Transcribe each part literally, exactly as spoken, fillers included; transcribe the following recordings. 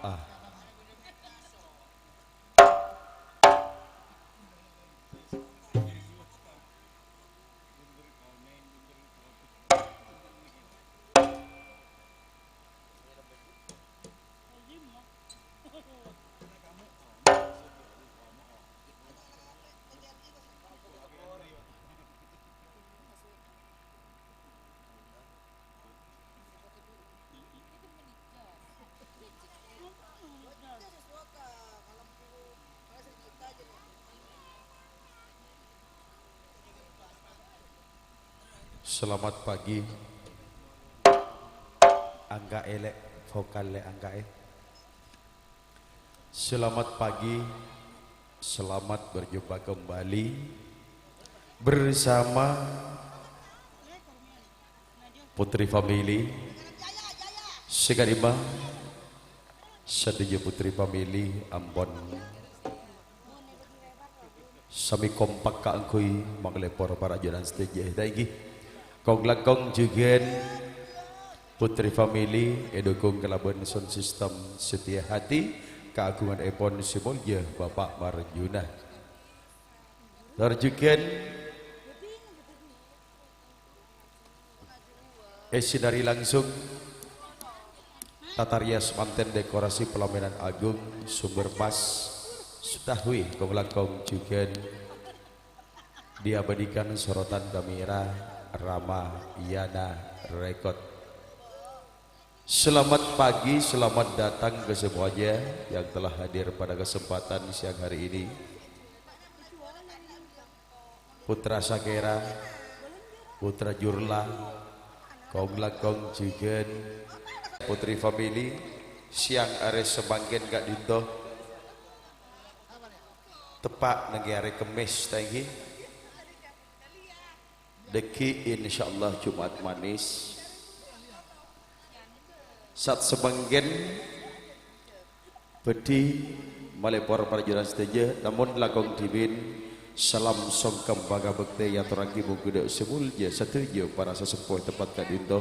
Ah. Selamat pagi. Angka'è, Lè', vokal, Lè', angka'è. Selamat pagi. Selamat berjumpa kembali bersama Putri Family. Sè ka'dimma, sadhâjâ Putri Family ampon samè kompak kaangghuy mangalèpor para ajunan sadhâjâ. Ta' ènggi. Kong-langkong jhughân Putri Family èdhukung kalabân sound system Setia Hati, kaagunganèpon sè molja Bapak Marjuna. Tor jhughân èsinari langsung tata rias mantèn dekorasi pelaminan agung Sumber Pas Sutahwi, kong-langkong jhughân diabadikan sorotan kamera Rama Yana Record. Selamat pagi, selamat datang ke semuanya yang telah hadir pada kesempatan siang hari ini. Putra Sakera, Putra Jurla, kong-langkong jhughân, Putri Family, siang arè samangkèn ka'dinto. Teppa' nèng arè Kemmès, ta' ènggi. Dâgghi', insyaallah, Jumat Manis. Sa'at samangkèn bhâdhi malèpor para ajunan sadhâjâ, namong langkong dhimèn salam songkem pangabhâktè èyatorraghi mongghu dâ' sè molja sadhâjâ para sesepuh è tempat ka'dinto.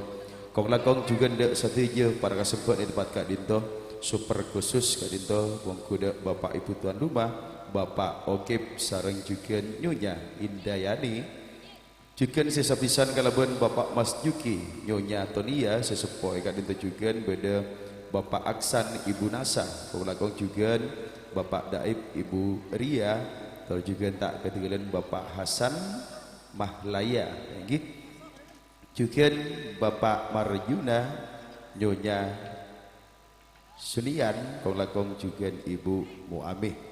Kong-langkong jhughân dâ' sadhâjâ para kasemba' è tempat ka'dinto, super khusus ka'dinto mongghu dâ' Bapak Ibu tuan rumah, Bapak Okip sareng jhughân Nyonya Indayani. Jhughân sè sabisaan kalabân Bapak Mas Juki, Nyonya Tonia, sè seppo è ka'dinto jhughân bâdâ Bapak Aksan, Ibu Nasa, kong-langkong jhughân Bapak Daib, Ibu Ria, tor jhughân ta' kadhingghâlân Bapak Hasan Mahlaya, ènggi. Jhughân Bapak Marjuna, Nyonya Sunian, kong-langkong jhughân Ibu Mu'amih.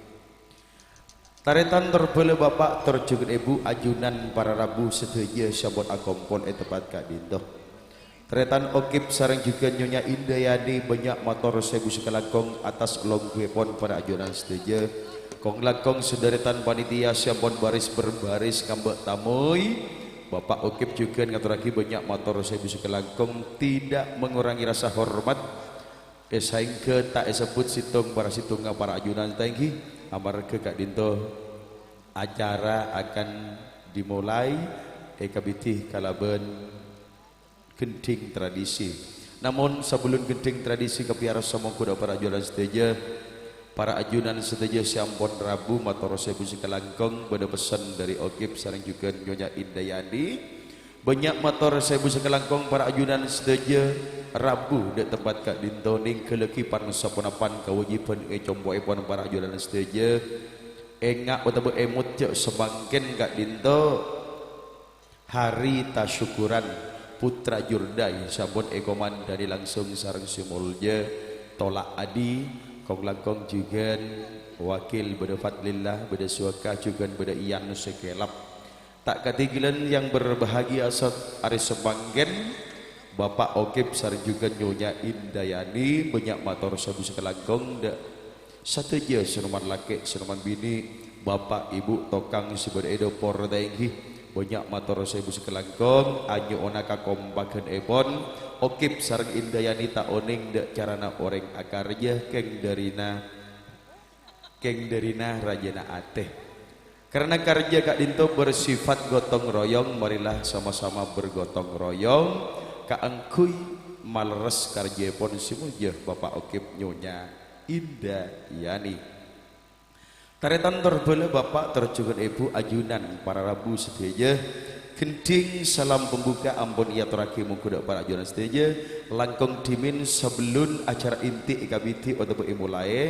Tarètan tor bhâlâ Bapak tor jhughân Èbhu, ajunan para rabu sadhâjâ sè ampon akompol è tempat ka'dinto. Tarètan Okip sareng jhughân Nyonya Indayani bânnya' mator saèbu sakalangkong atas longghuèpon para ajunan sadhâjâ. Kong-langkong sadhâjâ tarètan panitia sè ampon baris-berbaris ngambâ' tamoy. Bapak Okip jhughân ngatorraghi bânnya' mator saèbu sakalangkong, tidak mengurangi rasa hormat. È saèngghâ ta' èsebbhut sèttong para sèttongnga para ajunan ta' ènggi, amarghâ ka'dinto acara akan dimulai èkabidhi kalabân ghendhing tradisi. Namong sabellunna ghendhing tradisi kapèyarsa mongghu dâ' para ajunan sadhâjâ, para ajunan sadhâjâ sè ampon rabu mator saèbu sakalangkong, bâdâ pessen dâri Okip sareng jhughân Nyonya Indayani. Bânnya' mator saèbu sakalangkong para ajunan sadhâjâ rabu dâ' tempat ka'dinto nèngghâllaghi pan-saponapan kawâjibhân è compo'èpon para ajunan sadhâjâ. Enga' otabâ èmot jhâ' samangkèn ka'dinto hari tasyukuran. Putra Jurdai sampon èkomandhâri langsung sareng sè molja Tola Adi, kong-langkong jhughân wakil bâdâ Fadlillah, bâdâ Suwaka jhughân bâdâ Iyan Sekelap. Ta' katinggalan yang berbahagia sat-, arè samangkèn, Bapak Okip sareng jhughân Nyonya Indayani, bânnya' mator sabu sakalangkong dâ' sadhâjâ sè noman lakè', sè noman binè', bapa', ibu, tokang sè bâdâ è dâpor ta' èngghi. Bânnya' mator sabu sakalangkong, anyo'ona kakompaghânèpon, Okip sareng Indayani ta' onèng dâ' carana orèng akarjâ kèng dârina, kèng dârina rajâna atè. Karana karjâ ka'dinto bersifat gotong royong, marilah sama-sama bergotong royong kaangghuy malerres karjâèpon sè molja Bapak Okip Nyonya Indayani. Tarètan tor bhâlâ Bapak tor jhughân Èbhu, ajunan para rabu sadhâjâ, ghendhing salam pembuka ampon èatorraghi mongghu dâ' para ajunan sadhâjâ, langkong dhimèn sabellun acara inti èkabidhi otabâ èmolaè,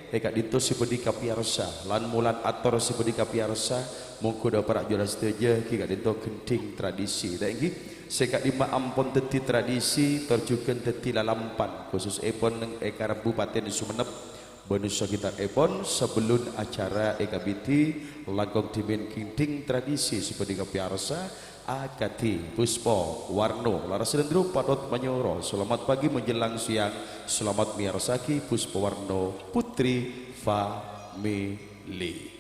è ka'dinto sè bhâdhi kapèyarsa, lan molan ator sè bhâdhi kapèyarsa, mongghu dâ' para ajunan sadhâjâ ghi' ka'dinto ghendhing tradisi, ta' èngghi? Sè ka'dimma ampon dhâddhi tradisi, tor jhughân dhâddhi lalampan, khususèpon è Kabupaten Sumenep. Bân sakitarèpon, sabellun acara èkabidhi, langkong dhimèn ghendhing tradisi sè bhâdhi kapèyarsa, akadhi Puspa Warno. Lerres dhâlem patot manyoro, selamat pagi menjelang siang, selamat mèyarsaghi Puspa Warno Putri Family.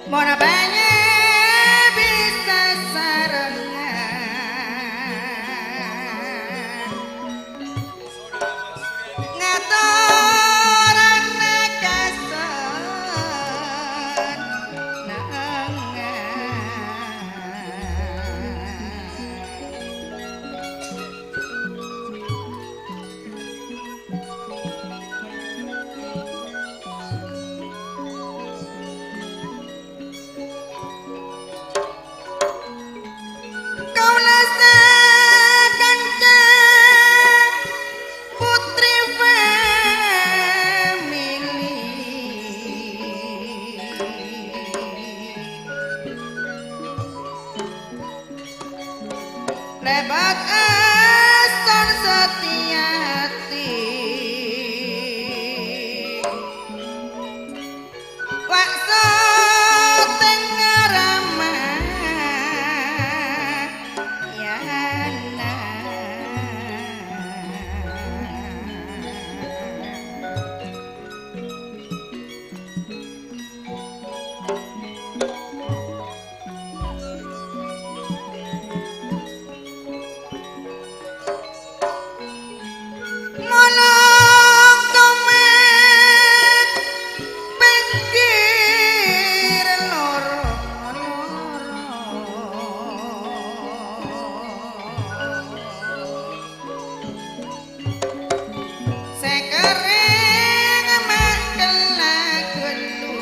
Mon bânnè bisa sarengngan ngatorana kasennengngan. Kaulâ sakanca putri family. Lèbât Astor Setyati. Wa' sotèngnga Ramayana. Molong tomat pènggir lorong-lorong. Sè kerrèng ma' kella ghâllu.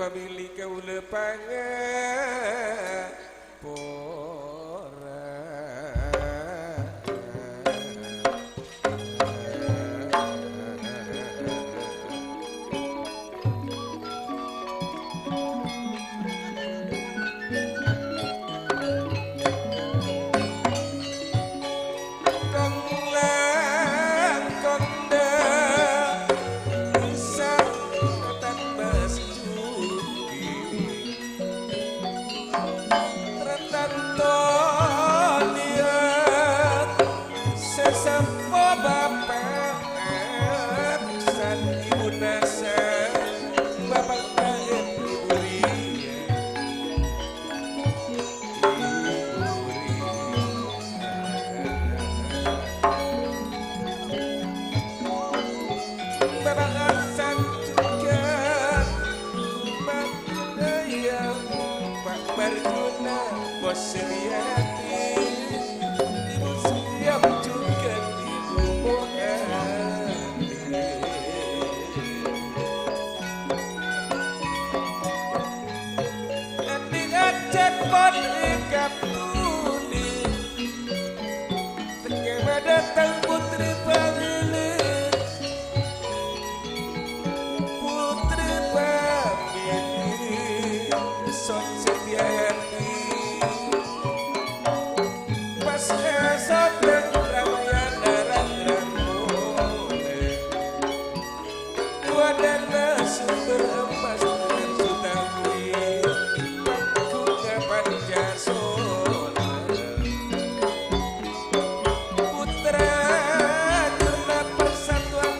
Pamili kaulâ pangapora. Kong langkong dâ' sangatan Mas Juki. Rèn tanto niyat sè sampo Bapa' absen, Ibu Nasa, Bapa' Taib, Ibu Ria. Bapa' Hasan jhughân Mat Dayang, Pak Marjuna, Bos Suryati, Ibu Suyam jhughân Ibu Mu'ani. Andi' ajhât pon èkatuli, tekka' madâteng Putri Pamili, Putri Pamili, Son Setyati. Pas èsodhâ Ramayana rang-rangkona. Wadana sumber emmas dengan sutawi, panggunga Pancasona. Putra jurna persatuan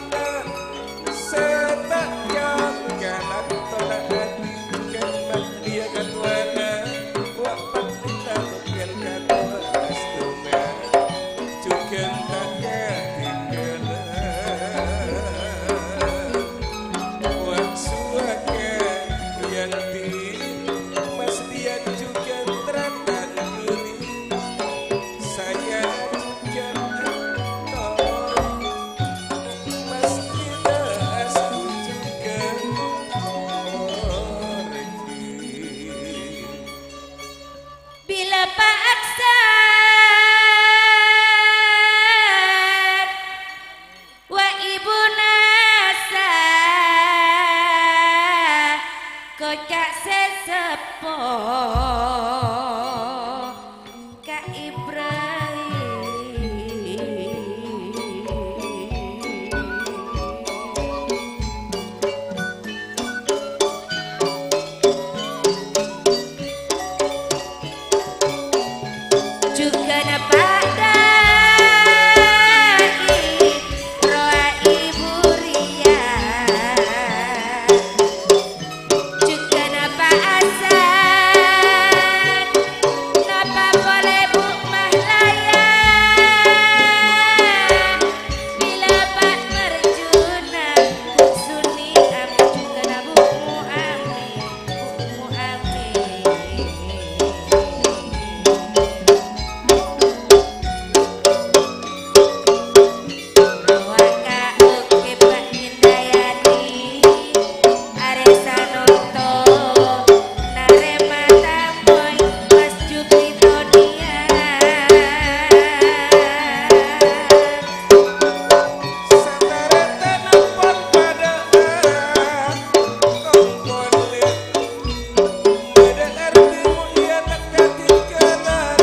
sè ta' nyangka lan tola'an, jhughân mandhiyâ katowana, wa' pandhita bengkel katowa astunga. Jhughân ta' katinggalan. Wa' suwaka Yanti, Mas Dian jhughân Tratan Yuni, Sayana jhughân Anton, Mas Dita Astu jhughân Orji. Bilâ paaksar wa' Ibu Nasa, koca' sè seppo ka Ibrahim. Jhughân Pa' Dai, rowa Ibu Ria. Jhughân Pa' Hasan, napa polè Bu Mahlaya. Bilâ Pa' Marjuna, Bu Suni, amin jhughân Bu Mu'amin, Bu Mu'amin. Rowa ka oke Pa' Indayani, arè sanonto narèma tamoy Mas Jupri Donian. Satarètan ampon padâ kongkon lè. Bâdâ artè mulia ta' katinggalan.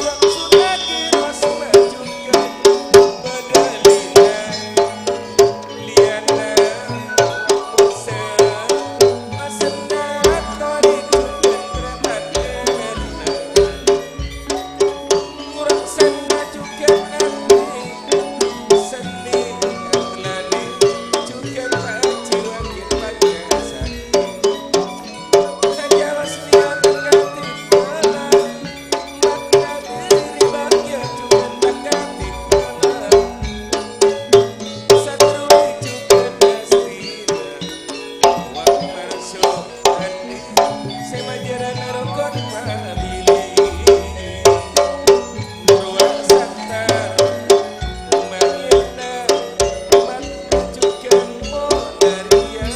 Maksud lagi Mas majukan bâdâ lina. Liana Musa, Mas Natori jhughân Ramadana. Ngurang sanna jhughân Ami, Seni Atlani jhughân Paji Wagin Pajasa. Sajawa Senior Katimbala, Mat Kadiri Bagya jhughân Katimbala. Satrui jhughân Asrina, Wak Marso. Andi' sè majârâna rokon mabili. Rowa Sattar, Mayana, Mat jhughân Monariya.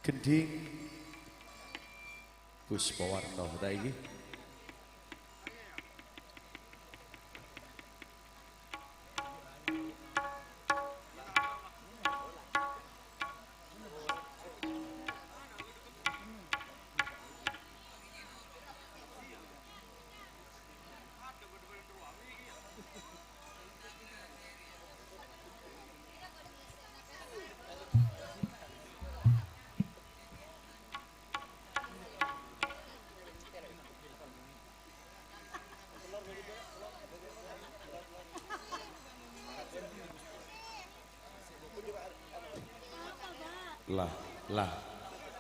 Gendhing Puspawarna, ta' èngghi? Lah, lah,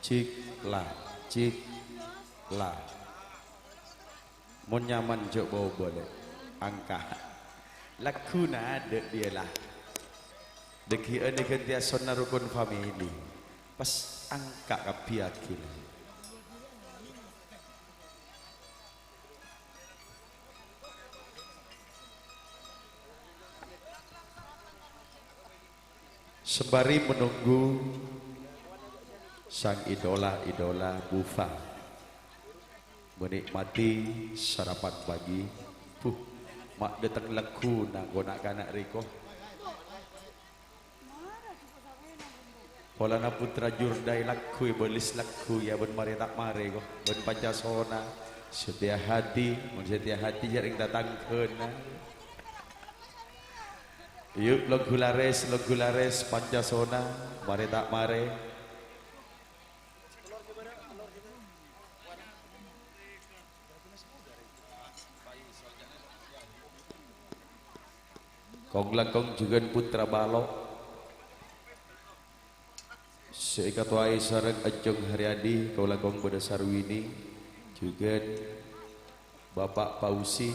cik, lah, cik, lah. Mon nyaman, jhâ' bâbâlâ. Angka'. Lagghuna adâ' dhiyâ, la. Dhâggi'ân èghântèya sonna rokon famili. Pas angka' kabbhi aghina. Sembari menunggu sang idola-idola Bufa menikmati sarapan pagi, buh, ma' dâteng lagghuna ko' na'-kana' rèko. Polana Putra Jurdai lagghu èbâlis lagghu, ya, bân marè ta' marè, ko', bân Pancasona. Setia hati, mon setia hati jhâ' rèng tatangghâna. Yu, lagghu larès, lagghu larès, Pancasona, marè ta' marè. Kong-langkong jhughân Putra Balo' sè èkatowaè sareng Ajjong Haryadi, kong-langkong bâdâ Sarwini, jhughân Bapa' Fauzi.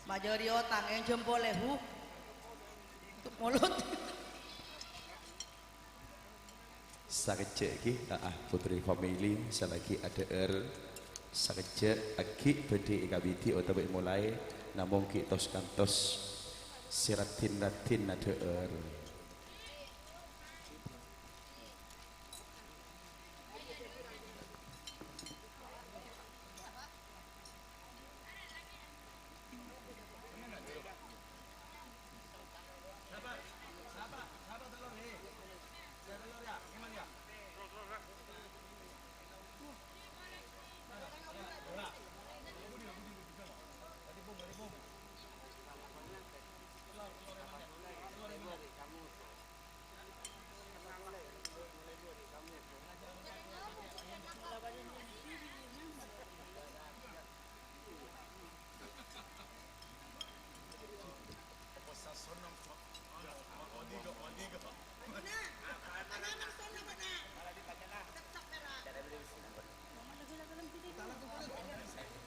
Majâri otang, enjam polè, hu. Tutup mulut. Sakejjhâ' ghi, ah, ah, Putri Family, salaghi adhâ'âr. Sakejjhâ' aghi' bhâdhi èkabidi otabâ èmolaè, namong ghi' tos-kantos sè raddhin-raddhin adhâ'âr.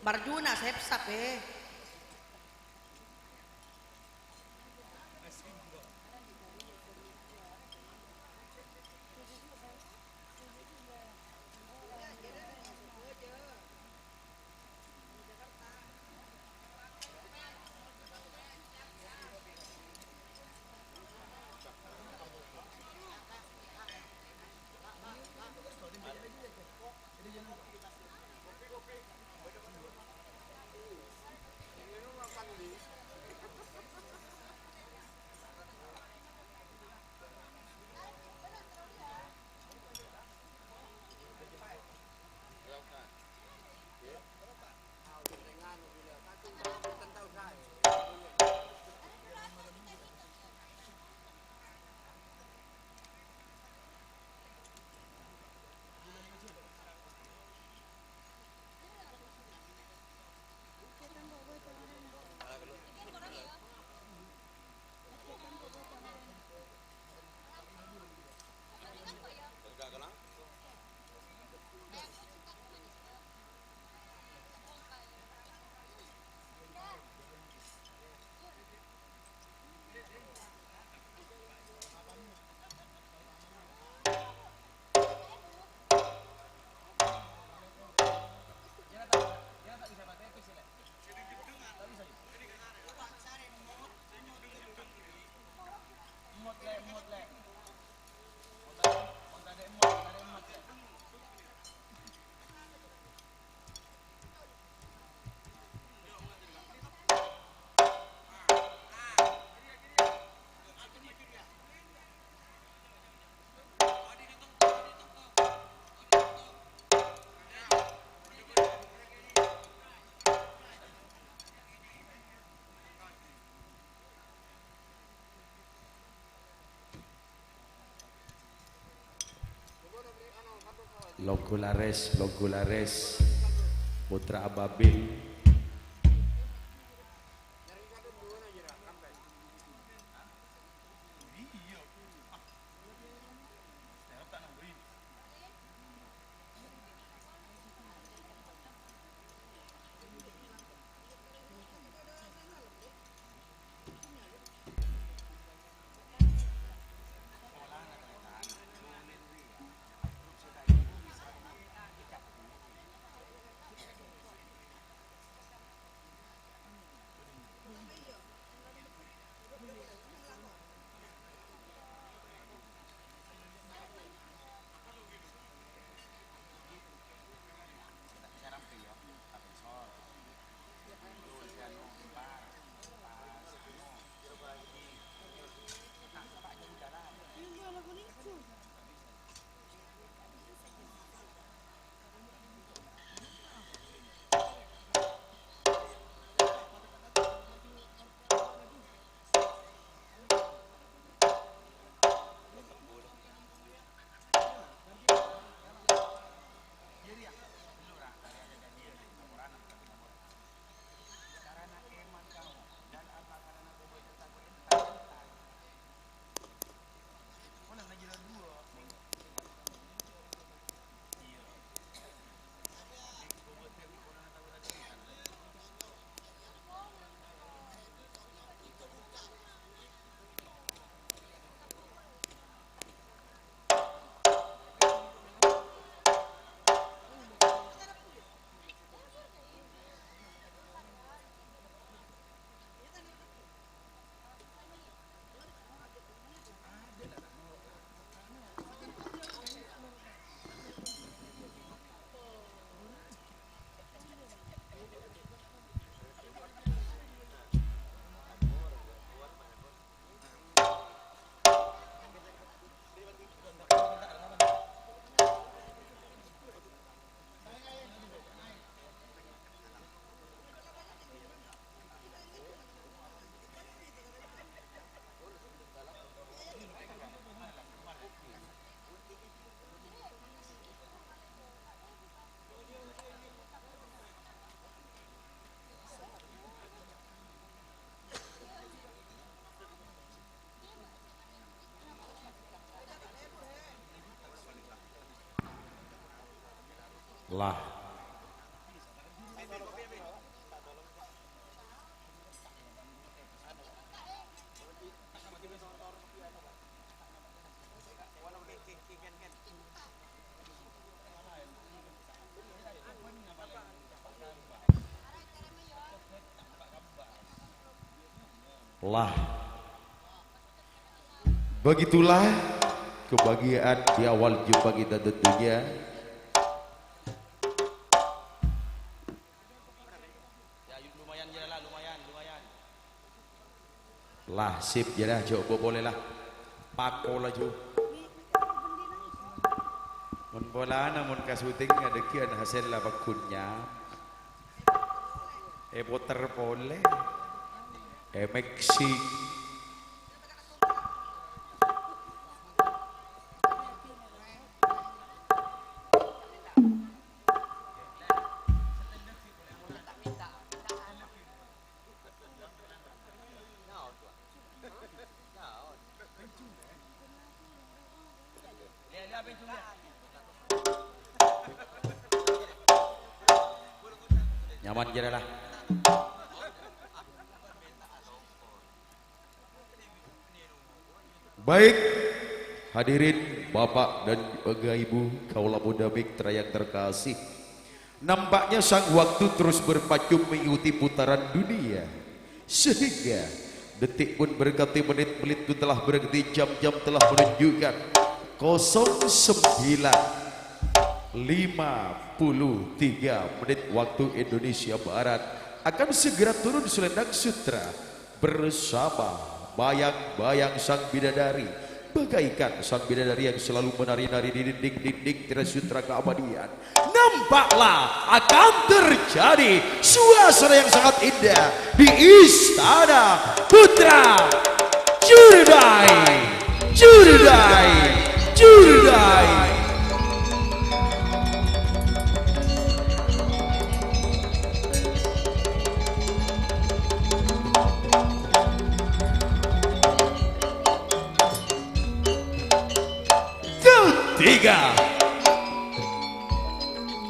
Marjuna sepsap, eh. Longgolares, Longgolares, Putra Ababil. Lah. Lah. Begitulah kebahagiaan di awal jumpa kita tentunya. Ya, lumayan, ya lah, lumayan, lumayan. Lah, sip, ya lah, coba boleh lah. Pako laju. Mon polana, mon ka syuting, ngadeggian hasil lah, pagunnya. Eh, puter pole. Eh, mixing. Nyaman jârèya, lah. Baik, hadirin Bapak dan juga Ibu, kaula Budamik yang terkasih. Nampaknya sang waktu terus berpacu mengikuti putaran dunia. Sehingga detik pun berganti menit, menit pun telah berganti jam, jam telah menunjukkan kosong sembilan lima puluh tiga menit waktu Indonesia Barat. Akan segera turun selendang sutra bersama bayang-bayang sang bidadari, bagaikan sang bidadari yang selalu menari-nari di dinding-dinding teras sutra keabadian. Nampaklah akan terjadi suasana yang sangat indah di Istana Putra. Jurdai, jurdai, jurdai. Tiga.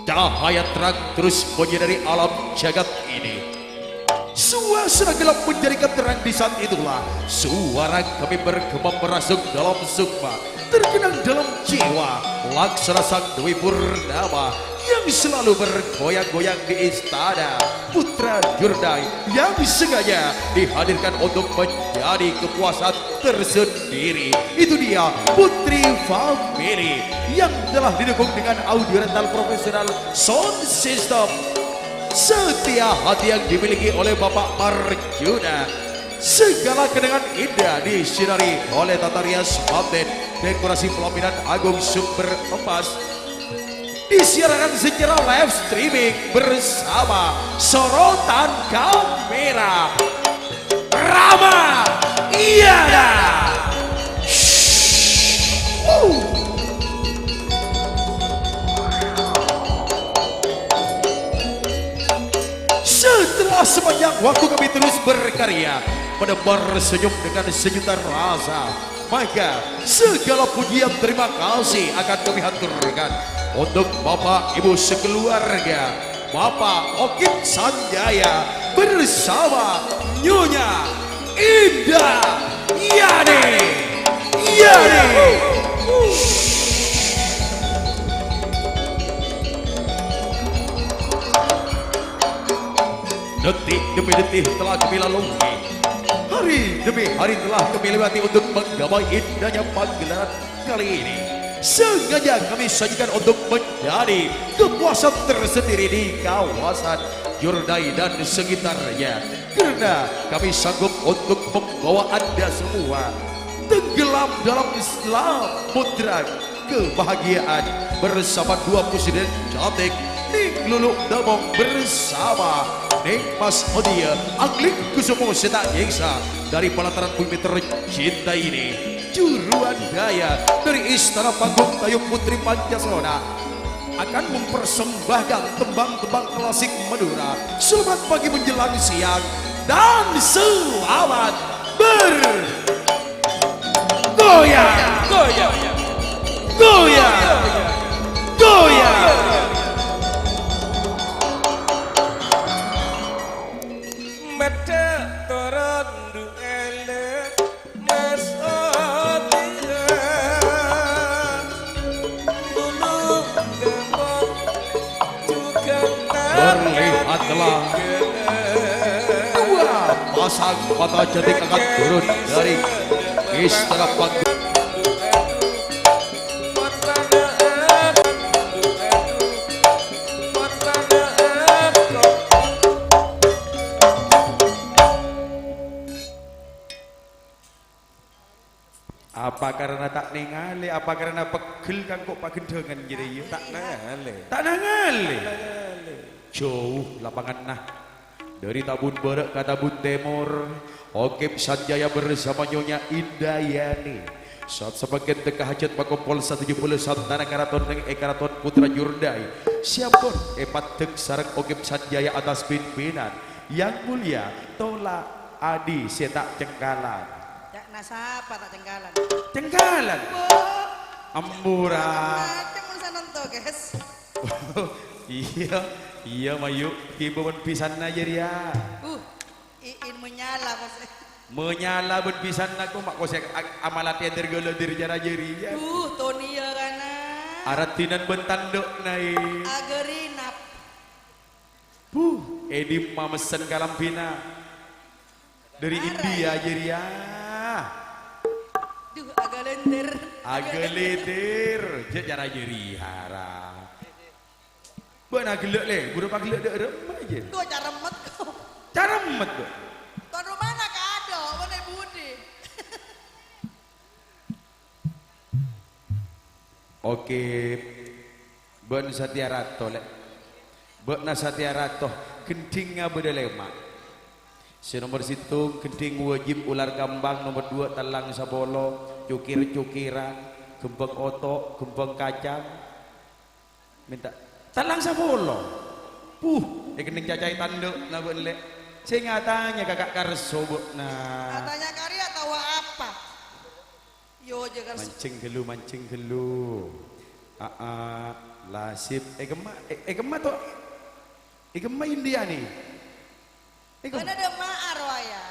Cahaya terang terus menyinari alam jagat ini. Suasana gelap menjadi terang di saat itulah suara kami bergema merasuk dalam sukma, terkenang dalam jiwa, laksana sang Dewi Purnama yang selalu bergoyang-goyang di istana. Putra Jurdai yang sengaja dihadirkan untuk menjadi kepuasan tersendiri. Itu dia Putri Family yang telah didukung dengan audio rental profesional sound system. Setia hati yang dimiliki oleh Bapak Marjuna. Segala kenangan indah disinari oleh tata rias batin, dekorasi pelaminan agung sumber emas. Disiarkan secara live streaming bersama sorotan kamera Rama Iyana. Shh. Wuh. Setelah sepanjang waktu kami terus berkarya, menebar senyum dengan sejuta rasa, maka segala pujian terima kasih akan kami haturkan untuk Bapak Ibu sekeluarga, Bapak Okip Sanjaya bersama Nyonya Indah Yani. Yani. Detik demi detik telah kami lalui. Hari demi hari telah kami lewati untuk menggapai indahnya pagelaran kali ini. Sengaja kami sajikan untuk menjadi kepuasan tersendiri di kawasan Jurdai dan sekitarnya. Karena kami sanggup untuk membawa Anda semua tenggelam dalam samudra kebahagiaan bersama dua presiden cantik, Ning Lulu Damong bersama Ning Mas Odia, angling kusumo sè ta' nyèngsa dari pelataran bumi tercinta ini. Juruan Daya dari Istana Panggung Tayub Putri Pancasona akan mempersembahkan tembang-tembang klasik Madura. Selamat pagi menjelang siang dan selamat ber- Goyang, goyang, goyang, goyang. Medhek toron du elek, Mas Odia. Bulu gembok. Terlihatlah dua pasang mata cantik akan turun dari istana panggung. Apa karena ta' nèngalè? Apa karena pegghel kangko' pagendhengan jârèya? Ta' nangalè. Ta' nangalè? Ta' nangalè. Jhâu lapanganna. Dari Tambun Bârâ' ka Tambun Tèmor, Okip Sanjaya bersama Nyonya Indayani. Saat samangkèn tekka hajat pakompol satuju polo santana karaton neng è Karaton Putra Jurdai. Sè ampon èpaddhek sareng Okip Sanjaya atas pimpinan Yang Mulia Tola Adi sè ta' cengkalan. Ca'na sapa ta' cengkalan? Cengkalan? Mbok. Ampura. Macem mon sanonto, guys. Iyâ, iyâ, Mayu. Ghibâ bân bisanna jârèya. Uh, iin menyala, kos. Menyala bân bisanna, kok, ma' kosè a-, amalatè dâr-ghâlâ dâr cara jârèya. Uh, Toni ya, kana. Araddinan bân tandhâ'na, è. Agârinap. Buh, è dimma messen kalambhina? Dâri India jârèya. Duh, agalènter. Agalènter. Jhâ' cara jârèya, ra. Bâ'na ghellâ', lè, buru pagellâ' dâ' remma, jâ. Duh, caremmet, kok. Caremmet, kok. Tuan rumahna kadâ', bâ'na budi. Oke. Bân Satya Rato, lè. Bâ'na Satya Rato, gendhing abâdâ lèma'. Sè nomer sèttong, gendhing wajib ular kambang, nomer dua, tellang sapolo, cokèr-cokèran, gembhâng oto', gembhâng kacang. Mènta tellang sapolo. Puh, èkennèng cacaè tandhâ'na bâ'na, lè. Sè ngatanya ka Ka' Karso bâ'na. Katanya karya tahu apa? Yo, jhâ' Karso. Mancèng ghâllu, mancèng ghâllu. Aa, la sip. È kemma, è, è kemma to? È kemma Indriani? È kemma? Bâ'na dâ' emma'a rowa, yâ?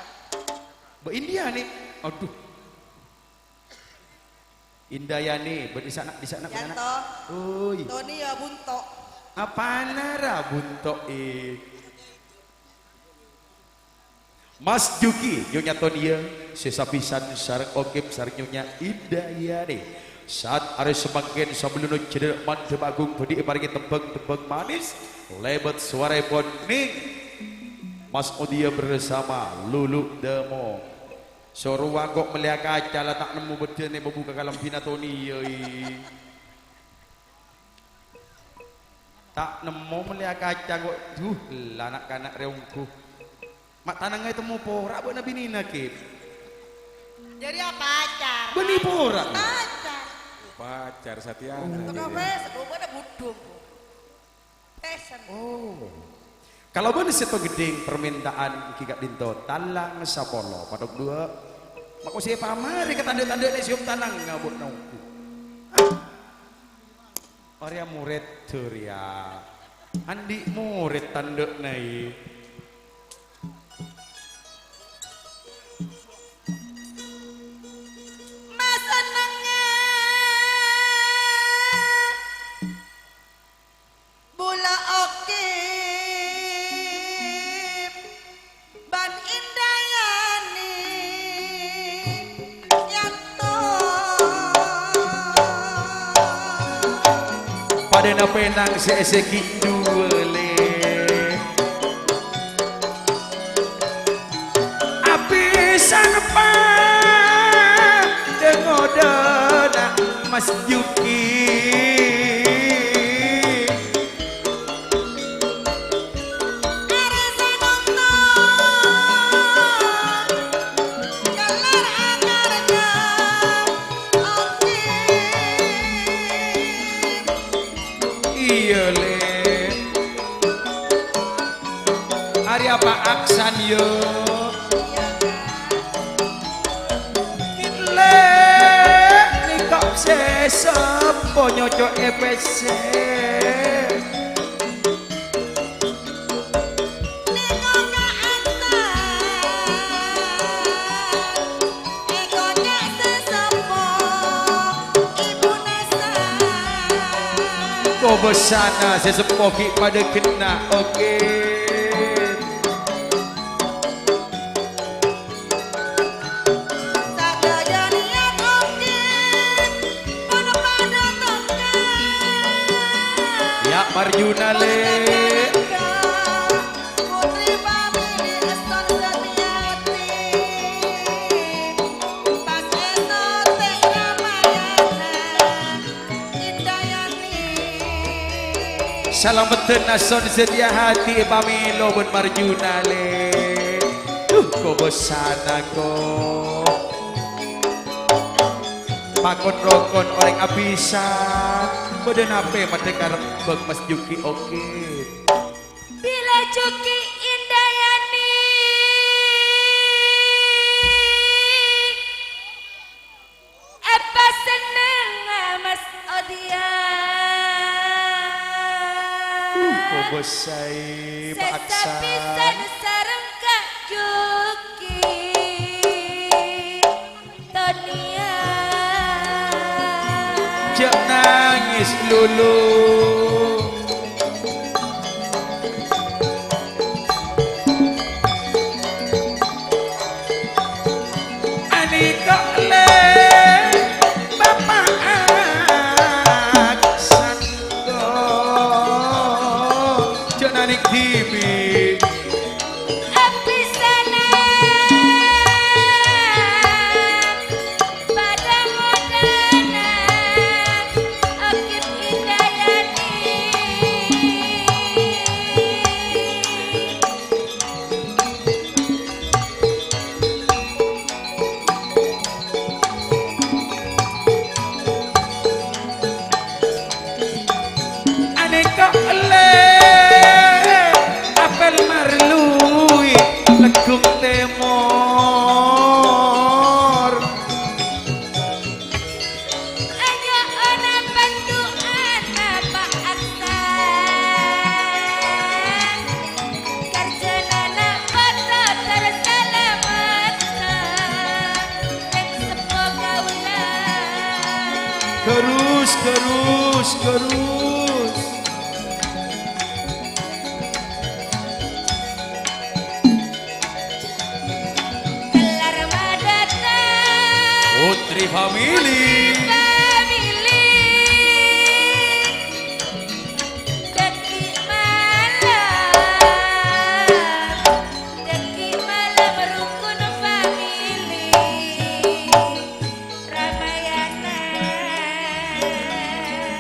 Bâ' Indriani? Adhu. Indayani, bâ' dissa' na', dissa' na', bâ' na'. Yanto. Oi. Toni yâ bunto'. Apana ra bunto', è? Mas Juki, Nyonya Tonia, sè sapisan sareng Okip sareng Nyonya Indayani. Saat arè samangkèn sabellunna jhâdhâ' mandhâp agung bhâdhi èparèngè tembhâng-tembhâng manis, lèbât sowaraèpon neng Mas Odia bersama Lulu Damo. Sorowa engko' mellèya kaca la ta' nemmo bâddhâna èpabhuka kalambhina Tonia, i. Ta' nemmo mellèya kaca engko', duh, la na'-kana' rè ongghu. Ma' tanangnga ètemmo pora bâ'na binèna, Kèp? Jârèya pacar. Bânnè pora? Pacar. Pacar satèya. Tengah wes, bâ'na budhung. Fashion. Oh. Kalabân sèttong ghâddhing parmènta'an èngghi ka'dinto, talang sapolo, padhâk duwâ'. Mako sè pamarè ka tandhâ-tandhâna sè èyom talang ngabuk naoku. Arèya morèd, dârèya. Andi' morèd tandhâna, è. Masennengnga. Bulâ Okip bân Indayani yanto. Padâna pènang sè èsèghi' duwâ' lè. Abisana padâ ngodâna Mas Juki. Arè sè nonton, jalar akarja, oke. Iyâ, Lè'. Arèya Pa' Aksan, yâ. Lè', nèko' sè seppo nyoco'è pèssè. Nèko' Ka' Aksan. Èkoca' sè seppo, Ibu Nasa. Kobâsana sè seppo ghi' padâ ghenna', oke. Sadhâjâ niyat oke, padâ-padâ tongka. Ya, Marjuna, Lè'. Putri Famili Eston Setiawati, pas èsote' Ramayana Indayani. Salameddhân Aston Setiawati èpamèlo bân Marjuna, Lè'. Duh, kobâsana, ko. Pakon-rokon orèng abisân, bâdâ napè maddhâ karep bâng Mas Juki, oke. Bilâ Juki Indayani èpasenneng Mas Odia. Uh, kobâsaè, sè Pa' Aksan. Sapisan sareng Ka' Juki. Tania. Jhâ' nangès, Lulu. Anèko' lè, Bapa' Aksan, jhâ' nangès dhibi'. Abisana padâ ngodâna Agit Indayani. Terus, terus. Kelar madhateng Putri Family. Family. Dhâggi' malem, dhâggi' malem rukun family Ramayana.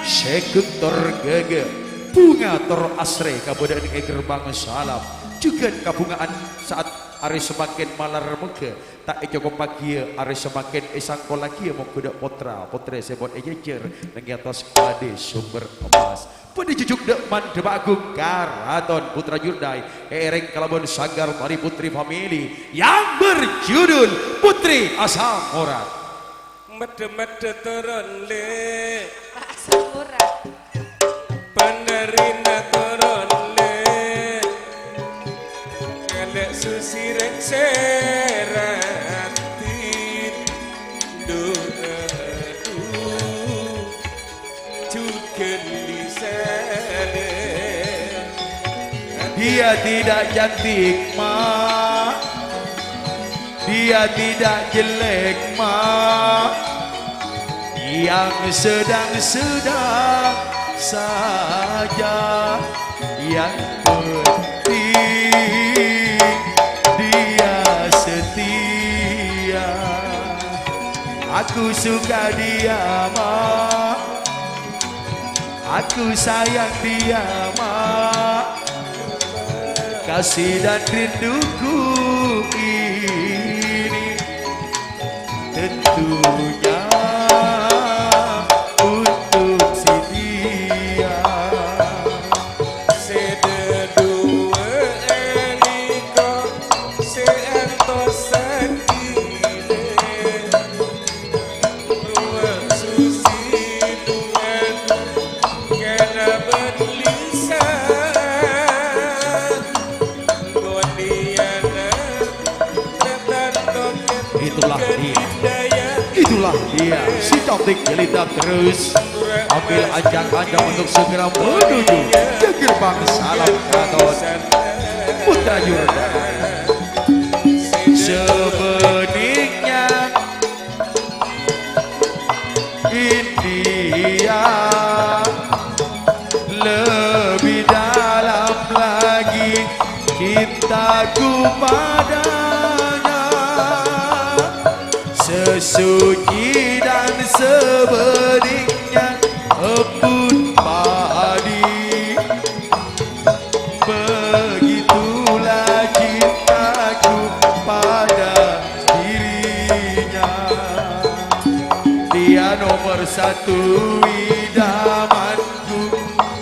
Sèghut tor ghâghâ, bhunga tor asrè kabâdâ'ân è gerbang salam. Jhughân kabhunga'an saat arè samangkèn malar moghâ ta' ècokopaghiyâ arè samangkèn èsangkollaghiyâ moghâ dâ' pottra-pottrè sè pon èjhâjhâr neng è attas kadhi sombher emmas. Bâdâ jhujhuk dâ' mandhâbâ aghung Karaton Putra Jurdai, èèrèng kalabân sanggar tari Putri Family yang berjudul Putri Asam Morat. Medhâ-medhâ toron, Lè'. Asam Morat. Bhender rèna toron, Lè'. Ngalè' Susi rèng sè raddhin. Duh, aduh. Jhughân bisa, Lè'. Dia tidak cantik, Ma. Dia tidak jelek, Ma. Yang sedang-sedang saja. Yang penting dia setia. Aku suka dia, Ma. Aku sayang dia, Ma. Kasih dan rinduku ini tentunya untuk si dia. Sè dhâduwâ ènèko sè antos sakilè. Ruwâ Susi bhunga kèna bân lisan. Bodiana Itulah dia. Itulah dia, si cantik jelita terus. Ambil ancang-ancang untuk segera menuju ke gerbang salam keraton Putra Jurdai. Sebeningnya India lebih dalam lagi cintaku padanya, sesuci dan sebeningnya embun padi. Begitulah cintaku pada dirinya. Dia nomor satu idamanku,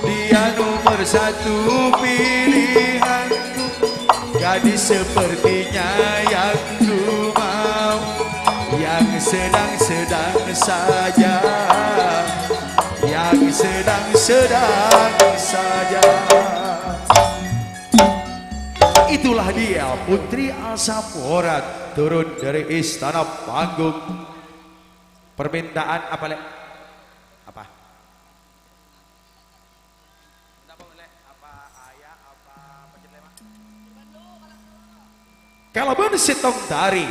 dia nomor satu pilihanku. Gadis sepertinya yang ku mau, yang sedang-sedang saja, yang sedang-sedang saja. Itulah dia, Putri Asam Morat, turun dari istana panggung. Permintaan apa, Lè'? Apa? Kalabân sèttong tari,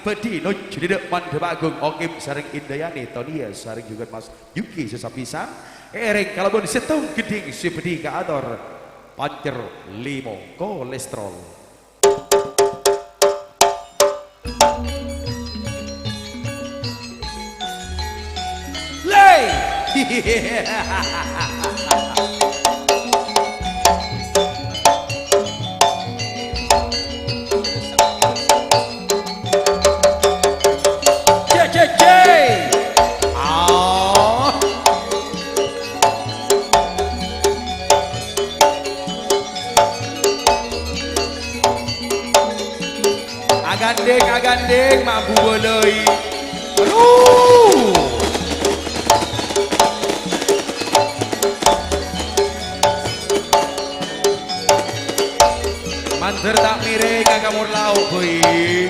bâdhi nojjhuli dâ' mandhâ panggung Okim sareng Indayani, Tonia sareng jhughân Mas Yuki sè sapisan, èèrèng kalabân sèttong gendhing sè bâdhi kaator pancer limo kolesterol. Lè! Cè, cè, cè! Ah. Agandheng, agandheng, mambu boloi. Aduh. Mandhâr ta' mèrèng ka Kamor Lao', bhâi.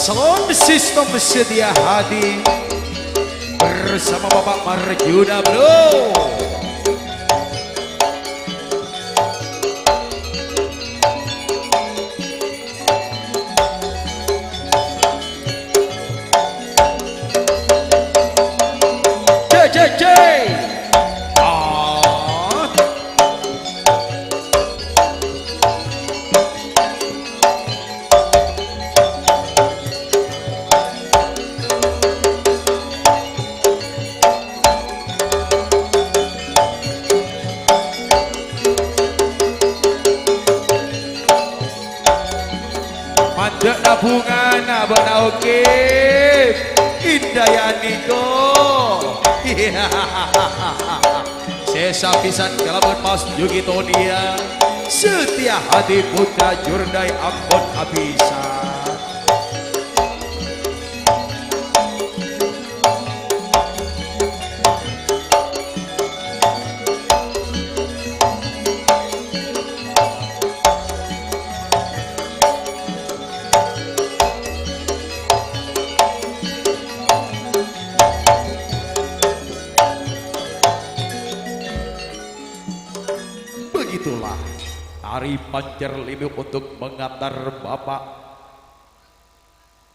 Sound System Setia Hati bersama Bapak Marjuna, Bro. Cek, cek, cek. Ah. Mandhâ'na bhungana bâ'na, oke. Indayani ko. Sè sapisan kalabân Mas Yuki Tonia. Setia Hati Putra Jurdai ampon apisan. Begitulah tari Pancar Lime untuk mengantar Bapak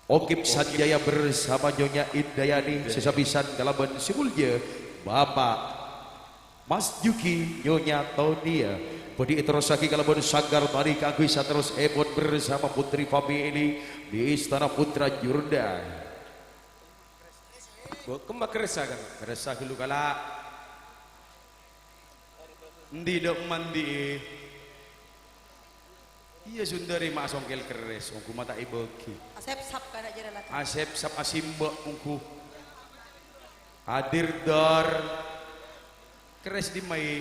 Ogip Sanjaya bersama Nyonya Indayani, sè sapisan kalabân sè molja Bapak Mas Juki, Nyonya Tonia. Bhâdhi èterrossaghi kalabân sanggar tari kaangghuy saterrossèpon bersama Putri Family di Istana Putra Jurdai. Bu, kemma kersa, Kang? Kersa ghâllu kala. Endi dâ' mandi'i? Iyâ, Sundari ma' asongkel kerres, ongghu ma' ta' èbâghi. Asepsap kana' jârâ lati. Asepsap asimbâ' ongghu. Hadir, Dor. Kerres dimmaè?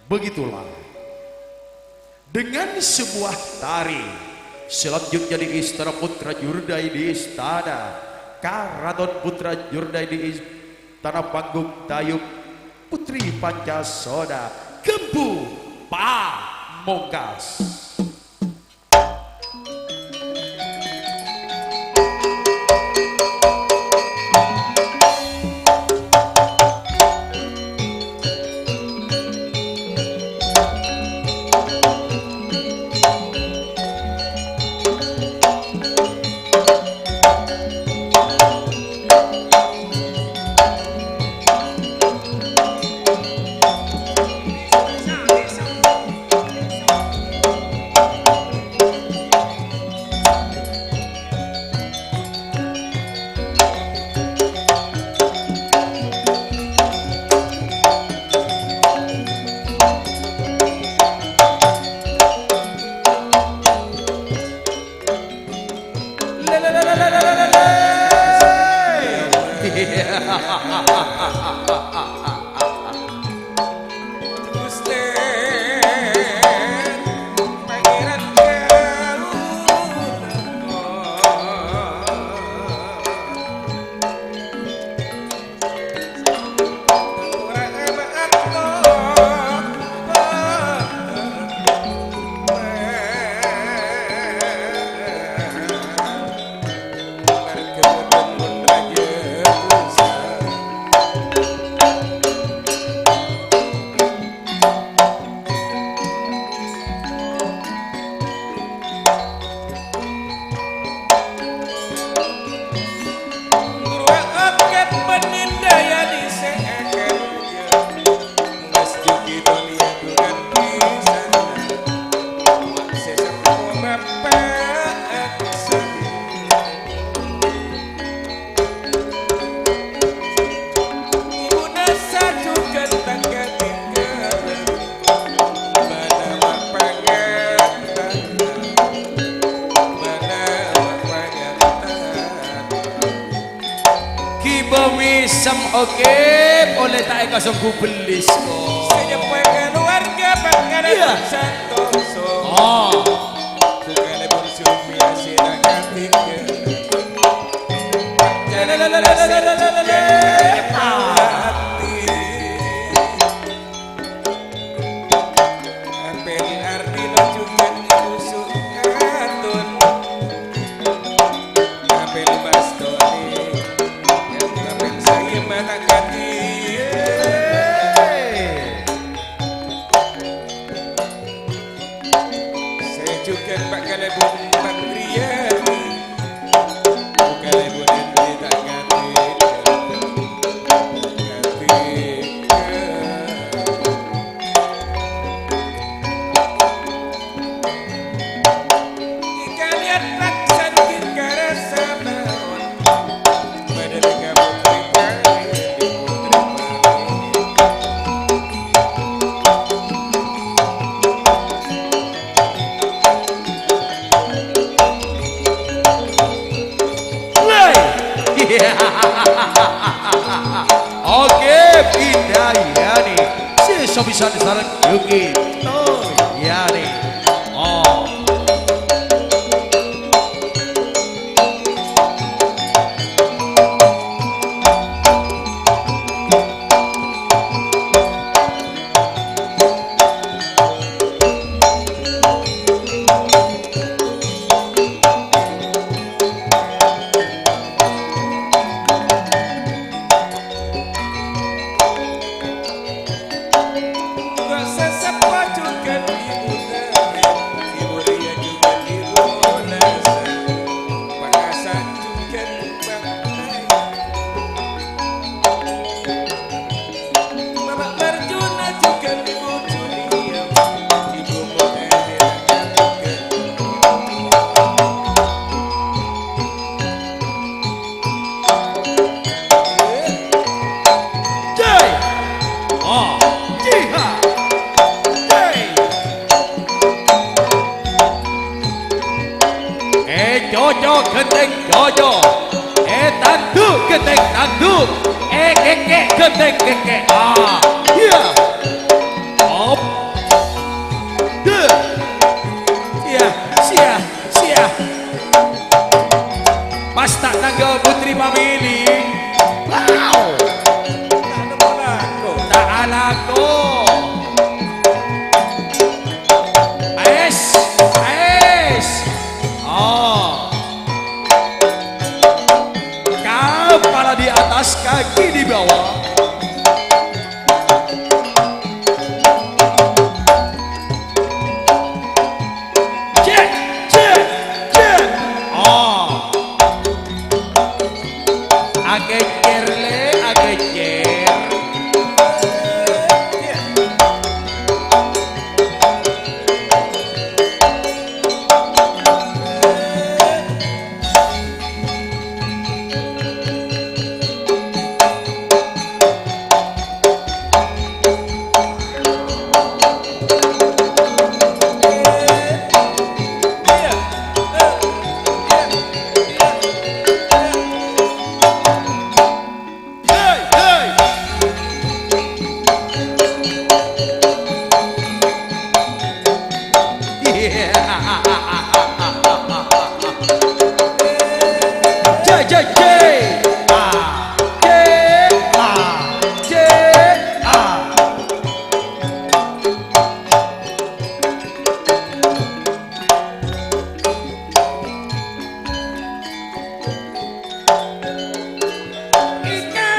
Begitulah. Dengan sebuah tari, selanjutnya di Istana Putra Jurdai, di Istana Karaton Putra Jurdai, di Istana Panggung Tayub Putri Pancasoda, Gembu Pamungkas. Kiba wisem, oke, polè ta' èkasongghu bellis, kok. Sè nyeppè kaluwarga panganan. Iya. Santoso. Oh. Bukanè pon sumya sira katiga. Jalan. Ah. Indayani, sè sopisan sareng Yuki Toyani. Oh. Jai! Ah, jiha! Jai! Eh, coco ghântèng coco. Eh, tandhu' ghântèng tandhu'. Eh, kèkè' ghântèng kèkè'. Ah, iyâ. Op. Dua. Sia, sia, sia. Pas ta' nangghâ putri pamèlè. Wow. Ta' alako. Ais, ais. Oh. Kepala di atas, kaki di bawah. Cek, cek, cek. Oh. Agècèr, Lè', agècèr. Èka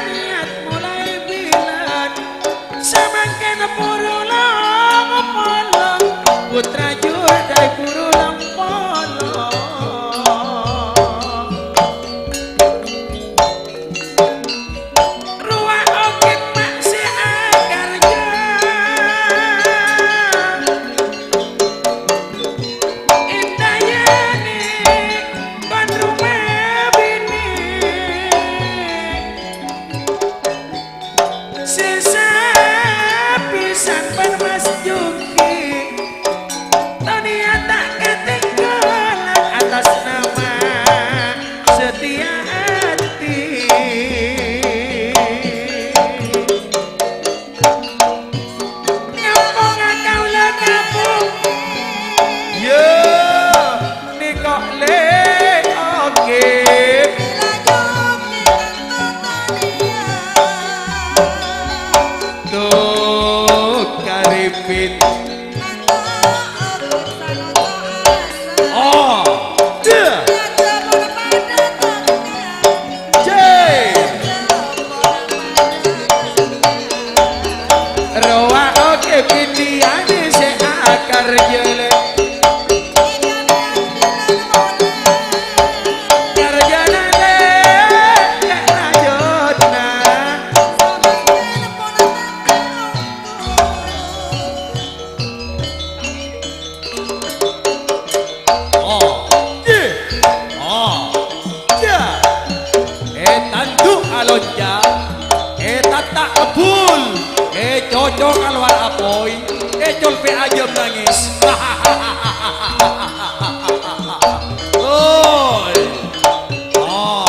niyat molaè bilân, samangkèn buru long-polong, putra judhâi buru long-polong. Rowa okèt ma' sè akarja. Indayani bân roma binè. Sè sapisan bân Mas Juki. Tania ta' katèngghâlân atas nama Setia Hati. Ngampong kaulâ kampong. Yâ, nèko' lè' oke. Tuh, karipit. Oh, dâ. Jai. Rowa oke pitiane se akar jele. Karjana le, le rajona. Oh, ye. Oh, ya. Eh, tanduk alonca. Eh, tata' kebbul. Eh, coco kalowar apoy. Eh, colpe' ajâm nangis. Oi. Oh.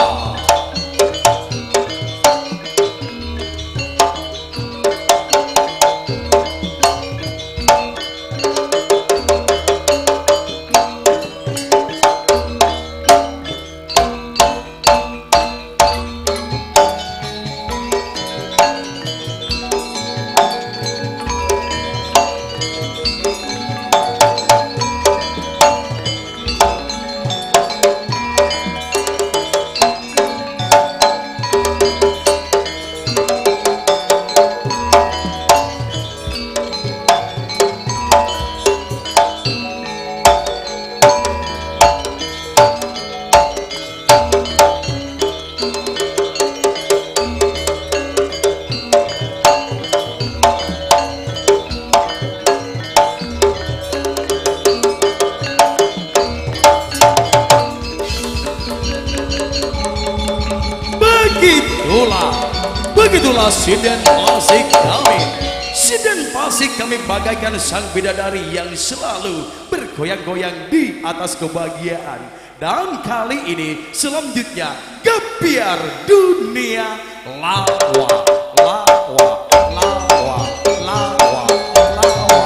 Itulah sinden pasik kami. Sinden pasik kami bagaikan sang bidadari yang selalu bergoyang-goyang di atas kebahagiaan. Dan kali ini selanjutnya Gebyar Dunia. Lawa, lawa, lawa, lawa, lawa.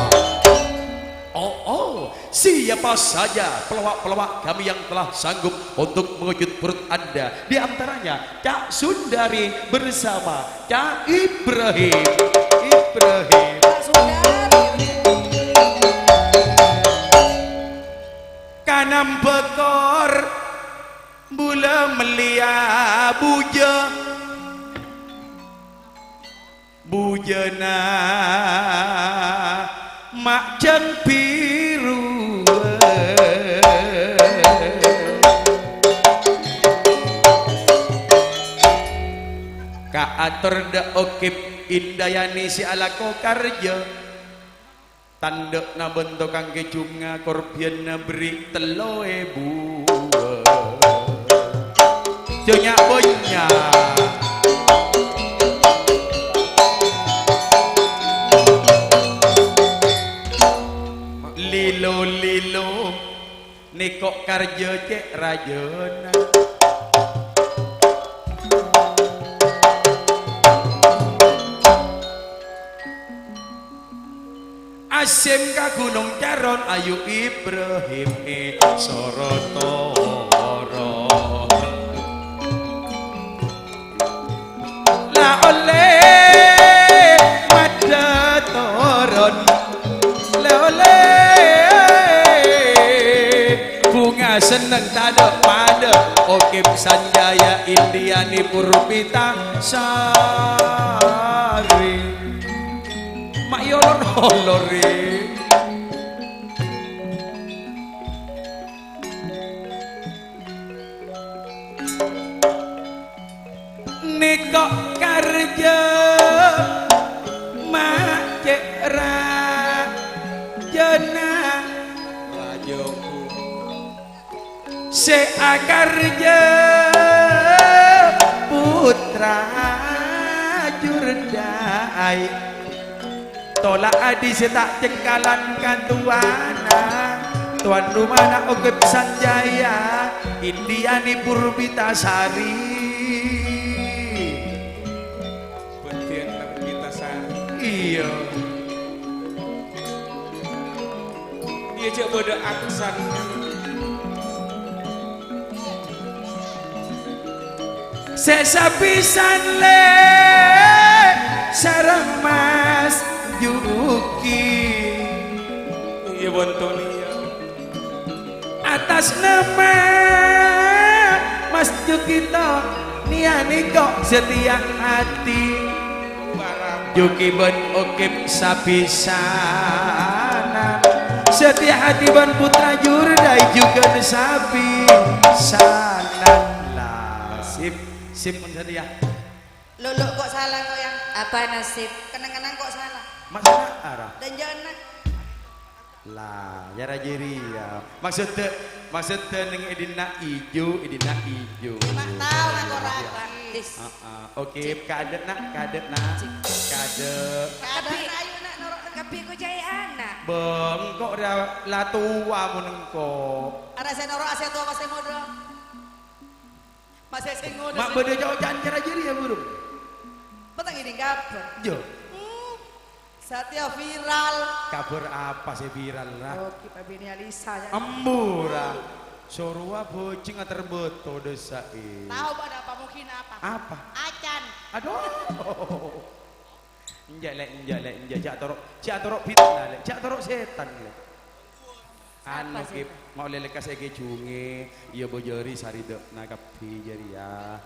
Oh, oh, siapa saja pelawak-pelawak kami yang telah sanggup untuk mengecut perut Anda? Di antaranya Cak Sundari bersama Cak Ibrahim. Ibrahim. Pak Sundari. Kanam bekor bula melia buja. Bujâna Majân Biruwâ. Kaator dâ' Okip Indayani sè alako karjâ. Tandhâ'na bân tokang kèjhungnga korbhiyânna berri' tello èbu. Jâ nya-bânnya. Lilo-lilo. Nèko' karjâ cè' rajâna. Asim ka Gunong Caron, ayu Ibrahim è Sorotoron. La ollè maddhâ toron, la ollè bhunga senneng tadâ' padâ. Okip Sanjaya Indriani Purbita Sari. Ma' yolor-olorè. Nèko' karjâ ma' cè' rajâna. Rajâku. Sè akarjâ pottra Jurdai. Tola' adi' sè ta' cengkalan ka towana, towan romana Okip Sanjaya, Indriani Purbitasari. Bâdhiyân Purbitasari. Iyâ. Iyâ, jhâ' bâdâ aksan. Sè sapisan lè' sareng Mas Juki. Iyâ, wonten iyâ. Atas nama Mas Juki to, niyani kok setia hati. Juki bân Okip sapisanan. Setia hati bân putra Jurdai jhughân sapisanan. Lah, sip, sip, mon setia. Lho, lho, kok salah kok, Yang? Apa nasib? Kenang-kenang kok salah? Masalah arah. Dan jangan. Lah, ya ra jârèya. Maksudda, maksudda neng è dinna' ijo, è dinna' ijo. Ma' tao aku ra. Iya. Tis. Heeh. Oke, kaadâ', Nak, kaadâ', Nak. Kaadâ'. Kaadâ', ayo, Nak, noro', Nak. Kabbhi ko ca'èpon, Nak. Bâ, engko' ra la towa mon engko'. Arè sè noro' sè towa pas sè ngodâ. Masè sè ngodâ. Ma' bâdâ ca'-oca'an cara jârèya, Guru? Petang ini kabhâr. Yo. Hmm. Satya viral. Kabhâr apa sè viral, ra? Oh, Ki Pabini Alisa, ya. Embu, ra. Sorowa bhâjheng aterbâto dâsa'è. Tahu pada apa mungkin apa? Apa? Acan. Aduh. Enjâ', Lè', enjâ', Lè', enjâ'. Jhâ' toro', jhâ' toro' fitnah, Lè'. Jhâ' toro' sètan, Lè'. Anu, Ki, ma' ollè lekkas è kèjhungè, iyâ bâjâri saridâ'na kabbhi jârèya.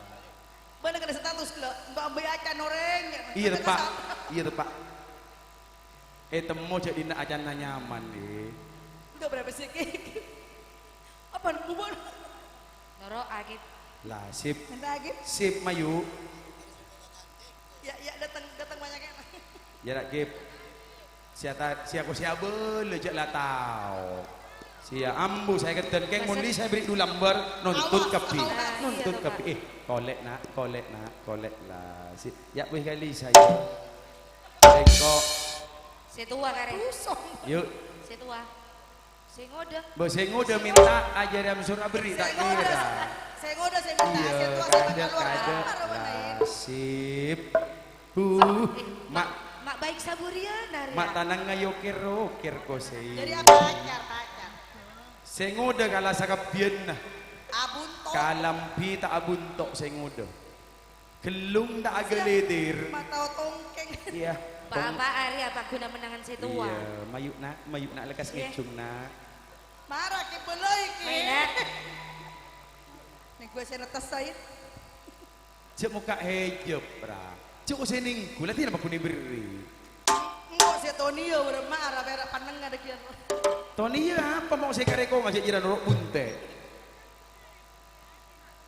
Bâ'na kènè status, Lè', engko' ambi acan orèng, ya. Iyâ, teppa'. Iyâ, teppa'. Ètemmo jhâ' dinna' acanna nyaman, è. Engko' berapa sih, Ki? Apaan, bubur? Noro', Ki. Lah, sip. Minta, Ki. Sip, mayu. Ya, ya, datang, datang banyak ya. Ya, ra, Kip. Sè ta-, sè ako sè abâlâ jhâ' la tao. Siya, ambu, sè kèdhân, kèng mon Lisa bherri' du lambâr, nontut kabbhi. Awas, awas. Nontut kabbhi. Eh, kolè', Na', kolè', Na', kolè', la. Si, ya', wèh, ka Lisa, ya'. Bengko. Sè towa, karè. Yu'. Sè towa. Sè ngodâ. Bâ, sè ngodâ minta ajâriyâ soro abherri', ta' kèra. Sè ngodâ, sè minta, iyâ, sè towa, sè kadâ', kalowar. Kadâ', apa, apa, nasib. Huh, eh, ma', ma' baik saburiyan, arèya. Ma' tanang ngayo kèr-rokèr, kosè. Jadi apa, pacar, pacar? Sè ngodâ kala sakabbhiyanna. Abunto'. Kalambhi ta' abunto' sè ngodâ. Ghellung ta' aghâlèdhir. Mata otongkeng. Iyâ. Tong- Bapa' arèya apa ghuna mennangan sè towa? Iyâ, mayu', Na', mayu', Na', lekkas ngèjhung, Na'. Mara, Ki, bâlâi, Ki. Mayu', Na'. Nèng ghâbây sè nettessa, yâ. Jhâ' mokka' hijab, Ra. Jhâ' kosè nèngghu, la dinah paghun èberri'. Engko' sè Toniya, bârâmma ara pèra' pannengnga dhâgghiyân. Toniya apa mo' sè karè konga jhâ' jârèya noro' bunte'?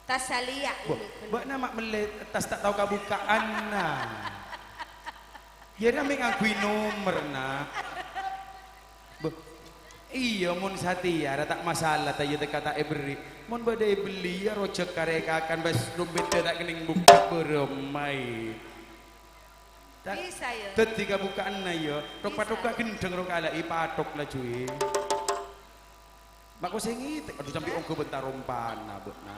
Tas salèya. Bâ-, bâ'na ma' mellè tas ta' tao kabukka'anna. Yâ, rèya mè' ngangghuy nomer, Na'. Bâ, iyâ, mon satèya ra ta' masalah, ta' iyâ tekka ta' èberri'. Mon bâdâ èbelli, yâ, rojhâk karè kakan, bâs, dompèdda ta' kennèng bukka' bârâmma, è. Ta-, bisa, yâ. Dhâddhi kabukka'anna, yâ. Rok-pathokka gendheng, rok ala'i pathok laju, è. Ma' kosè ngètè', adu, sambi ongghâ bânta rompana, bâ'na.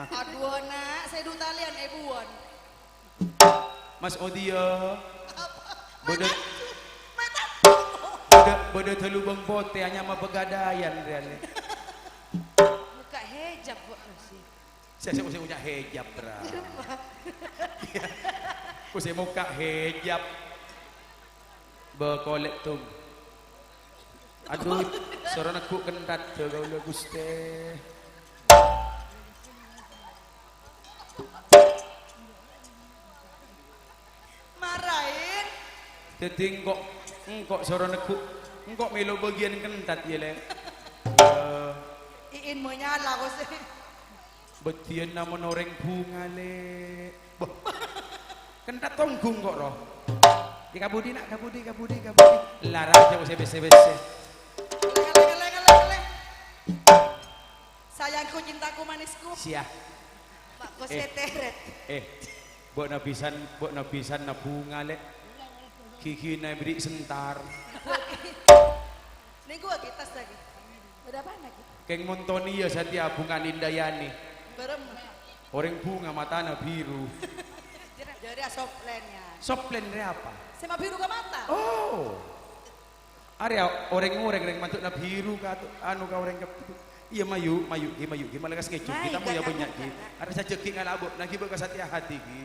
Adu, Na', sè du talèyan èbuwân. Mas Odia. Bâdâ, bâdâ, bâdâ dalubâng potè anyama Pegadaian, rèya, lè. Mokka' hijab, Bu, masih. Sè, sè, sè, oca' hijab, Ra. Kosè mokka' hijab. Bâ, kolè', Tum. Adu, soro neggu' kentadhâ kaulâ, Ghustè. Maraèn. Dhâddhi engko', engko' soro neggu', engko' mèlo bâgiyân kentad, yâ, Lè'. Yâ. Iin monyala, kosè. Bâdiyân namon orèng bhunga, Lè'. Bâh. Kentad tonggung kok, roh. Di kabudi, Na', kabudi, kabudi, kabudi. Lara aja, wes, wes, wes. Lè, lè, lè, lè, lè. Sayangku, cintaku, manisku. Siah. Mak, kok eh, seteret. Eh, bâ'na bhisan, bâ'na bhisan na bhunga, Lè'. Ghigina èberri' sentar. Nèngghu, Ki, tas lagi. Bâdâ apana, Ki? Kèng mon Toni, yâ, satèya bhunga Indayani. Bârâmma. Orèng bhunga matana biru. Jârèya soplen, yâ. Soplen rè apa? Sè mabiru ka mata. Oh. Arèya orèng-orèng rèng mandhâ'na biru ka atu-, anu ka orèng kabbhi. Iyâ, mayu', mayu', Ki, mayu', Ki, malèkas ngèjhung, Ki, tamoy bânnya', Ki. Arèya sajjheggi' ngala' bâ'na, Ki, bâ' ka satèya hati, Ki.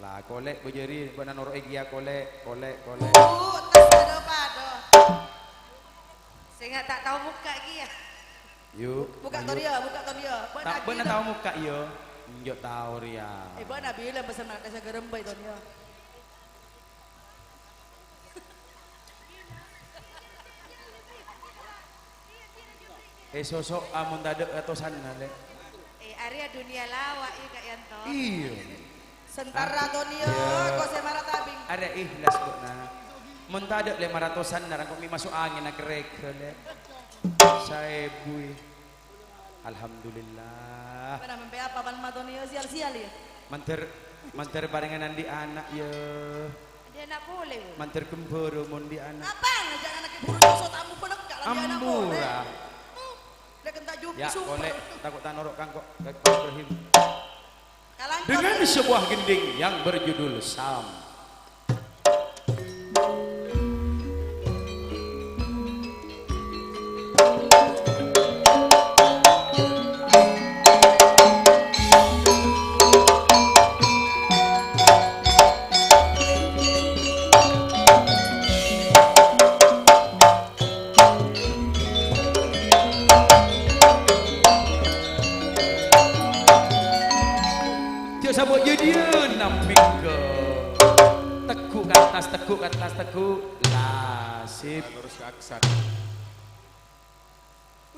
La, kolè' bâjâri, bâ'na noro' è kèya, kolè', kolè', kolè'. Bu, tas padâ-padâ. Sènga' ta' tao mokka' kèya. Yu, bukka' ayo. Toniya, bukka' Toniya. Ta' bâ'na tao mokka', yâ? Enjâ' tao rèya. Eh, bâ'na bilâ pesen mangkèn sagarembhâ, Toniya. Eh, soso'a mon tadâ' katosanna, Lè'. Eh, arèya dunnya lawa', yâ, Ka' Yanto. Iyâ. Sentara Toniya, yâ. Kok sè mara tabing. Arèya ikhlas, bâ'na. Mon tadâ', Lè', maratosanna, rang kok mè' maso' angèn akerrèghâ, Lè'. Saèbu, è. Alhamdulillah. Bâ'na mèmpè apa, Pan, ma' Toniya sial-sial, yâ? Mandhâr, mandhâr parèngan andi' ana', yâ. Andi' ana' polè, Bu. Mandhâr ghembhârâ mon andi' ana'. Apa ngajhâk ana' buru nyosot ambu pelek, Ka', la andi' ana' polè. Ambu, ra. Hmm, lek entak jupi. Ya, super. Kolè', tako' ta' noro' kangko, Kak Ibrahim. Kalangkor. Dengan sebuah gending yang berjudul Sam. Jhâ' sabâ' jhâdhiyân nampèng ka. Teggu' ka attas, teggu' ka attas, teggu'. La, sip. Terus ka aksan.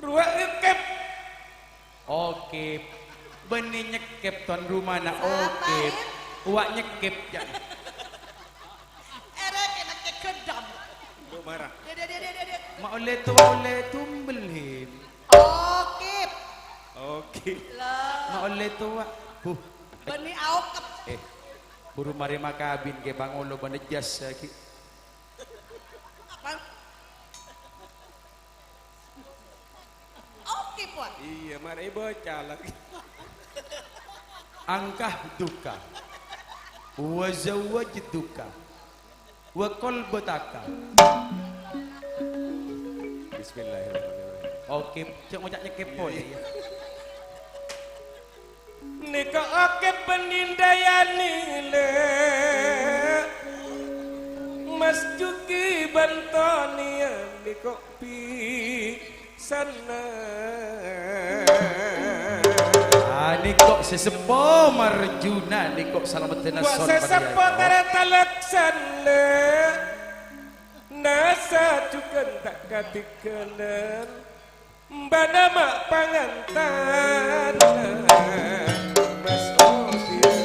Rowa nyekep. Oke. Bânnè nyekep tuan rumana. Oke. Uwa' nyekep, jâ'. Èrèk nyekep gendam. Lu marah. Dek, dek, dek, dek, dek. Ma' ollè towa ollè tumbel, Him. Ollè towa. Huh. Bânnè aokep. Eh, buru marè makabin kè pangolo bân ejjhâs ghi. Apa? Oke, Pak. Iyâ, marè bâca lagi. Angkahtuka. Wa zawwajtuka. Wa qalbataka. Bismillahirrahmanirrahim. Oke, cè' ngoca' nyèkèp polè, yâ. Nèko oke bân Indayani, lè. Mas Juki bân Tonian nèko bi- sana. Ah, nèko sè seppo marjuna, nèko salameddhâna. Wa' son sè seppo marjuna. Tarèta laksana. Nasa jhughân ta' katinggalan. Bâdâ ma' pangantan. Mas Odir.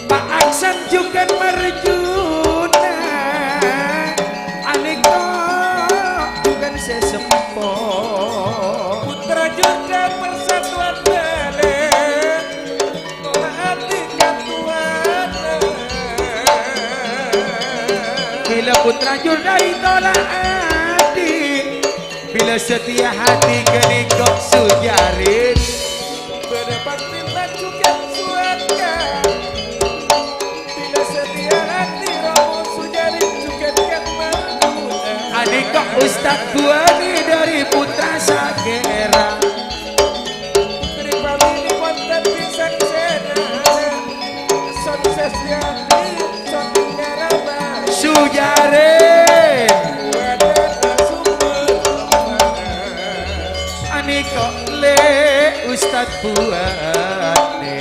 Pa' Aksan jhughân marjuna, anèko jhughân sè sempo. Putra Jurda Persatuan Bâlâ, tolak adi katuwana. Bilâ Putra Jurda ètolak adi, bilâ satèya hati ghânèko Sujarin. Bâdâ pantinna jhughân suwarga. Bilâ satèya ati romo Sujarin jhughân kan marjuna. Anèko Ustad Buwani dâri Putra Sagera. Putri Pamili wonten pisan sena. Sukses ya, Sotenggarama. Sujarin. Anèko lè Ustad Buwani.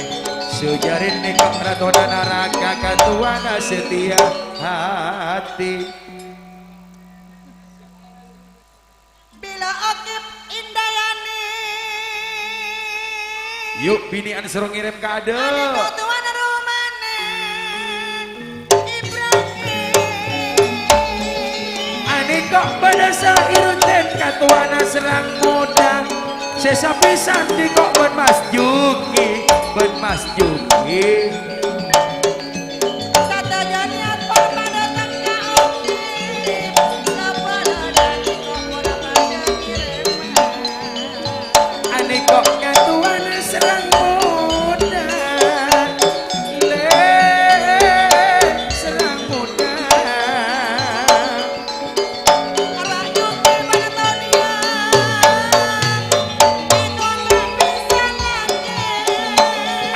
Sujarin nèko ratona naraka katuwana satèya hati. Bilâ Okip Indayani. Yu', binè'an soro ngèrèm ka adâ'. Adi kotowan romana Ibrahim. Anèko bâdâ sairutin katowana sareng modâ. Sè sapisan nèko bân Mas Juki, bân Mas Juki. Sadhâjâna padâ tèngka obi, sabâlâna nèko pora padâ ngèrèm. Anèko katowana sareng modâ, lè, sareng modâ.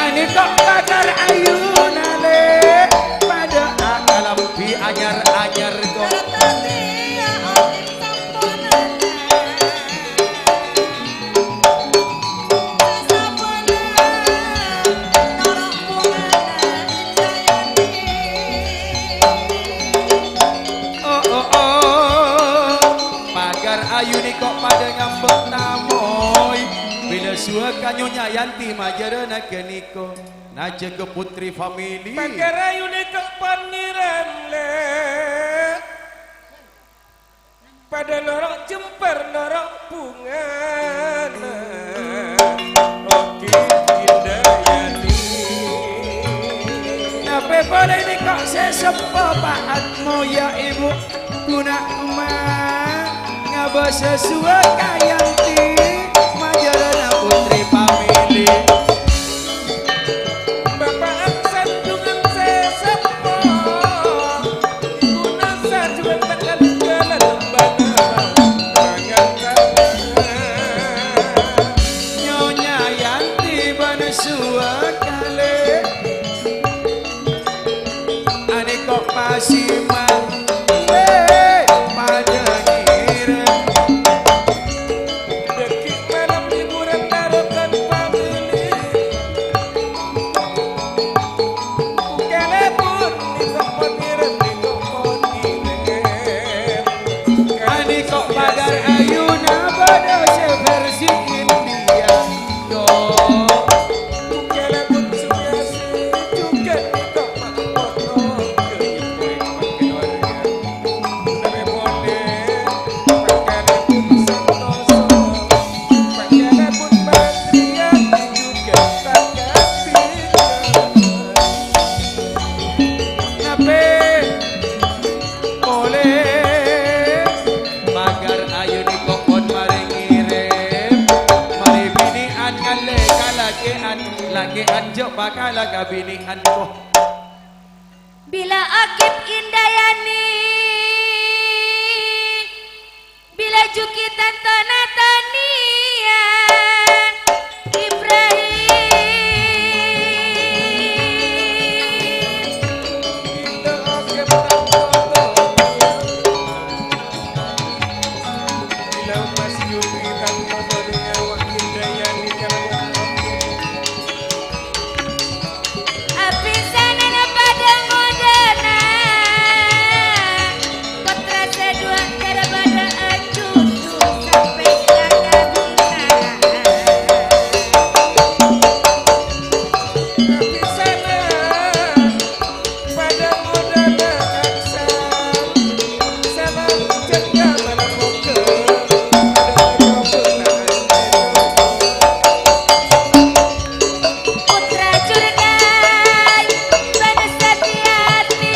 Anèko pagar ayuna lè, padâ akalambhi anyar-anyar kok. Oh, oh, oh. Pagar ayu nèko padâ nyambut tamoy. Bilâ suwâ ka Nyonya Yanti majârâna ghânèko. Najâgâ Putri Family. Pagar ayu nèko Pangèran, lè. Padâ noro' jembhâr, noro' bhungana. Oki Indayani. Tapè polè nèko sè seppo pa'at moya ibu guna ma ngabâsa suwâ ka Yanti majârâna Putri Family. Bapa' Aksan jhughân sè seppo, ghuna sa jhughân ta' kalèngghâna lambâna pangantara. Nyonya Yanti bân suwâ kalè, anèko pasiman, eh, padâ ngèrèm. Anjo' pakala kabinè'an, ko. Bilâ Akib Indayani, bilâ jhughân tantona Tania Ibrahim. Abhisana padâ ngodâna, pottra sè duwâ' jârèya padâ ajudu sampè' ka kabinè'an. Abhisana padâ ngodâna kaksa, salam jhâ' kaman moghâ padâ Putra Jurkai bân Satiyati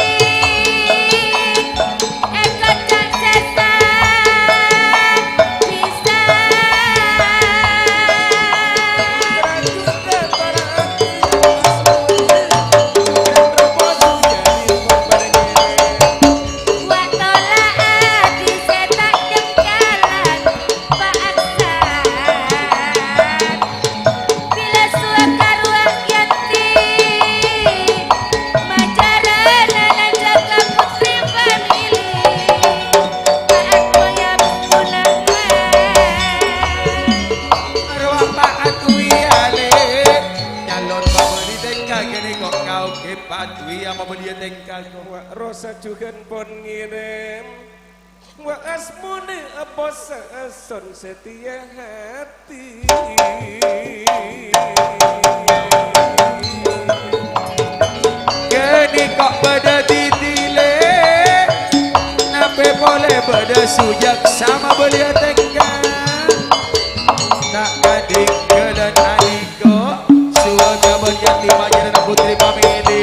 è koca' sèsa bisa. Wa' tola'aghi sè ta' jhengkalan, Pa' Aksan. Bilâ suwâ karowa Yanti, majârâna jâgâ putri famili, Pa' Akboy Abdurrahman. Rowa Pa' Akwi alè, calon pabâli tèngka kènè' ko' kaoghè Pa' Akwi amabâliyâ tèngka ko'. Wa' rosa jhughân pon ngèrèm. Wa' asmona apossa ason satèya hati. Kènè' ko' bâdâ didilè, napè polè bâdâ sujâk sama bâliyâ tèngka. Ta' kadhingghâlân ani Ko', suwâ ka bân Yanti majârâna putri pamèlè.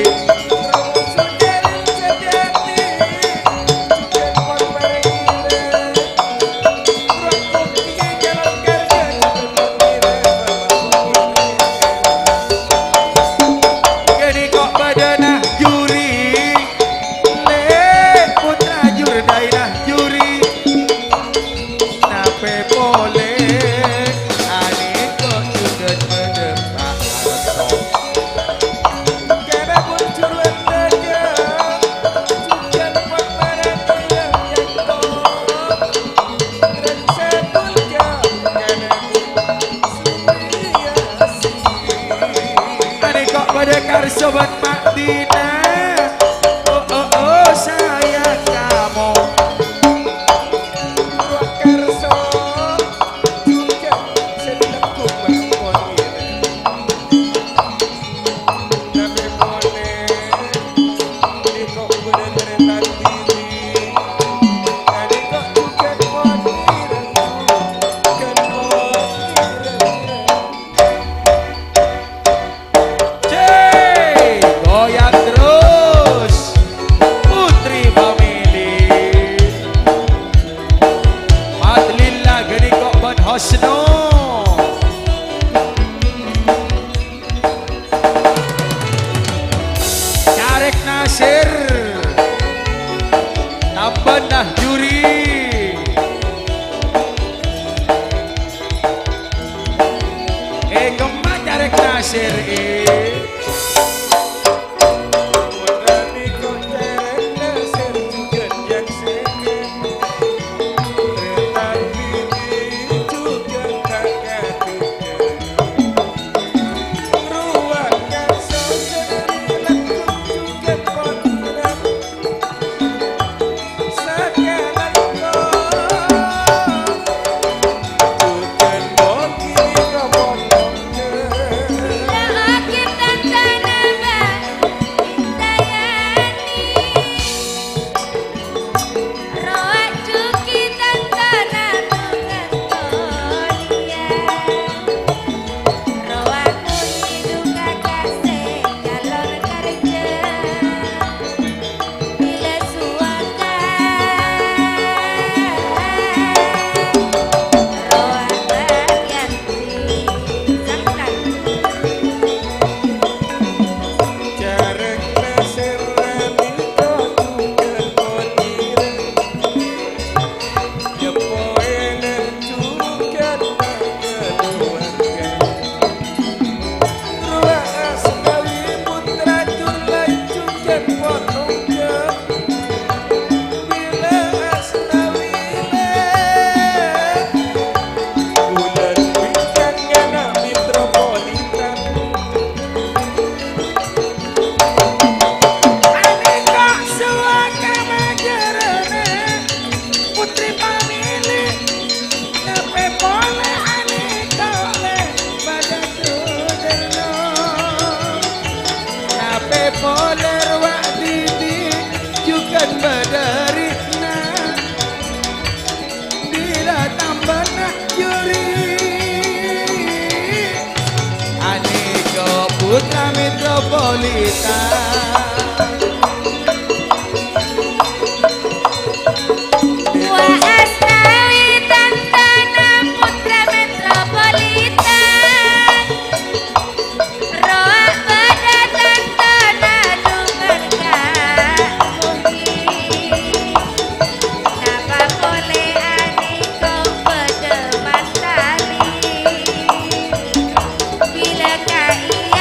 Kènè' ko' bâdâna juri, lè' putra jurdaina juri. Nah, Putra Metropolitan. Wa astawi tantana putra metropolitan. Rowa pada tantana dungar ka bumi. Napa pole aniko pada mantari? Bila kaiyan.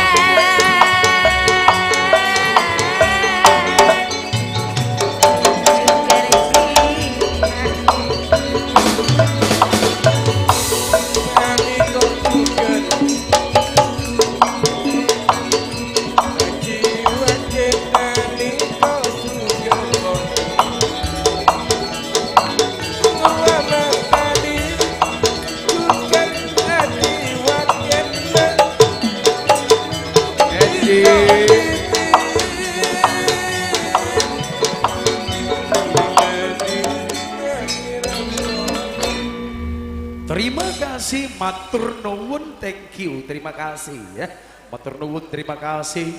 Terima kasih, matur nuwun, thank you, terima kasih, ya. Matur nuwun, terima kasih.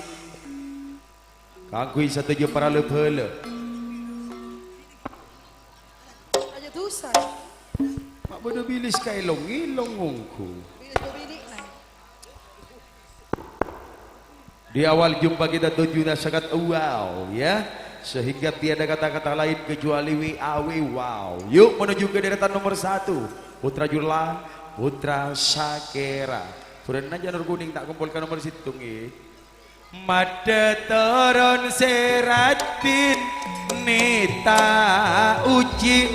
Kaangghuy sadhâjâ para la-bhâlâ. Aja dosa. Mak bâdâ bilis kaèlong-ngèlong ngongghu. Bilis bâbinè'na. Di awal jumpa kita tujuh kata wow, ya. Sehingga tiada kata-kata lain kecuali W A W, wow. Yuk menuju ke deretan nomor satu. Putra Jurla, Putra Sakera. Bârâmma Janur Kuning ta' kompol ka nomor sèttong, ngghi. Maddhâ toron sè raddhin nèta uji.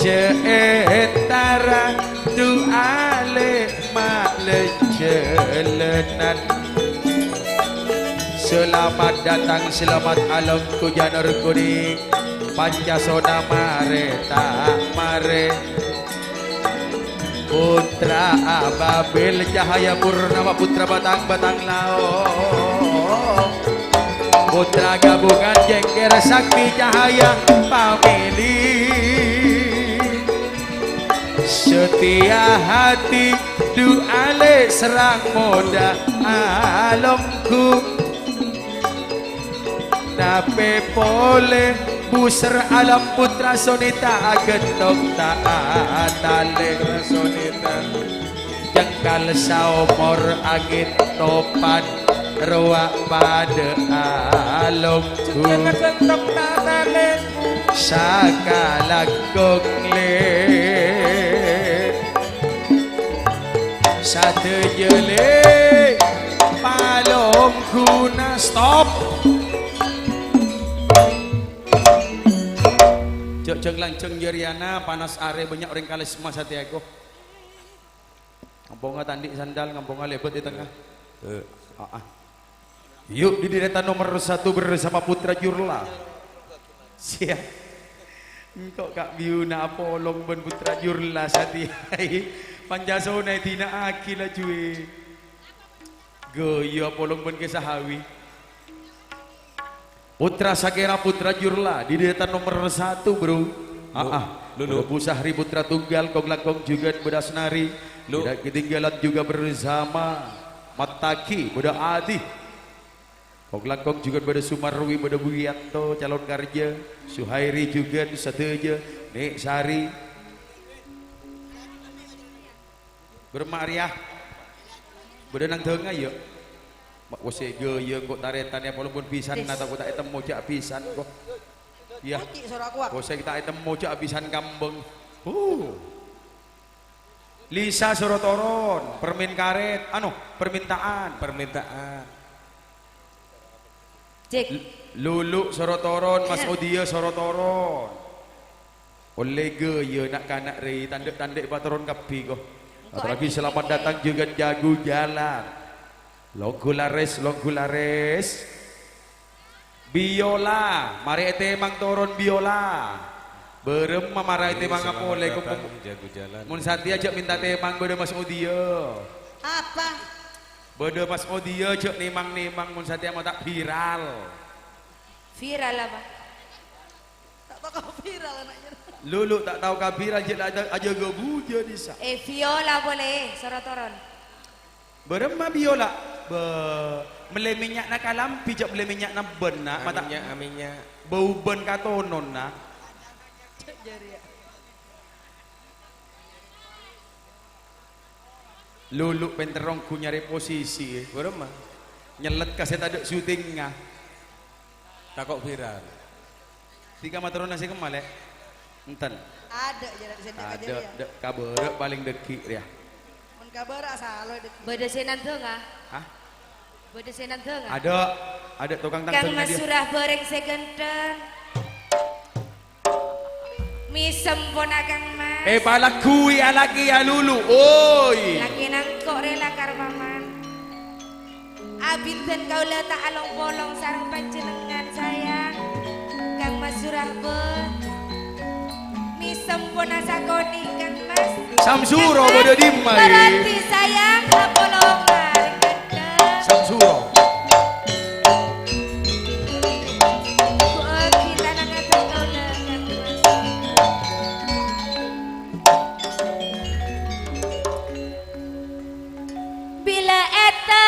Jhâ' èntara du'ale malèjhâlânan. Selamat datang, selamat alongghu Janur Kuning. Pancasona marè ta' marè. Putra Ababil, Cahaya Purnama, Putra Batang-Batang Lao. Putra Gabungan Jengker Sakti Cahaya Pamili. Setia hati du'ale serrang moda alongghu. Napè polè buser alam putra sonèta aghântong ta' atalè sonèta. Cengkal saomor angèn topan rowa padâ alongghu. Jhughân aghântong ta' atalè. Sakalangkong lè. Sadhâjâ lè palongguna stop. Jhâ' jhâng-lanjhâng jârèyana panas arè bânnya' orèng kalèsma satèya, ko. Ngamponga ta' andi' sandal, ngamponga lèbât è tengnga. Eh. Ah, ah. Yuk, di deretan nomor satu bersama Putra Jurla. Siap. Engko' ka' biyuna apolong bân Putra Jurla satèya. Pancasona èdina'aghi lajuwè. Ghâyâ apolong bân Kè Sahawi. Putra Sakera, Putra Jurla, di deretan nomor satu, Bro. Ah, ah. Lu, lu. Bâdâ Abu Sahri, Putra Tunggal, kong-langkong jhughân bâdâ Asnari. Lu. Tidak ketinggalan juga bersama Mat Taqi, bâdâ Adi. Kong-langkong jhughân bâdâ Sumarwi, bâdâ Wiyanto, calon karja, Suhairi jhughân sadhâjâ, Nèk Sari. Bârâmma arèya? Bâdâ nang dângngâ, yâ? Ma' kosè ghâyâ engko' tarètan, yâ, walaupun bhisan, Tis. Atau ta' ètemmo jhâ' bhisan, ko. Yâ. Odi' soro aku, ah. Kosè ta' ètemmo jhâ' bhisan kambâng. Huh. Lisa soro toron, permin karèt, anu, permintaan. Permintaan. Cek. L-, Lulu soro toron, Mas Odia soro toron. Ollè ghâyâ na'-kana' rèya, tandhâ'-tandhâ' patoron kabbhi, ko. Engko' Aturaghi adi' selamat ini. Datang jhughân Jago Jalan. Longghu larès, longghu larès. Biola, marè ètèmang toron biola. Bârâmma marè ètèmang polè, ko. Jago Jalan. Mon satèya jhâ' mènta tèmang bâdâ Mas Odia. Apa? Bâdâ Mas Odia jhâ' nèmang-nèmang mon satèya ma' ta' viral. Viral apa? Ta' tao ka viral ana'na. Lulu ta' tao ka viral, jhâ' la-, ajâgâ bujâ dissa'. Eh, biola polè, soro toron. Bârâmma biola? Bâ, mellè mènnya'na kalambi, jhâ' mellè mènnya'na bân, Na'. Mata' amènnya', amènnya'. Bâu bân katonon, Na'. Lulu' pènter ongghu nyarè posisi, eh. Bârâmma? Nyellet ka sè tadâ' syutingnga. Tako' viral. Dhika matoronna sè kemma, Lè'? Enten. Adâ', jhâ' sè dâ' ka Adâ', jârèya. Dâ', ka bârâ' palèng dhâggi' rèya. Mon ka bârâ' sala dhâggi'. Bâdâ sè nandhângnga? Hah? Bâdâ sè nandhângnga? Adâ', adâ' tokang Kang tandhângnga Mas dhiyâ. Surah bhâreng sè ghântheng. Mèsem pona Kang Mas. Èpalagguwi alakè alulu, oi. Lakè nangko' rèla karo Paman. Abidhân kaulâ ta' along-polong sareng panjhennengngan, sayang. Kang Mas Surahba. Mèsem pona sakonè', Kang Mas. Samsuro Kang Mas, bâdâ dimma, è? Parati, sayang, apolong arèng ghânteng. Samsuro. Bu Odi tanangnga kaulâ, Kang Mas. Bilâ ètegghu'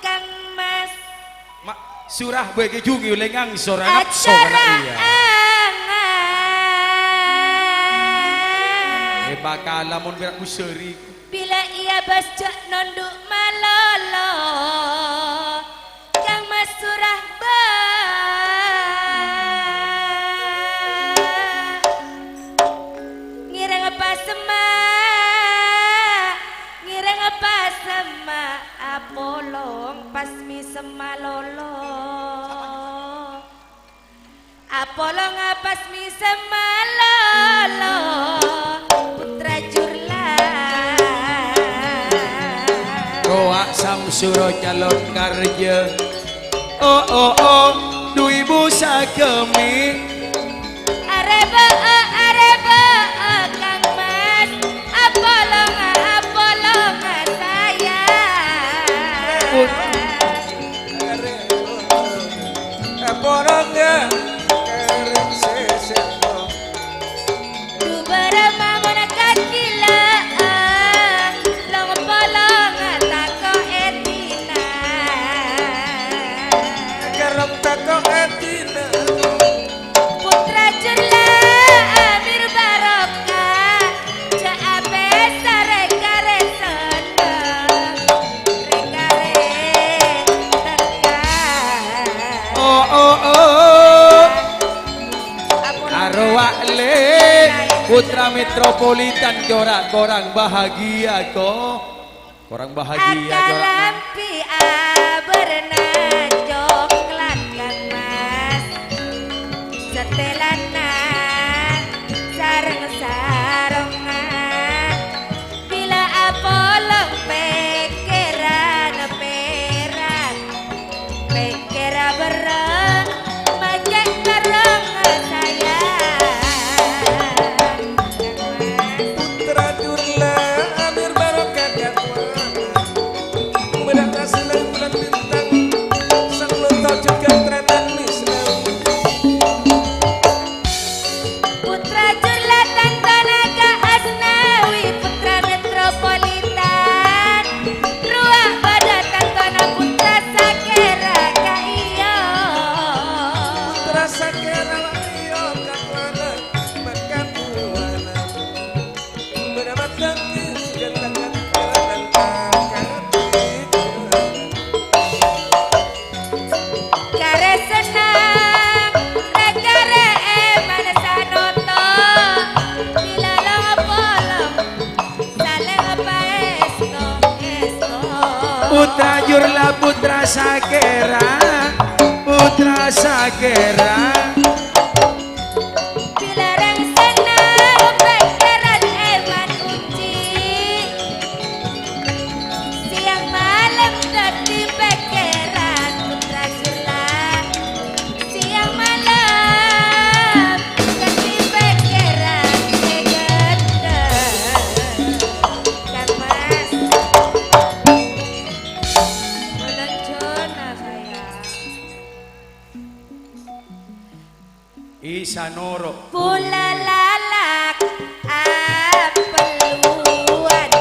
Kang Mas. Ma', Surahba ghi' jhungè olè ngangsor, ngapso kana' iyâ. Acara angan. È, pakala mon pèra' busari. Bilâ iyâ bâs jhâ' nondhu' malolo. Kang Mas Surahba. Ngèrèng pasemma', ngèrèng pasemma', apolong pas mèsem malolo. Apolong pas mèsem malolo, Putra Jurla. Rowa Samsuro calon karja. Oh, oh, oh, dhu ibu sagâmè. Arèbâ'â, arèbâ'â, Kang Mas. Apolong, apolong, sayang. Put- Polongnga kerrèng sè sèttong. Dubârâ mamona kagilâ'ân, long-polong tako' èdina. Kerrong tako' èdina. Putra Jurla Amir Barokah, jhâ' apèsa rè-karè senneng, rè-karè tekka. Oh, oh, oh. Arowa lè, Putra Metropolitan jhâ' korang bahagia, ko. Korang bahagia, jhâ' korang. Akalambi abârna coklat, Kang Mas. Satèlana sareng sarongnga. Bilâ apolong pèkkèran pèran. Pèkkèr abârrâ, majâ' terrong sayang. Putra Jurla Amir Barokah Gatwa. Bâdâ Asnawi Bulan Bintang, Sang Lonto Jhughân Tretan Misnawi. Putra Jurla tantona ka Asnawi, Putra Metropolitan. Rowa padâ tantona Putra Sakèra ka Iyo. Putra Sakèra wa Iyo ka Kuala Mekah Kuala. Bâdâ matangkis ganteng-gantengan angkat. Karè sennang, rè-karè èman sanonto, bilâ long-polong, salèng paèsto-èsto. Putra Jurla, Putra Sakèra, Putra Sakèra. Bilâ rèng sennang pèkkèran èman unji, siang malem dhâddhi pèkkèran Putra Jurla. Siang malem dhâddhi pèkkèran sè ghânteng, Kang Mas. Melanjona, sayang. Isa noro'. Pula lalak apelluan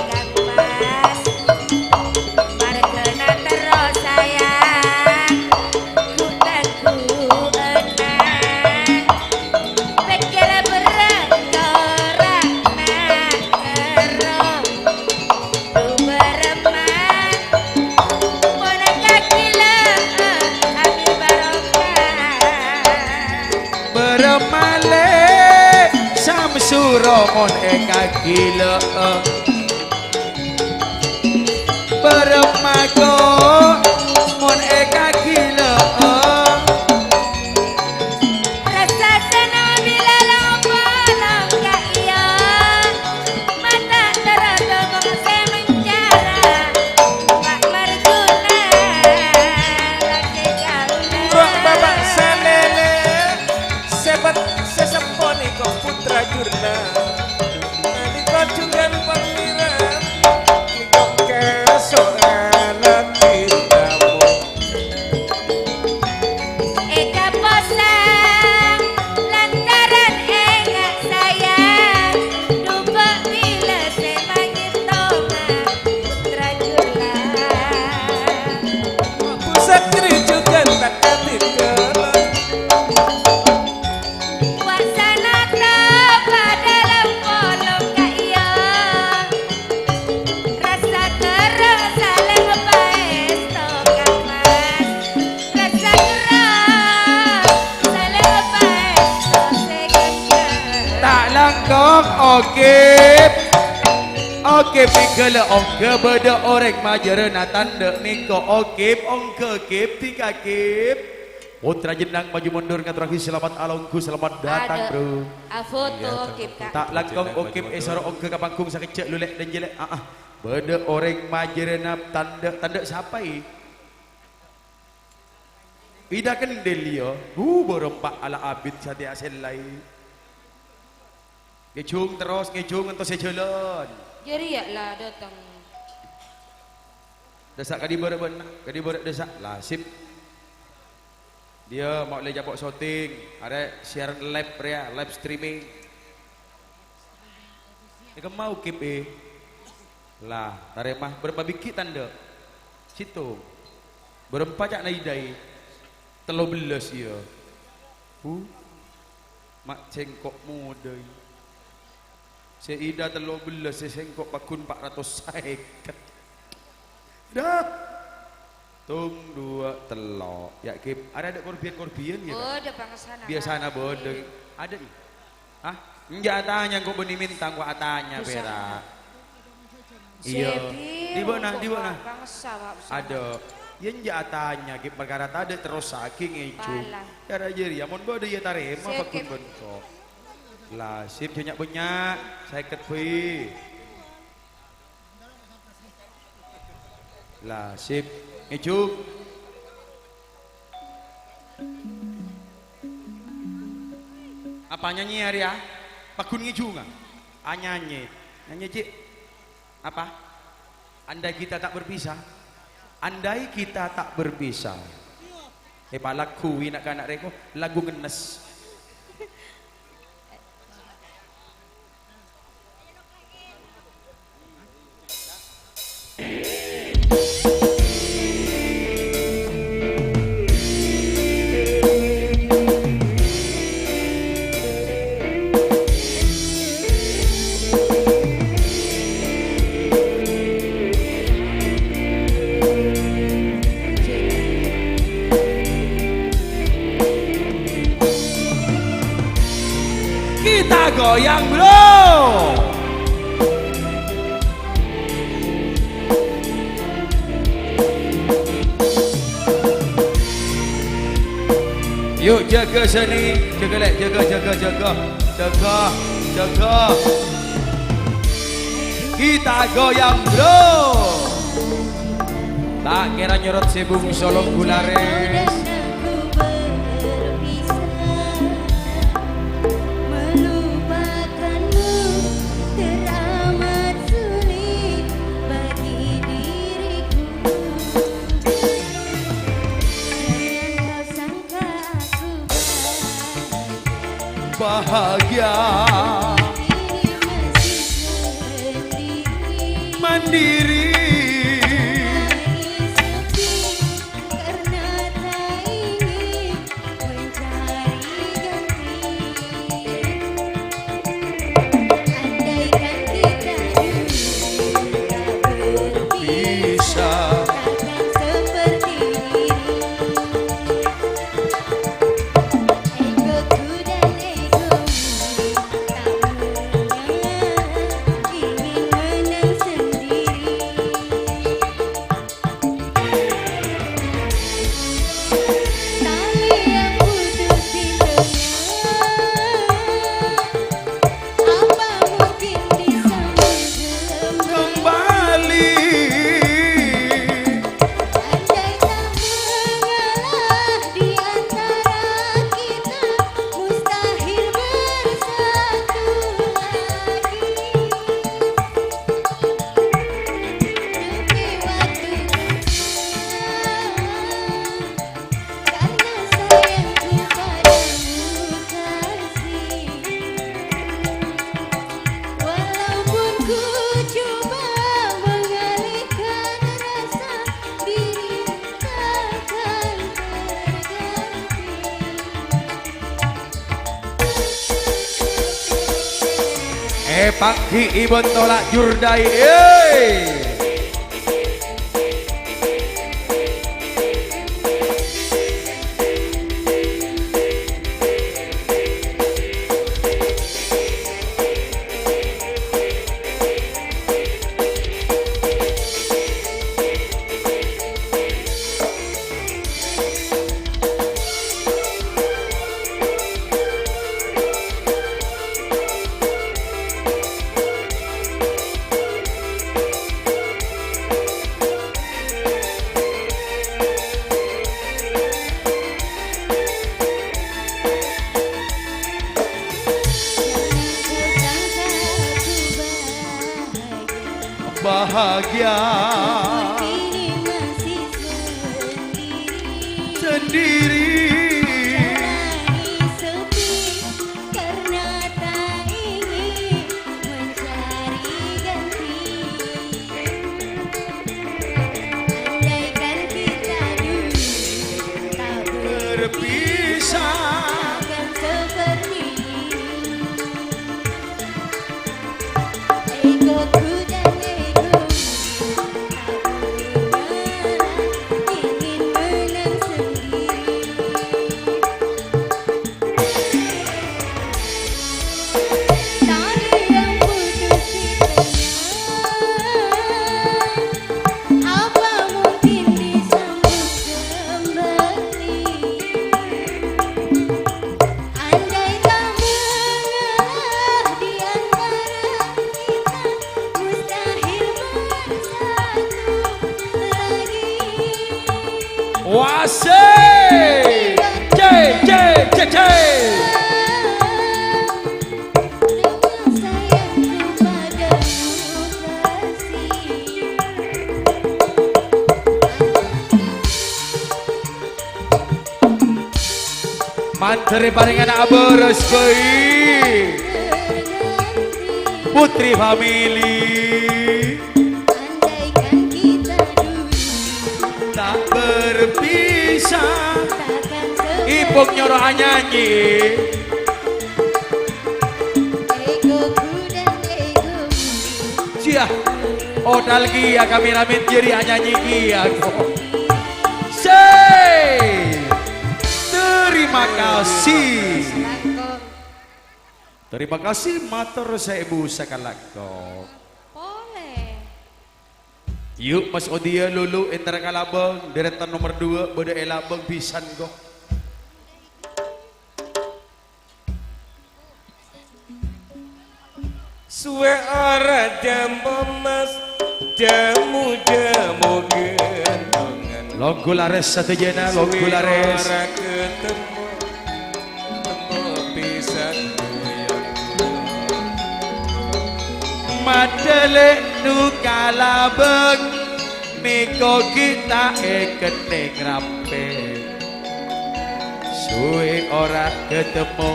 Suro mon èkaghilâ'â. Bârâmmago mon èkaghilâ'â. Rassa sè nabila lompo-longka iyâ. Mata terro tobong sè mencara. Pa' Marjuna lakè kaulâ. Bapa' salèlè. Sè pet-, sè seppo nèko putra Jurna. Nalika jhughân pangeran, nèko kaso'an ati tamu. Èkaposang lantaran enga' sayang, dupa bilâ sè manyèttonga putra Jurna. Pusat kericuhan tak katinggalan. Wasana tapa dalam polong ka iya. Rasa terro saleng paesto ka Mas. Rasa terro saleng paesto sè ghândhâ. Ta' langkong, Okip. Okip, èghâlâ' ongghâ bâdâ orèng majârâna tandhâ nèko, Okip, ongghâ, Kip, dhika, Kip. Putra Jennang maju mundur ngatorraghi selamat alongghu, selamat datang, Bro. Afoto, iya, Kip, Kak. Ta' langkong, Okip, èsoro ongghâ ka panggung sakejjhâ', lu, Lè', dan Jhâ', Lè'. Ah, ah. Bâdâ orèng majârâna tandhâ, tandhâ sapa, è? Ida Kendil, iyâ. Hu, bârâmpa ala abit satèya sè laèn. Ngèjhung terros, ngèjhung ngantos è jhâlân. Jârèya la dâteng. Dâssa' kadhi bârâ' bân, kadhi bârâ' dâssa'. La, sip. Dia mau lè capo' syuting, arè siaran live rèya, live streaming. È kemma Okip, è. La, tarèma, bârâmpa bighi' tandhâ? Sèttong. Bârâmpa ca'na Ida, è? Tello bellâs, iyâ. Hu. Ma' sèngko' modâ, è. Sè Ida tello bellâs, sè sèngko' paggun pa' ratos sèket. Dah. Tong, duwâ', tello'. Yâ, Kip, arè adâ' korbiyan-korbiyan, yâ, Kak? Bâdâ, bângsa. Biyasana bâdâ. Adâ', yâ? Hah? Enjâ' atanya, engko' bânnè mènta, engko' atanya, pèra'. Iyâ. Dhibi', Nang, dhibi', Nang? Bângsa, Pak. Adâ'. Yâ, enjâ' atanya, Kip, parkara tadâ' terros saghi ngèjhung. Bâlâ. Yâ, ra jârèya, mon bâdâ, yâ, tarèma, Kip, paggun bân engko'. La, sip, jhâ' nya'-bânnya'. Sèket bhâi. La, sip. Ngèjhung. Apa nyanyè arèya? Paggun ngèjhunga? Ah, nyanyè. Nyanyè, Cik. Apa? Andai kita tak berpisah. Andai kita tak berpisah. Èpalagghuwi na'-kana' rèko, lagghu ngennes. Kita goyang, Bro. Yuk, jâgâ seni, jâgâ, Lè', jâgâ, jâgâ, jâgâ, jâgâ, jâgâ. Kita goyang, Bro. Ta' kèra nyorot sè bungso longghu larès. Bahagia. Mandiri. Bisa. Èpangghi'i bân tola' jurdaè, eh! Bahagia. Kini masih sendiri. Sendiri. Jalani sepi karena tak ingin mencari ganti. Andaikan kita dulu tak berpisah, takkan seperti ini. Egoku dan egomu tak menyerah, ingin menang sendiri. Tali yang putus di tengah, apa mungkin disambung kembali? Andai tak mengalah di antara kita, mustahil bersatu lagi. Wasik! Cek, cek, cek, cek! Rasa sayangku padamu kasih. Mandhâr èparèngana abârâs bhâi. Putri Family. Andaikan kita dulu tak berpisah. Takkan seperti Ipung nyoro anyanyi. Egoku dan egomu. Siah. Otal kèya kameramen jârèya anyanyi kèya, kok. Say, terima kasih. Terima kasih, mator saèbu sakalangkong. Polè. Yu', Mas Odia, Lulu, èntar ka labâng, dèrètan nomer dua, bâdâ è labâng bhisan, kok. Suwè ora jamu, Mas, jamu-jamu gendongan. Longghu larès sadhâjâna, longghu larès. Suwè ora ketemu, ketemu pisan duyan. Madhâlè nu ka labâng, nèko ghi' ta' èkennèng rampè. Suwè ora ketemu,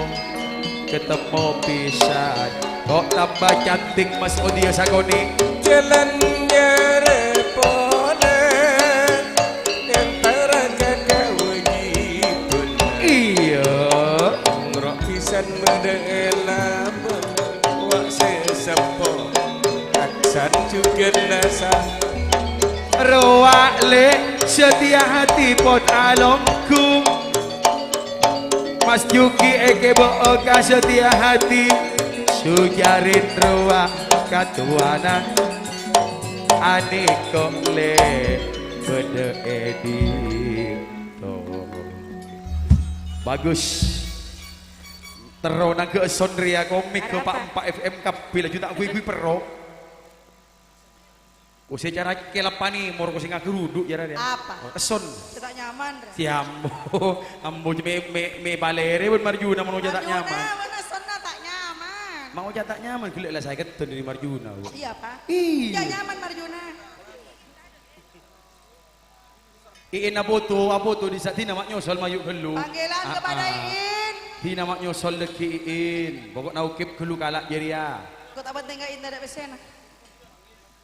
ketemu pisan. Kok tambah cantik Mas Odia sakonè'. Jalan nyarè polè, èntar ka kawâjibhân. Iyâ. Ngrok pisan bâdâ è labâng, wa' sè seppo, aksan jhughân nasa. Rowa' lè', Setia Hati pon alongghu. Mas Juki èkèbâ'â ka Setia Hati, sojarin rowa' ka towana. Anèko lè' bâdâ è dhinto. Bagus. Terro nangghâ' son rèya komik, kok pa'-empa' F M kabbhi laju ta' ghuy-ghuy perro. Kosè cara kèlappanè, mor kosè ngageruduk cara rèya. Apa? Son. Sè ta' nyaman, Ra. Si ambo, ambo me, me, me palèrè bân Marjuna mon oca' ta' nyaman. Marjuna, bân sonna ta' nyaman. Ma' oca' ta' nyaman, ghellâ' la saèkèdhân dâri Marjuna, Bu. Iyâ, Pa'. Iyâ. Jhâ' nyaman Marjuna. Iin apoto, apoto dissa' dina ma' nyosol mayu' ghâllu. Panggilan kepada Iin. Dina ma' nyosol dhâggi' Iin. Pokok naokib ghâllu kala' jârèya. Kok ta' penting ka Iin tadâ' pèssèna.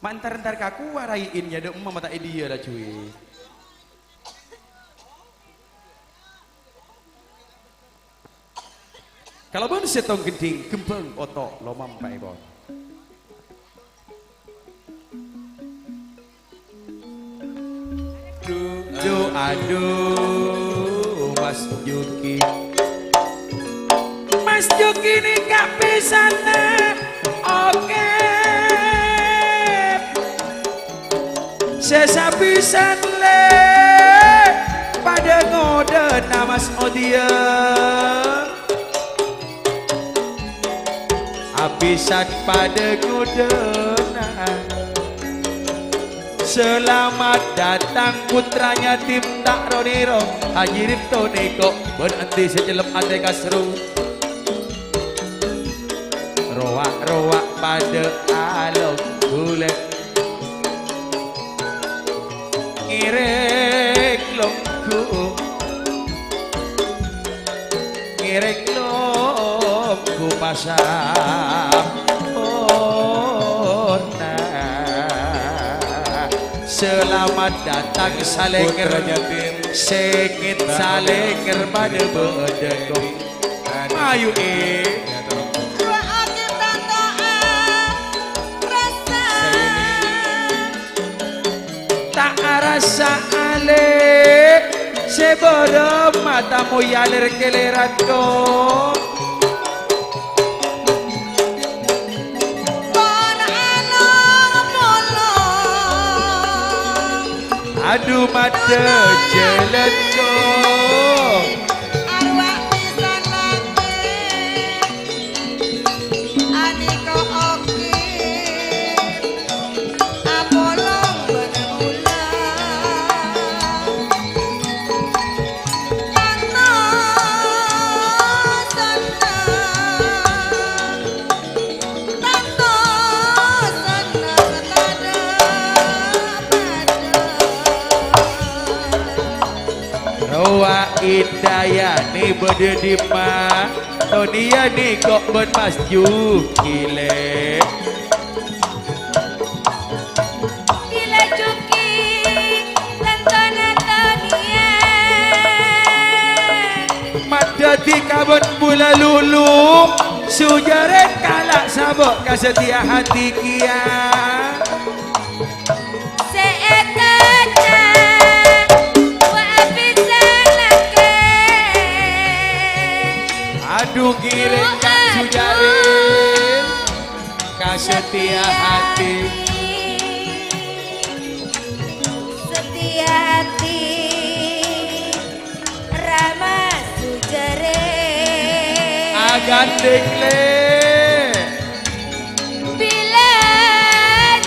Ma' entar-entar ka kowa ra Iin, yâ, dâ' emma ma' ta' è dhiyâ laju, è. Kalabân sèttong gendhing, kembhâng oto' lomampa'èpon. Adhu, Mas Juki. Mas Juki nèka pèsanna, oke. Sè sapisan, lè, padâ ngodâna Mas Odia. Apisan padâ ngodâna. Selamat datang putranya Tim Ta' Roniro, Haji Ripto nèko bân endi sè cellep atè kasru. Rowa'-rowa' padâ alongghu lè. Ngèrèng longghu, ngèrèng longghu pasamponna. Selamat datang salènger, sèngèt salènger padâ bâdâ kok. Mayu, è. Duwâ'aghi tanto arassa. Ta' arassa alè, sè bârâmma tamoy alèr-kèlèran, kok. Pon along-polong. Adhu, maddhâ jhâlân, kok. Arwah pisan lati. Anèka oke. Apolong bân bulan. Tanto senneng. Tanto senneng tadâ' padâ. Rowa' Indayani bâdâ è dimma? Toniya nèko bân Mas Juki, lè. Bilâ Juki, tantona Toniya. Maddhâ dhika bân bulâ lulu, Sujârèn kala' sabâ' ka Satèya Hati kèya. Sè èkaca wa' apisan lakè. Adhu, ngèrèng ka Sujârèn, ka Satèya Hati. Satèya Hati. Rama Sujârèn. Agandhèng, lè. Bilâ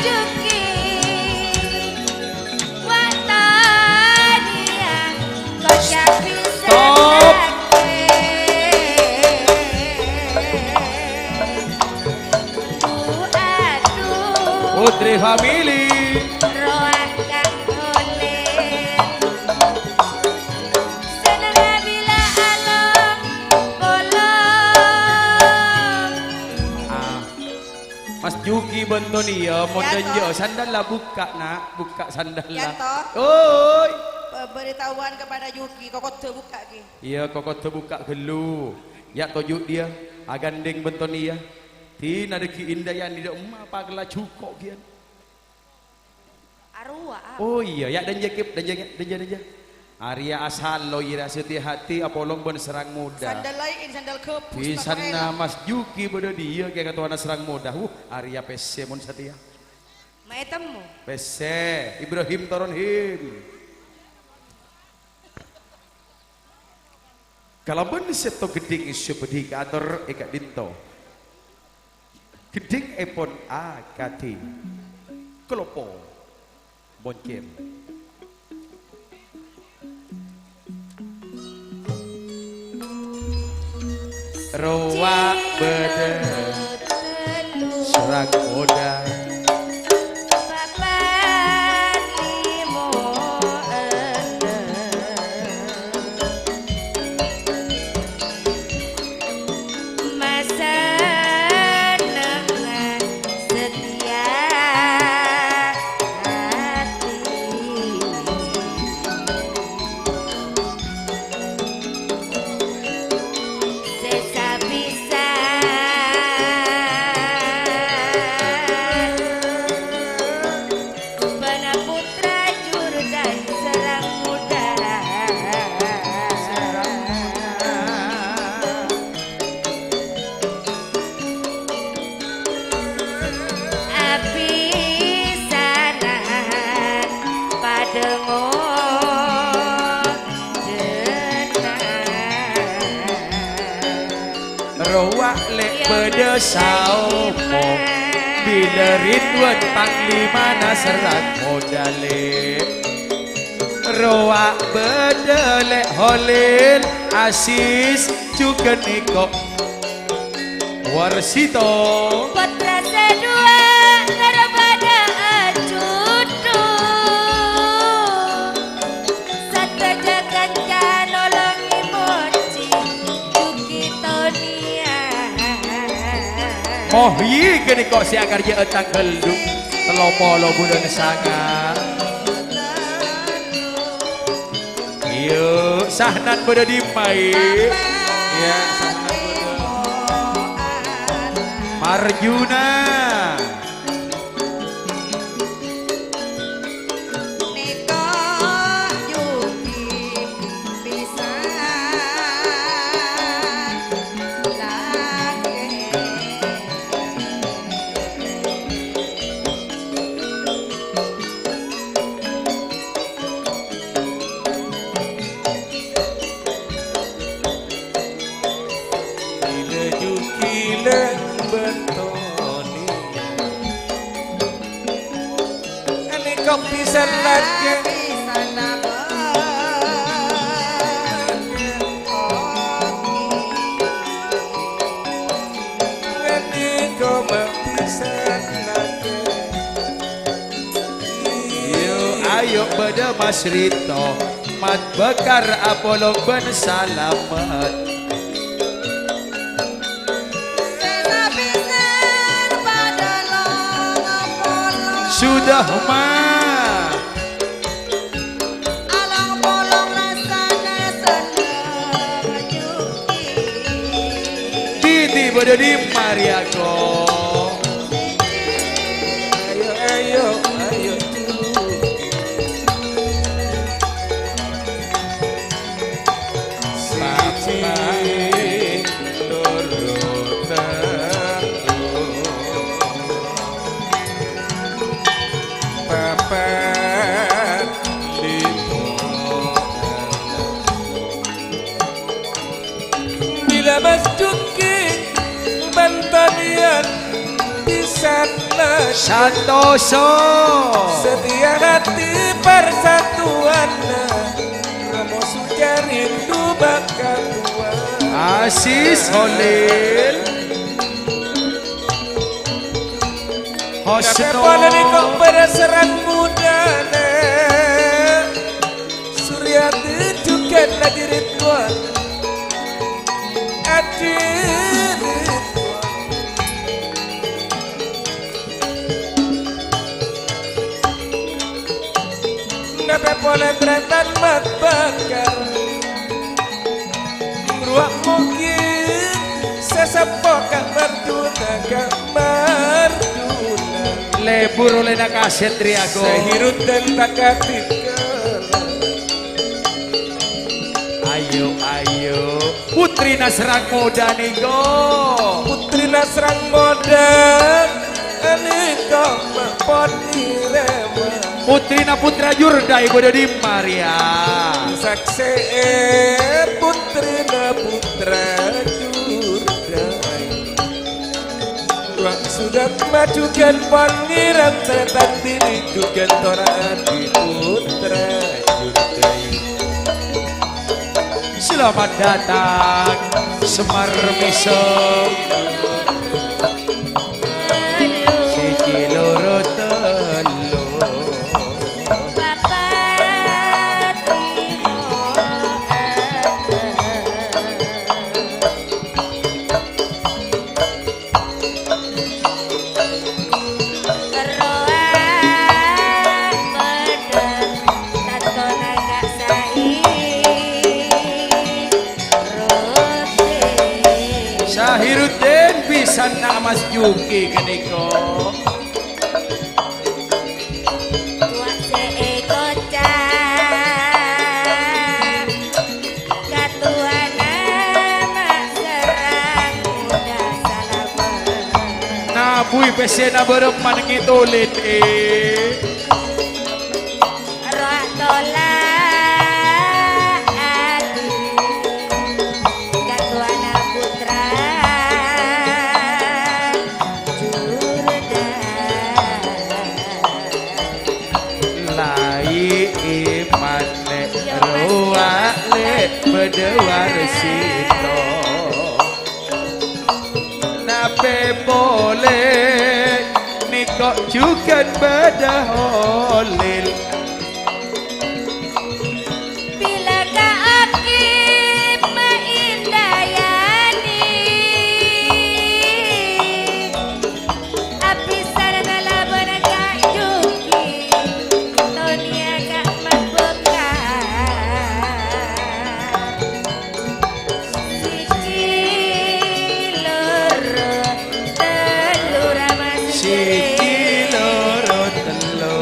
Juki, wa' Toniya, koca' pisan. Stop. Lakè. Adhu, adhu. Putri Family. Rowa' kang olè. Sennengnga bilâ along-polong. Ah. Mas Juki bân Toniya, mon Yâ, dânjâ' to. Sandhâlla bukka', Na', bukka' sandhâlla. Yâ, to. Oi. Pemberitahuan kepada Juki, kokoddhâ bukka' ghi. Iyâ, kokoddhâ bukka' ghâllu. Yâ, toju' dhiyâ, agandhèng bân Toniya. Dinah dâggi' Indayani dâ' emma pakella jhuko' ghiyân. Arowa, ah. Oh iyâ, yâ, dânjâ, Kep, dânjâ, dânjâ, dânjâ. Arèya asal lo ira Satèya Hati apolong bân Serrang Moda. Sandal laèn, sandal gabus, Bisanna pakèna. Mas Juki bâdâ dhiyâ kè katowana Serrang Moda. Huh, arèya pèssè mon satèya. Maetemmo. Pèssè, Ibrahim toron Him. Kalabân sèttong ghedhing sè bhâdhi kaator è ka'dinto. Ghedhingèpon akadhi kaloppo moncèr. Rowa' bâdâ Serrang Moda. Papat limo ennem. Masenengnga Satèya Hati. Sè sabisa Rowa lè' bâdâ saopo, bilâ Ridwan panglimana serrat modâ lè'. Rowa bâdâ lè' Holil, Asis, jhughân Niko. Warsito. Pottra sè duwâ' ghârbâdhâ ajhudhu. Sadhâjâ kanca nolongè mojhi Juki Tonia. Mohyi ghânèka sè akarjâ'â tangghâl du-, tello polo bulân sanga'. Iyâ, Sahnan bâdâ dimma, è? Iyâ, Sahnan bâdâ. Marjuna. Nèka Juki pisan lakè. Bilâ Juki lèmbât Tonia. Ane kopi salad ke. Ane kopi salad ke. Yo, ayo bâdâ Mas Rito, Mat Bakar apolong bân salamet. Sudah, Ma. Didi bâdâ dimma rèya, ko? Ayo, ayo, ayo. Siji nurut tanggung. Papat limo. Bilâ Mas Juki bân Tonian pisanna. Santoso. Setia hati persatuanna. Romo suci rindu bâkal tua. Asis Holil. Hosno. Kabeh polana kok bâdâ sareng budhâna. Suryati jhughân Haji Ridwan. Adi Ridwan. Napa polè tarètan Mat Bakar. Ruwa' mogi saseppo ka Marduna, ka Marduna. Lebur olèna kasèt rèya, ko. Sahirudin takati kala. Ayo, ayo. Putrina sareng modhâ nèko. Putrina sareng modhâ nèko ma' pon irema. Putrina putra Jurdai bâdâ dimma rèya? Saksè'è putrina putra Jurdai. Wa' sudat majugan pon irem tarètan dini jugan tora adi putra Jurdai. Selamat datang, Semar Mesem. Siji, loro, tello. Rowa bâdâ tantona ka Sahirudin. Sahirudin pisanna Mas Juki ghânèka. Wa' sè èkoca' Katuana ma' serrang muda salamet. Nabuwi pèssèna bârâmman ngètolèn, è. Rowa' tola' adi. Katuana putra Bâdâ Warsito. Napè polè nèko jhughân bâdâ Holil. Bilâ ka Akib ma' Indayani. Abisarana labâna Ka' Juki, Tonia Ka' Maboka. Siji, loro, tellu, Rama Siti. Siji, loro, tellu.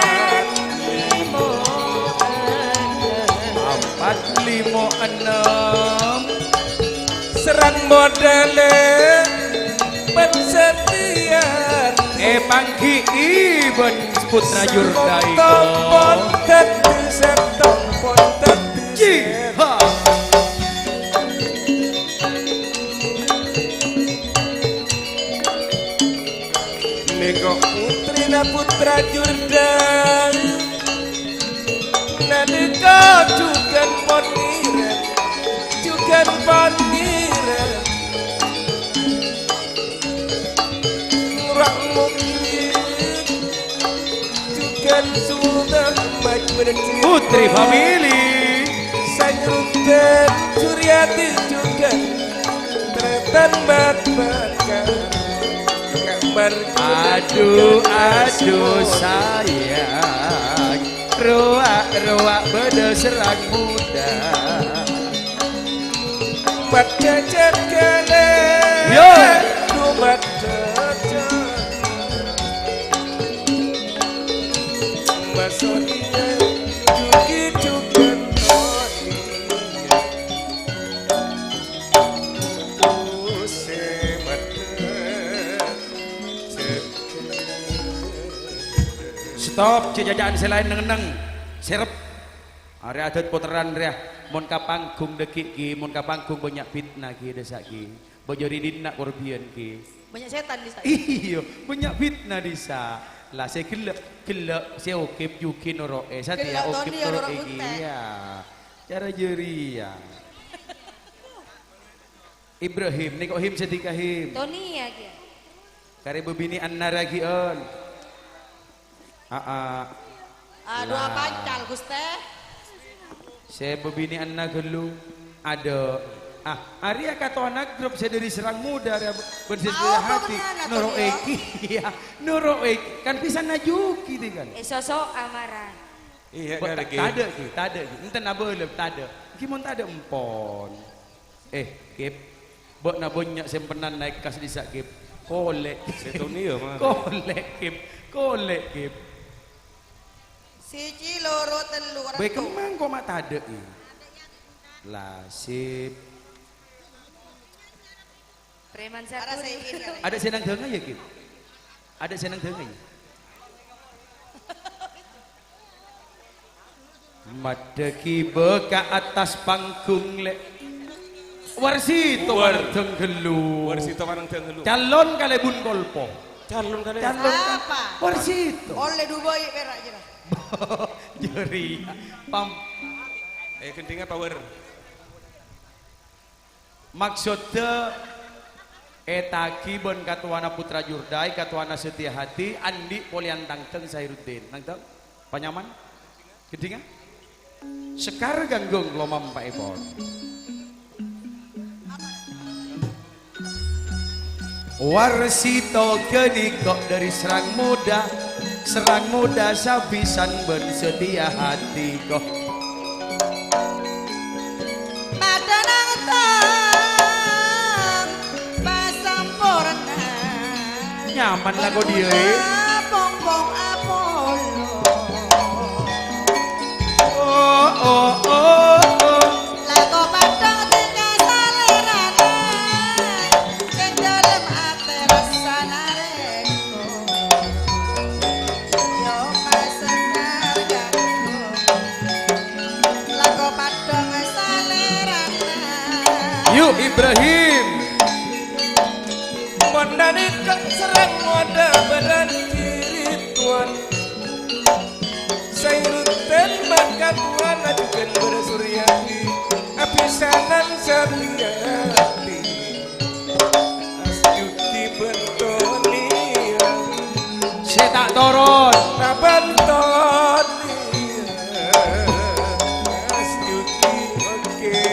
Papat, limo, ennem. Papat, limo, ennem. Serang modalè, bân satèya. Èpangghi'i bân putra jurdâ iko. Sèttong pon dhâddhi, sèttong pon dhâddhi. Ji, ha. Nèko putrina putra jurdâ. Nalèka jhughân pon ngèrèm, jhughân pon ngèrèm. Ngèra' mungkin jhughân sudah maju. Putri famili. Sanyrutan Suryati jhughân. Trètan bât-bâkar. Adu, adu, sayang. Rowa', rowa' bâdâ serang modâ. Mat jhâjhât kalè. Yo. Adu, mat jhâjhât. Masoria, jugi, jugan, Stop, jhâ-, jhâjhâ'ân sè laèn neng-enneng. Serep. Arè adât potteran rèya. Mon ka panggung dhâggi' ghi, mon ka panggung bânnya' fitnah ghi, dhâsa' ghi. Bâjâri dinna' korbiyân ghi. Bânnya' sètan dissa'. Iyâ, bânnya' fitnah dissa'. La sè ghellâ', ghellâ' sè Okip jugi noro'è, satèya Okip noro'è ghi. Iyâ. Cara jârèya. Ibrahim, nèko Him sè dhika Him. Toni ya, Ki. Karè bâbinè'anna raghi'ân. Aa. Adu, la. Apancal, Ghustè. Sè bâbinè'anna ghâllu. Adâ'. Ah, arèya katowana grup sè dhâri Serang Modâ, arèya bân sè Settia Hati. Noro'è ghi. Iyâ, noro'è ghi. Kan bhâsana jugi, dhika. Eh, soso'a mara. Iyâ, bâ-, tadâ' ghi, tadâ' ghi. Enten abâlâ, tadâ'. Ghi mon tadâ' empon. Eh, Kip, bâ'na bânnya' sèmpenanna è kas dissa', Kip. Kolè'. Sètoni ya, Mas. Kolè', Kip. Kolè', Kip. Siji, loro, tellu, bâi rato. Kemmang kok ma' tadâ', ya? La, sip. Preman satu. Adâ' sè nang dângè, ya, Kip? Adâ' sè nang dângè, ya? Maddhâ ghibâ ka attas panggung, Lè'. Warsito War-, Wanang Dângghâllu. Warsito Wanang Dângghâllu. Calon kalèbun kolpo. Calon kalèbun. Calon ka-, sapa? Warsito. Ollè Dubai pèra' jârèya. Jârèya. Pam-, eh, gendhingnga power. Maksoddhâ ètagi bân katowana Putra Jurdai, katowana Setia Hati, andi' polèyan tangkèng Sairuddin. Nangkèng? Panyaman? Gendhingnga? Sekar Ganggung lomampa'èpon. Warsito ghânèka dhâri Serang Modâ, Serang Modâ sabhisan bân Setia Hati, ko. Padhâ nang tang pasamporna. Nyaman la ko' dhiyâ, è? Pongpong apolo. Oh, oh, oh, oh. Lako padhâ tinggal salèrana. Sing dâlem atè rassana rèko. Yo masenar gantung. Lako padhâ salèrana. Yuk, Ibrahim. Mon dhâri kang Serang Modâ bârâ' dhiri towan. Sairuddin mangkat towan ajugan Saryati, Mas Juki bân Toni. Sè ta' toron. Ta' bân Toni. Mas Juki, oke.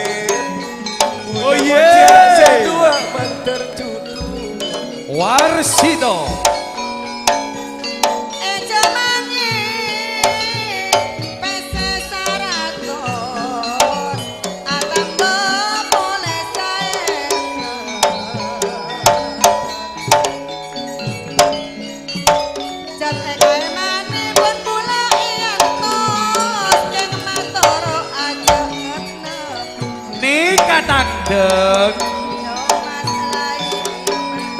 Oh, iya. Sè dua mandhâr Juki. Warsito. Èjhâmangi pèssè saratos, atamba polè saèngghâ. Jhât èkaèmani bân bulâ èantos, kèng matoro' ajâ' ngenna. Nèka tandhâng.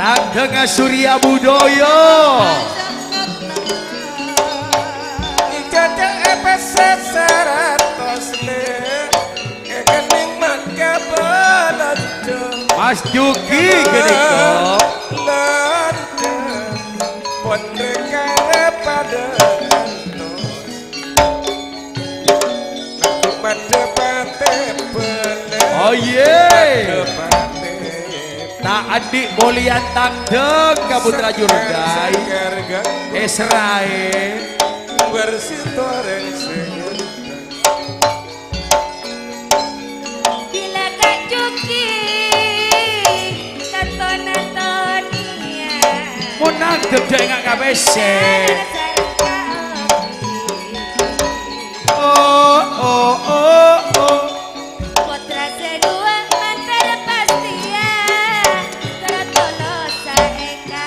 Tandhângnga Surya Budaya. Èjhâjhâ è pèssè saratos lè, èkennèng mangka balanja. Mas Juki ghânèka. Balanja. Pon rèkara padâ ngantos. Nangko' padâ patè bâlâ. Oh, iyâ. Padâ patè. Ta' andi' molèyan tandhâng ka Putra Jurdai. Èsraè. Bersih torèng sè ngentèng. Bilâ Ka' Juki, tantona Toni, yâ. Mon nangghep jhâ' enga' ka pèssè. Oh, oh, oh, oh. Pottra sè duwâ' mandhâr pastèya, tara tolo saèngghâ.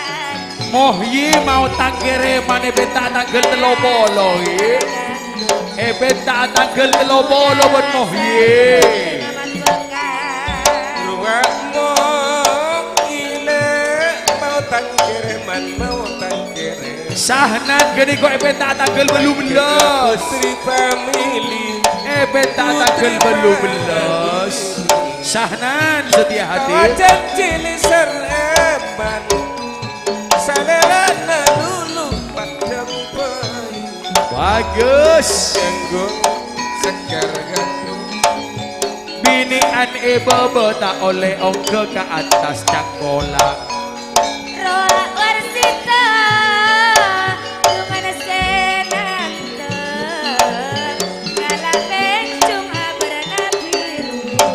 Mohyi maotan kèrèman èpènta tangghâl tello polo, yâ. Èpènta tangghâl tello polo bân Mohyi. Rowa Mohyi lè, maotan kèrèman, maotan kèrèman. Sahnan ghânèka èpènta tangghâl bâllu bellâs. Putri Family. Èpènta tangghâl bâllu bellâs. Sahnan Setia Hati. Kawajân cili' sèr èman. Salèrana lulu padhâ bhâi. Bagus. Ganggu segar ganggu. Binè'an è bâbâ ta' ollè ongghâ ka attas cangkola. Rowa Warsita, dumana sè nangka. Ngala' pèncong aberna biru.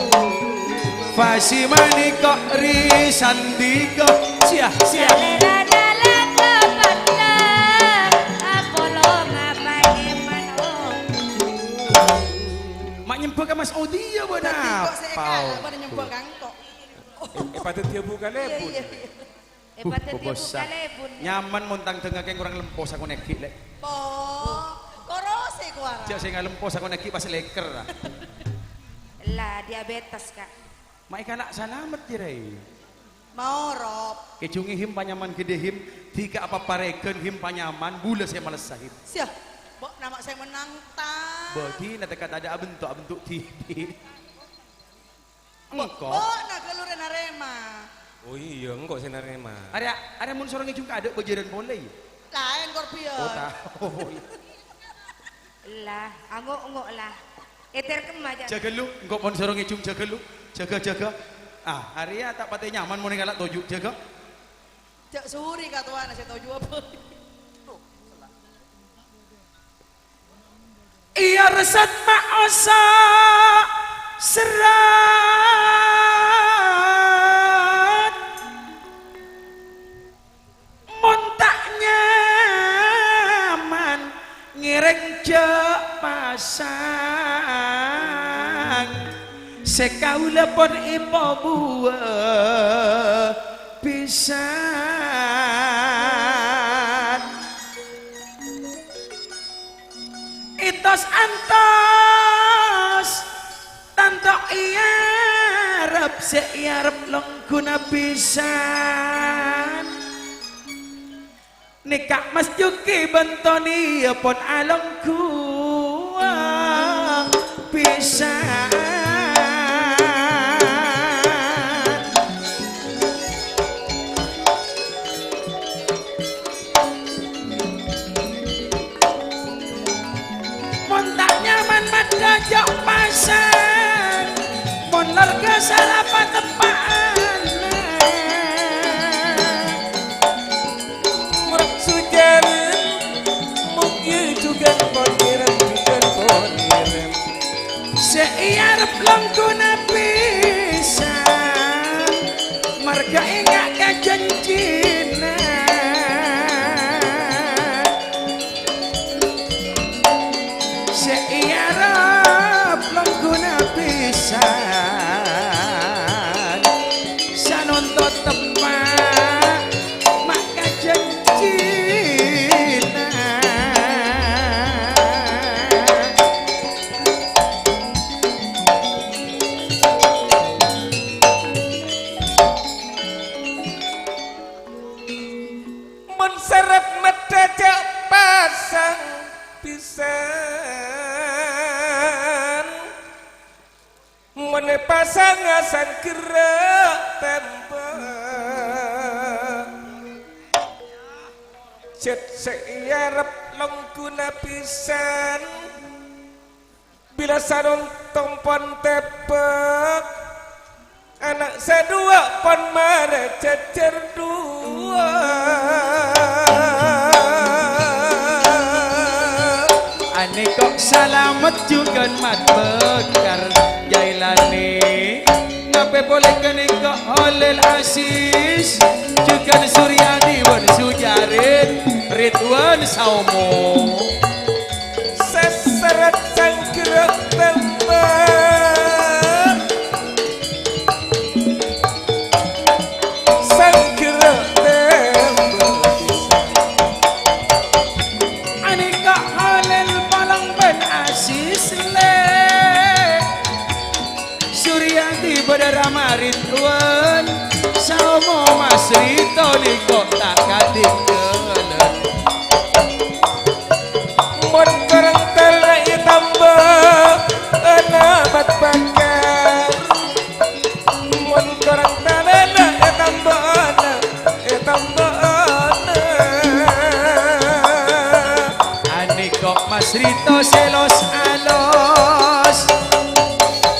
Fasi manèka ri sandika, siah, siah. Salèrana la-, la-, patang, apolong apaè manok. Ma' nyemba ka Mas Audia bân apa? Tadi kok sè èkala' padâ nyemba ka engko'. Eh, eh, padâ diabu kalèbun. Iyâ, iyâ, iyâ. Eh, buh, padâ bobos, diabu kalèbun. Nyaman mon tang dengngaghi korang lempo sakonè' ghi', Lè'. Po, korosè kowara. Jhâ' sè ngalempo sakonè' ghi' pas lèker, ah. Lah, diabetes, Kak. Ma' èkala' salamet, jârèya. Maorop. Kèjhungè him panyaman ghâdhâ him, dhika apa parèghân him panyaman, bulâ sè malessa him. Siah, bo' nama sè mennang, ta? Bâdina tekka tadâ' abentuk, abentuk dhibi'. Engko'. Bo-, bo' na galurè narèma. Oh iyâ, engko' sè narèma. Arèya, arèya mon soro ngèjhung kadâ' bâjârân polè, yâ? Laèn, Korbiyân. Oh, ta-, oh, iyâ. Lah, ango'-ngo' lah. Ètèr kemma, jâ. Jâgâ lu, engko' mon soro ngèjhung jâgâ lu. Jâgâ, jâgâ. Ah, arèya ta' patè nyaman mon èkala' toju', jâgâ. Jâ' sori katowana sè toju' apa? Iyâ resep maosa serrat. Mon ta' nyaman ngèrèng jhâ' pasang. Sè kaulâ pon èpabuwâ bhisan. Ètos antos, tanto èarep, sè èarep longghuna bhisan. Nèka Mas Juki bân Toni pon alongghu bhisan. Mon ta' nyaman, madhâ jhâ' pasang. Mon lorghâ Sala pateppa'anna. Murab sujârân, mungkin jhughân pon ngèrèm, jhughân pon ngèrèm. Sè èarep longghuna pèsan, marghâ enga' ka janjina. Sè èarep longghuna pèsan, sanonto teppa' ma' ka janjina. Mon serep medhâ jhâ' pasang pèsan, mon èpasanga sangghârâ tembhâk. Jhât sè èarep longghuna pèsan. Bilâ sarong tompon tèbâk, ana' sè duwâ' pon marè jhâjhâr duwâ'. Anèko salamet jhughân Mat Bhâkar Jailani. Tapè polè ghânèka Khalil Aziz, jhughân Suryadi bân Sujarin, Ridwan Saomo. Sè serep sangghârâ tembhâk. Sangghârâ tembhâk. Anèka Khalil Malang bân Aziz Lè. Suryadi bâdâ Rama Ridwan, Saomo Mas Rito nèko ta' kadhingghâlân. Mon korang tala ètambâ ana' Mat Bhâkar. Mon korang tala ètambâ ana', ètambâ ana'. Anèko Mas Rito sè los-alos.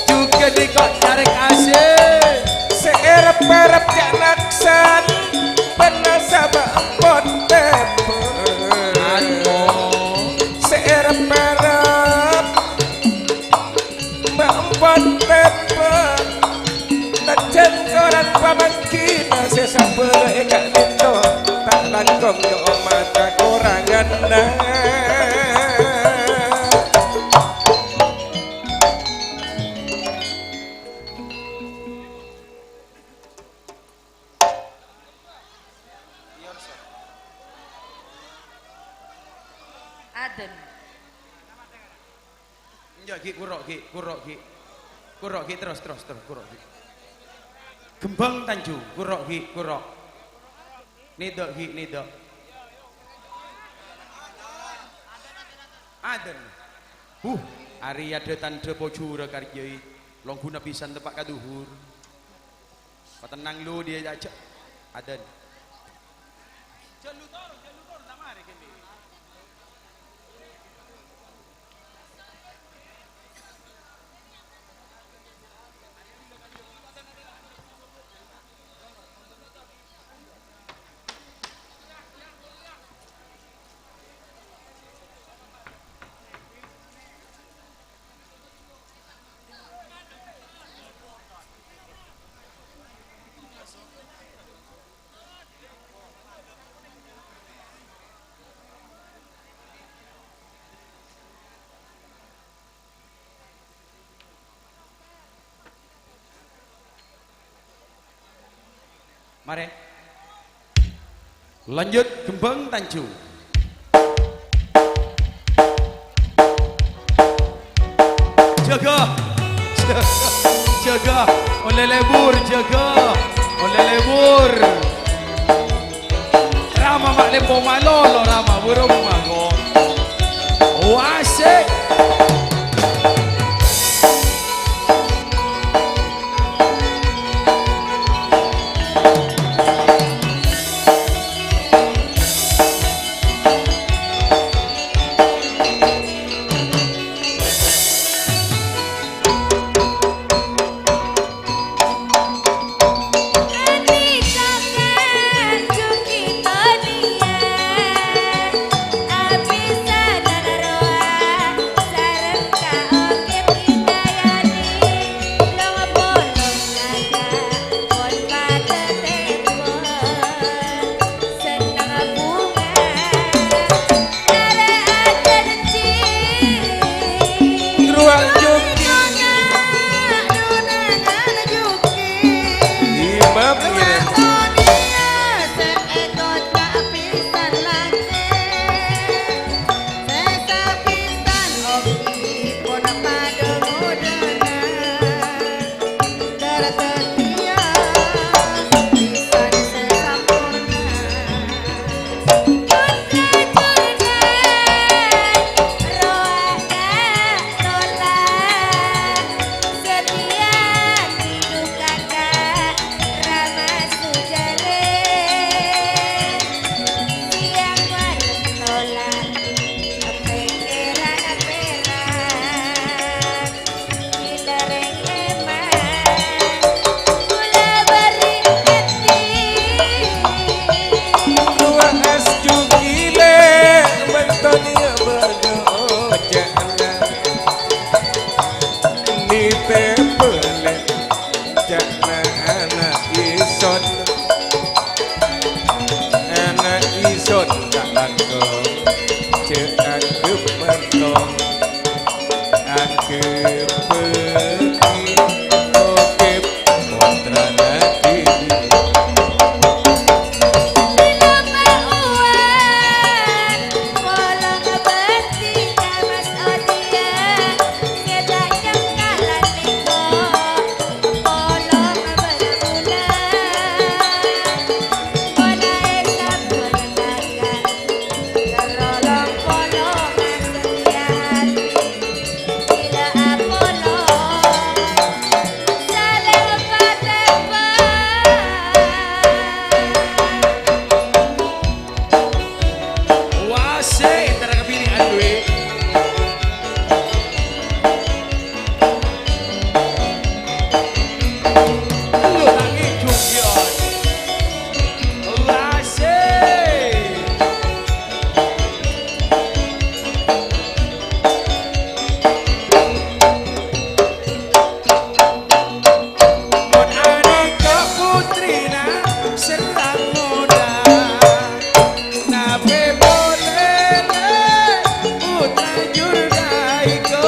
Jhughân nèko Carèk Asih. Sè èrep-èrep jhâ' naksan, bân nasaba' pon tèbâk. Sè èrep-èrep, ma' pon tèbâk. Najjhân korang pamangkina sè sabâlâ è ka'dinto, ta' langkong nyo'on mata koranganna. Adân. Enjâ', Ghi', kuro', Ghi', kuro', Ghi'. Kuro', Ghi', terros, terros, terros, kuro', Ghi'. Ghembhâng Tanjung, kuro', Ghi', kuro'. Nèdhâ', Ghi', nèdhâ'. Adân. Huh, arèya dhâ-tandhâ pojhurâ karjâi. Longghuna pèsan teppa' ka dhuhur. Patennang lu, dhiyâ, jhâ'. Adân. Marè. Lanjut, Ghembhâng Tanjung. Jâgâ. Jâgâ. Ollè lebur, jâgâ. Ollè lebur. Rama ma' lempo malolo, Rama, buru mangko. Wasik. Ca'na ana' isot, ana' isot ta' langkong, jhâ' anggep mantong, anggep bâgi, oke, pottrana dhibi'. Polong bâti ka Mas Odia, sè ta' nyangka lan lèko. Polong bârâmbulan, polè sabbhân tanggal, terro long polong asèya ati. Bilâ apolong, salèng patèppa. Wase, entara kabinè'an, Dwi. Lu tangi jungkion. Wase. Mon anèka puttrina serrang ngoda, napè polè, putra jur dhaiko,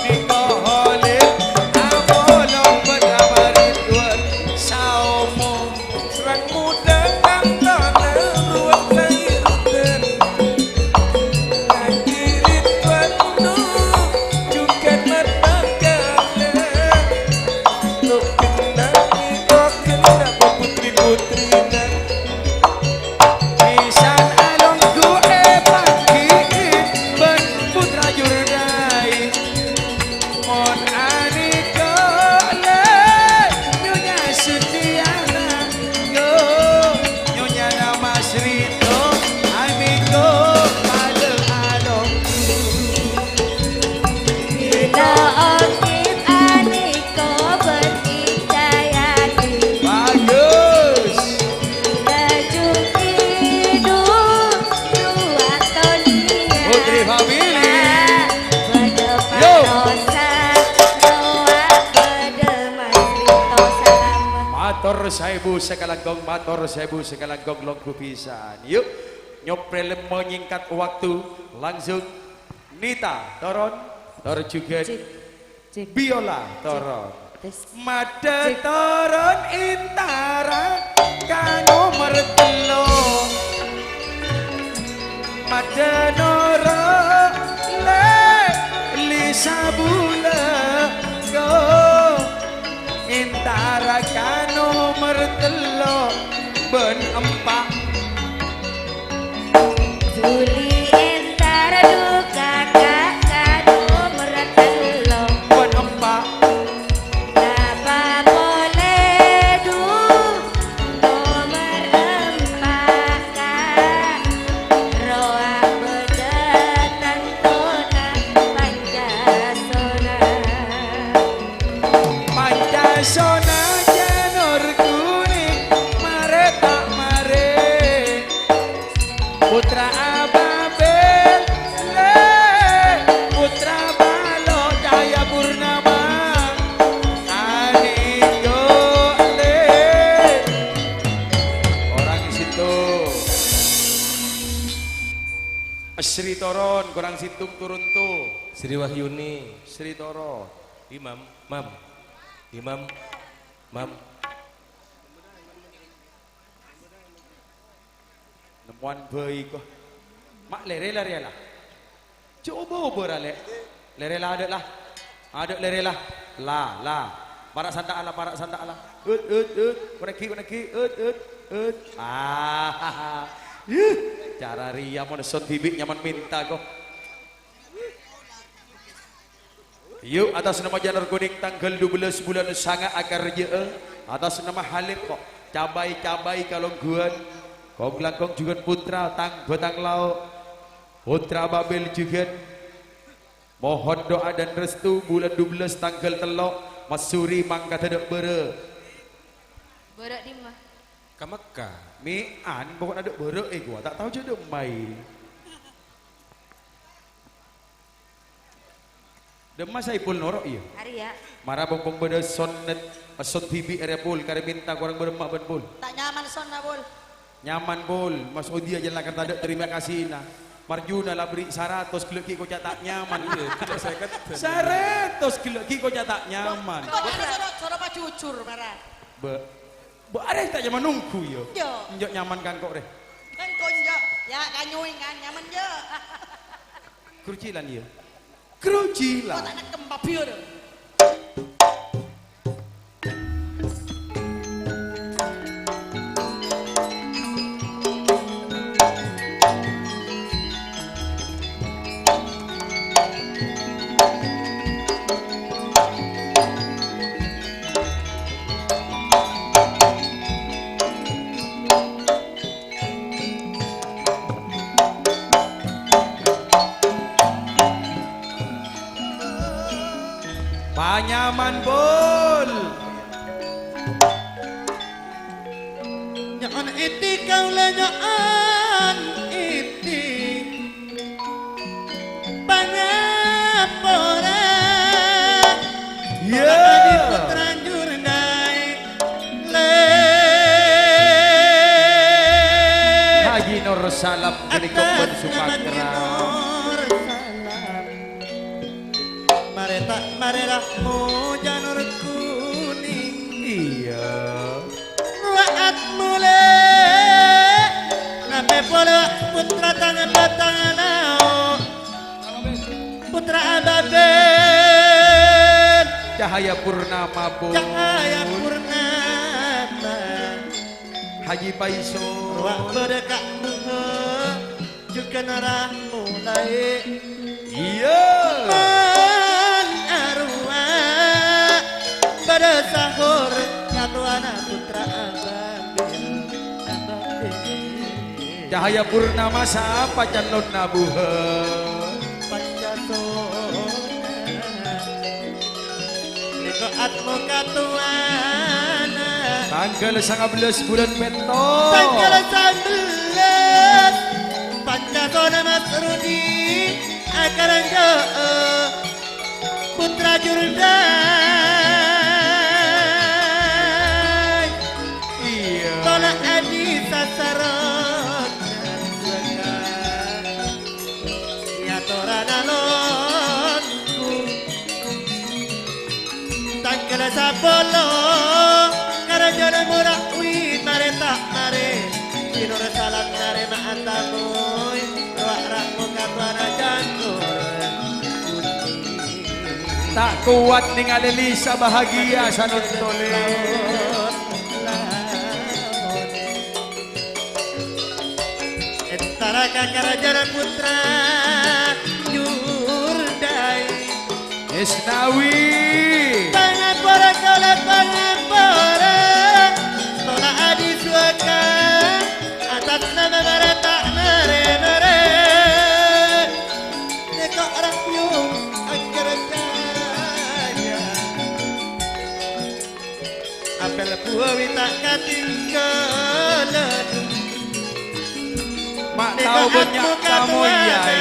nèko Kholil, apolong bâdâ maridwan saomo. Rang moddhâ kantona ruwet laèr dhân. Lagi Ridwan nu jhughân matbakala. Lo' kennengnga, lo' kennengnga, putri-putrina. Bisan alongghu èpanggi'i bân putra jur dhaiko. Mon anèka lè Nyonya Sudiana, yo, Nyonyana Mas Rito, anèka padâ alongghu. Rito Ogit anèka bân Indayani. Bagus. Laju Kidul, Dua Tonia. Putri Family. Bâdâ Yo. Panosa, Noah, bâdâ Mas Rito Salamet. Mator saèbu sakalangkong, mator saèbu sakalangkong, longghu pisan. Yuk, nyoprè lemmo nyingkat waktu, langsung Nita toron, tor jhughân Cek, cek. Biola toron. Tes. Madâ Cek. Toron Intara ka nomer tello'. Madâ noro' lè Lisa Bulâ, go. Intara ka nomer tello' bân empa'. Dhuli entar duka ka, ka nomer tello'. Bân empa'. Napa polè du nomer empa', Ka'? Rowa bâdâ tantona Pancasona. Pancasona janur kuning, marè ta' marè. Putra Ababil, lè, putra Balo Cahaya Purnama. Anèko, lè. Korang sèttong. Sri Toron, korang sèttong turun tu. Sri Wahyuni. Sri Toron. Imam. Mam. Imam. Mam. Nemmowan bhâi ko. Ma' lèrè la rèya la. Jhâ' obâ-obâ ra, Lè'. Lèrè la, adâ' la. Adâ' lèrè la. La, la. Para' santa'a la, para' santa'a la. Ut, ut, ut. Konèghi, konèghi. Ut, ut, ut. Ah. Yuh. Cara rèya mon son dhibi' nyaman mènta ko. Yu, atas nama Janur Kuning, tanggal dua belas bulan sanga akarjâ'â, atas nama Halim kok, cabai-cabai kalongghuwân, kong-langkong jhughân putra, tang bâtang lao', putra Babil jhughân. Mohon doa dan restu, bulan dua belas tanggal tello', Mas Suri mangkat adâ' bârâ'. Bârâ' dimma? Ka Mekka. Mè'an, pokok adâ' bârâ' è ghuwa, ta' tao jhâ' dimma è. Dâmma Saipul noro', iyâ? Arèya. Mara pong-pong bâdâ sonnet, son dhibi' arèya, Pul, karè mènta korang bârâmma bân, Pul? Ta' nyaman sonna, Pul. Nyaman, Pul. Mas Odi ajâ la kantha tadâ' terima kasina. Marjuna la bherri' saratos ghellâ' ghi' koca' ta' nyaman. Iyâ, ghellâ' sèket. Saratos ghellâ' ghi' koca' ta' nyaman. Kok, kok, soro, soro pajujur, mara. Bâ-, bâ' arè ta' nyaman nongghu, yâ? Iyâ. Enjâ' nyaman kan kok, rè? Kan konjâ'. Yâ, kanyuwèng kan, nyaman, yâ. Grujilan, yâ? Grujilan. Kok ta' nekkem, Pak Biur? Panyaman, Pul. Nyo'on iti kaulâ nyo'on iti. Pangapora. Iyâ. Adi putra Jurdai. Le. Haji Nur Salam ghânèka bân Sukatra. Nur Salam. Marè ta' marè rahmo Janur Kuning. Iyâ. Wa'at molè. Napè polè wa' putra tang batang lao'. Putra Ababil. Cahaya Purnama, Pul. Cahaya Purnama. Haji Paiso. Wa' bâdâ ka' bunga. Jhughân rahmo laè. Iyâ. Mon arowa bâdâ sahor katowana putra Ababil, Ababil. Cahaya Purnama sapa calonna buha? Pancasona. Nèko atmo katowana. Tangghâl sangabellâs bulân pètto'. Tangghâl sangabellâs. Pancasona Mas Rudi akaranjâ'â Putra Jurdai. Iyâ. Tola' adi sasarot. Yatorana longku. Tangghâl sapolo, karajâna mora wi marè ta' marè. Dinor salam narèma atamoy, rowa' rahmo katowana Janur. Ta' kowat nèngalè Lisa bahagia sanonto, lè. Entara ka karajâna putra Jurdai. Isnawi. Pangapora kaulâ pangapora. Tola' adi suwaka. Atas nama marata mare-mare. Nèko rakyung angger kaya. Apel buawi ta' katinggalan. Ma' tao bânnya' tamoy, Yai.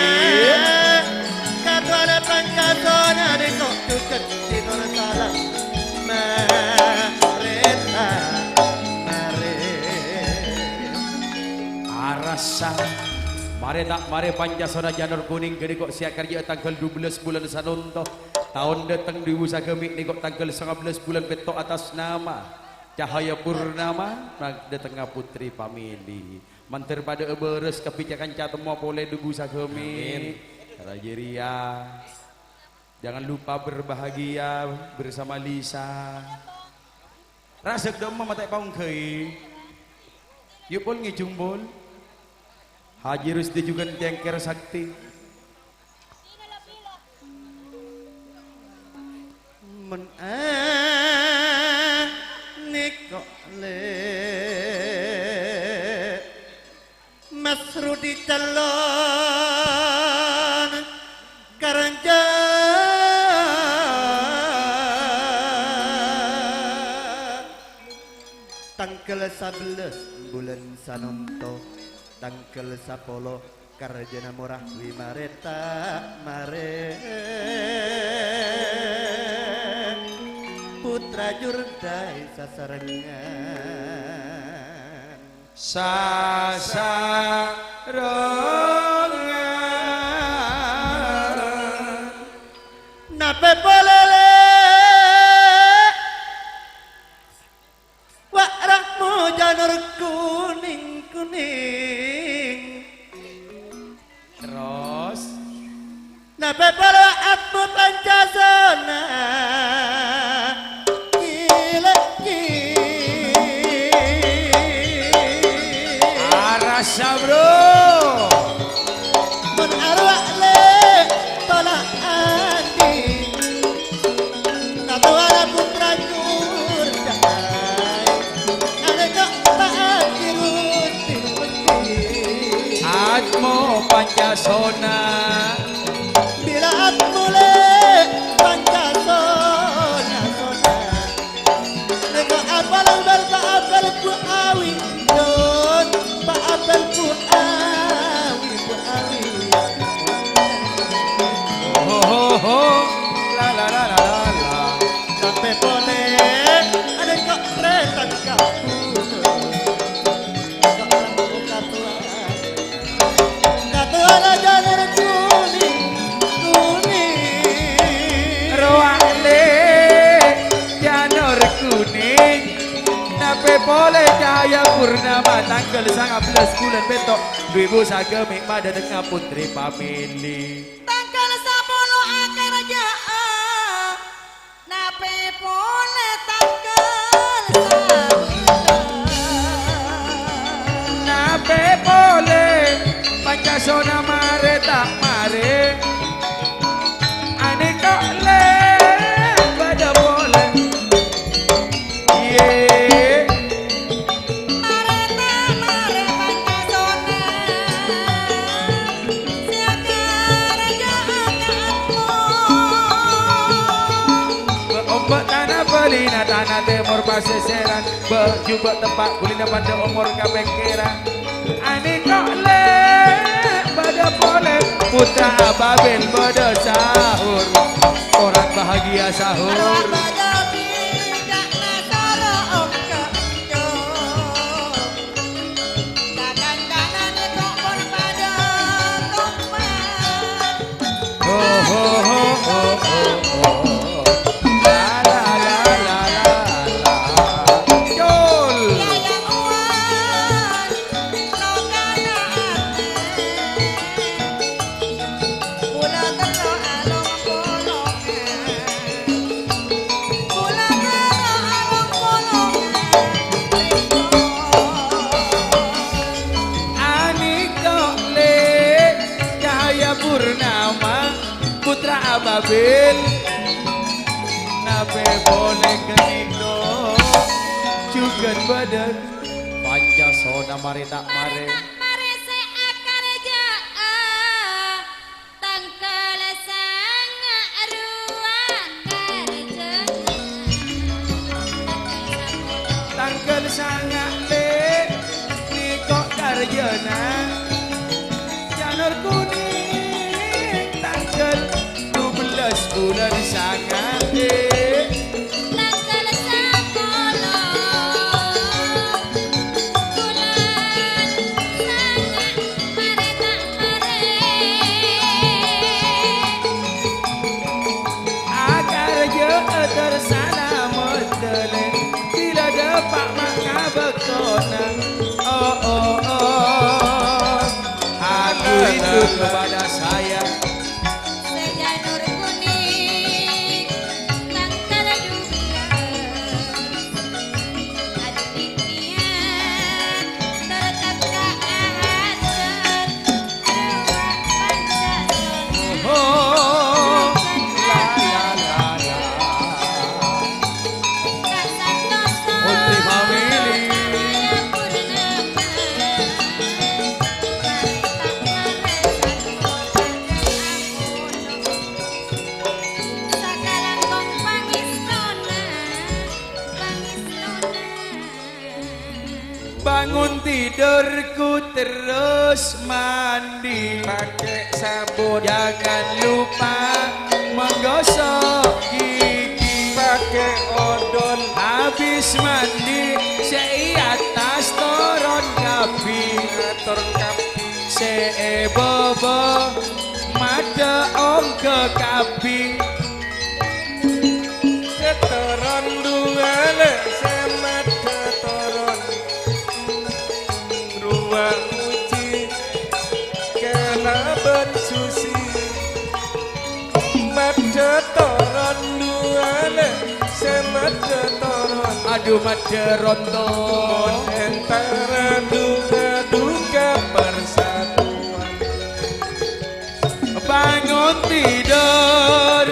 Katowana pangkasona nèko jhughân dinor salam. Marèta, marè. Arassa. Marè ta' marè Pancasona Janur Kuning ghânèko sè akarjâ'â tangghâl dubellâs bulân Sanonto. Taon dhâteng dhibu sagâmè' nèko tangghâl sangabellâs bulân pètto' atas nama Cahaya Purnama, na-, dhâtengnga Putri Family. Mandhâr padhâ'â bârâs kabbhi ca-kanca temmo polè dhibu sagâmè'. Amin. Rajâ rèya. Jangan lupa berbahagia bersama Lisa. Rasek dâ' emma matè paongghâi. Yu' pol ngèjung pol. Haji Rusdi jhughân cèngkèr sakti. Mon anèko lè'. Mas Rudi calon karanja. Tangghâl sabellâs bulân Sanonto, tangghâl sapolo Karjana mora wi marè ta' marè, putra jurdhâi sasarengngan. Sasarengngan. Napè polè, Lè'? Wa' ra'mu janur kuning-kuning. Terros? Napè polè wa' atmu Pancasona? Gilâ, gilâ. Arassa, Bro. Mon arowa' Lè' tola' andi'. Natowana putra jurdhâi, alèko pa'aghi rutin bendhi. Atmo Pancasona. Bilâ atmo Lè' Pancasona, sona. Nèko apel bâr pa' apel bu awi, don, pa' apel bu awi, bu awi. Ho, ho, ho. La, la, la, la, la, la. Napè polè, adâ' kok rètan kabuto. Kok rètan kabuto. Katowana janur kuning, kuning. Rowa' Lè' janur kuning. Napè polè cahaya purnama tangghâl sanga bellâs bulân pètto'. Dhu èbu sagâmè' madâtengnga putri pamèlè. Tangghâl sapolo akarjâ'â. Napè polè tangghâl sabellâs. Napè polè Pancasona marè ta' marè. Anèko Lè' bâdâ polè. Iyâ. Marè ta' marè Pancasona, sè akarjâ'â ka atmo. Bâ'-ombâ' tana bâlina, tana tèmor pasèsèran, bâ' jhubâ' teppa' ghulina padâ omor kapèkkèran. Anèko Lè' bâdâ polè, putra Ababil bâdâ sahur, orèng bahagia sahur. Arwah bâdâ bidhâna soro ongka. Ho, ho, ho, ho, ho, ho. La, la, la, la, la, la. Jol. Kaulâ terro along-polongan. Kaulâ terro along-polongan. Anèko Lè' Cahaya Purnama, putra Ababil. Napè polè ghânèko jhughân bâdâ Pancasona marè ta' marè. Marè sè akarjâ'â. Tangghâl sanga' rowa karjâna. Tangghâl sanga' Lè', nèko karjâna. Janur kuning tangghâl dubellâs bulân sanga', Lè'. Tangghâl sapolo bulân sanga', marè ta' marè. Akarjâ'â tersana modâlè, bilâ dâpa' mangka bâktona. Oh, oh, oh. Aku rindu kepada saya. Sè janur kuning, tangghâl dubellâs. Adi' pèkkèran, terteka ahasat, rowa Pancasona. Oh, la, la, la, la. Kasantosa. Putri family. Cahaya purnama. Marè ta' marè satto. Bangun tidurku terus mandi. Pakai sabun. Jangan lupa menggosok gigi. Pakai odol. Habis mandi, sè è attas toron kabbhi. Toron kabbhi. Sè è bâbâ, maddhâ ongghâ kabbhi. Sè toron duwâ lè', sè maddhâ toron. Rowa muji kalabân susi. Maddhâ toron duwâ lè', sè maddhâ toron. Adu maddhâ ronto. Mon entara duwâ duka persatuan. Bangun tidur,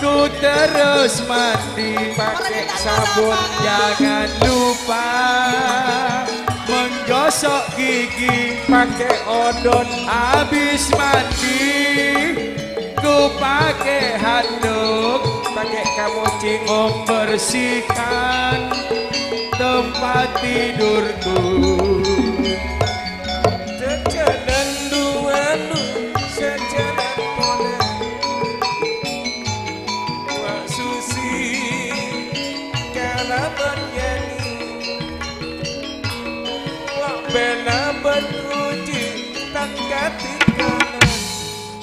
ku terus mandi. Pakai sabun. Jangan lupa menggosok gigi. Pakai odol. Habis mandi, ku pakai handuk. Pakai kamoci. Membersihkan tempat tidurku. Jhâjhânan duwâ nu sajhânan polè. Wa' susi kalabân nyanyi. Wa' bela bân puji tang katikanan.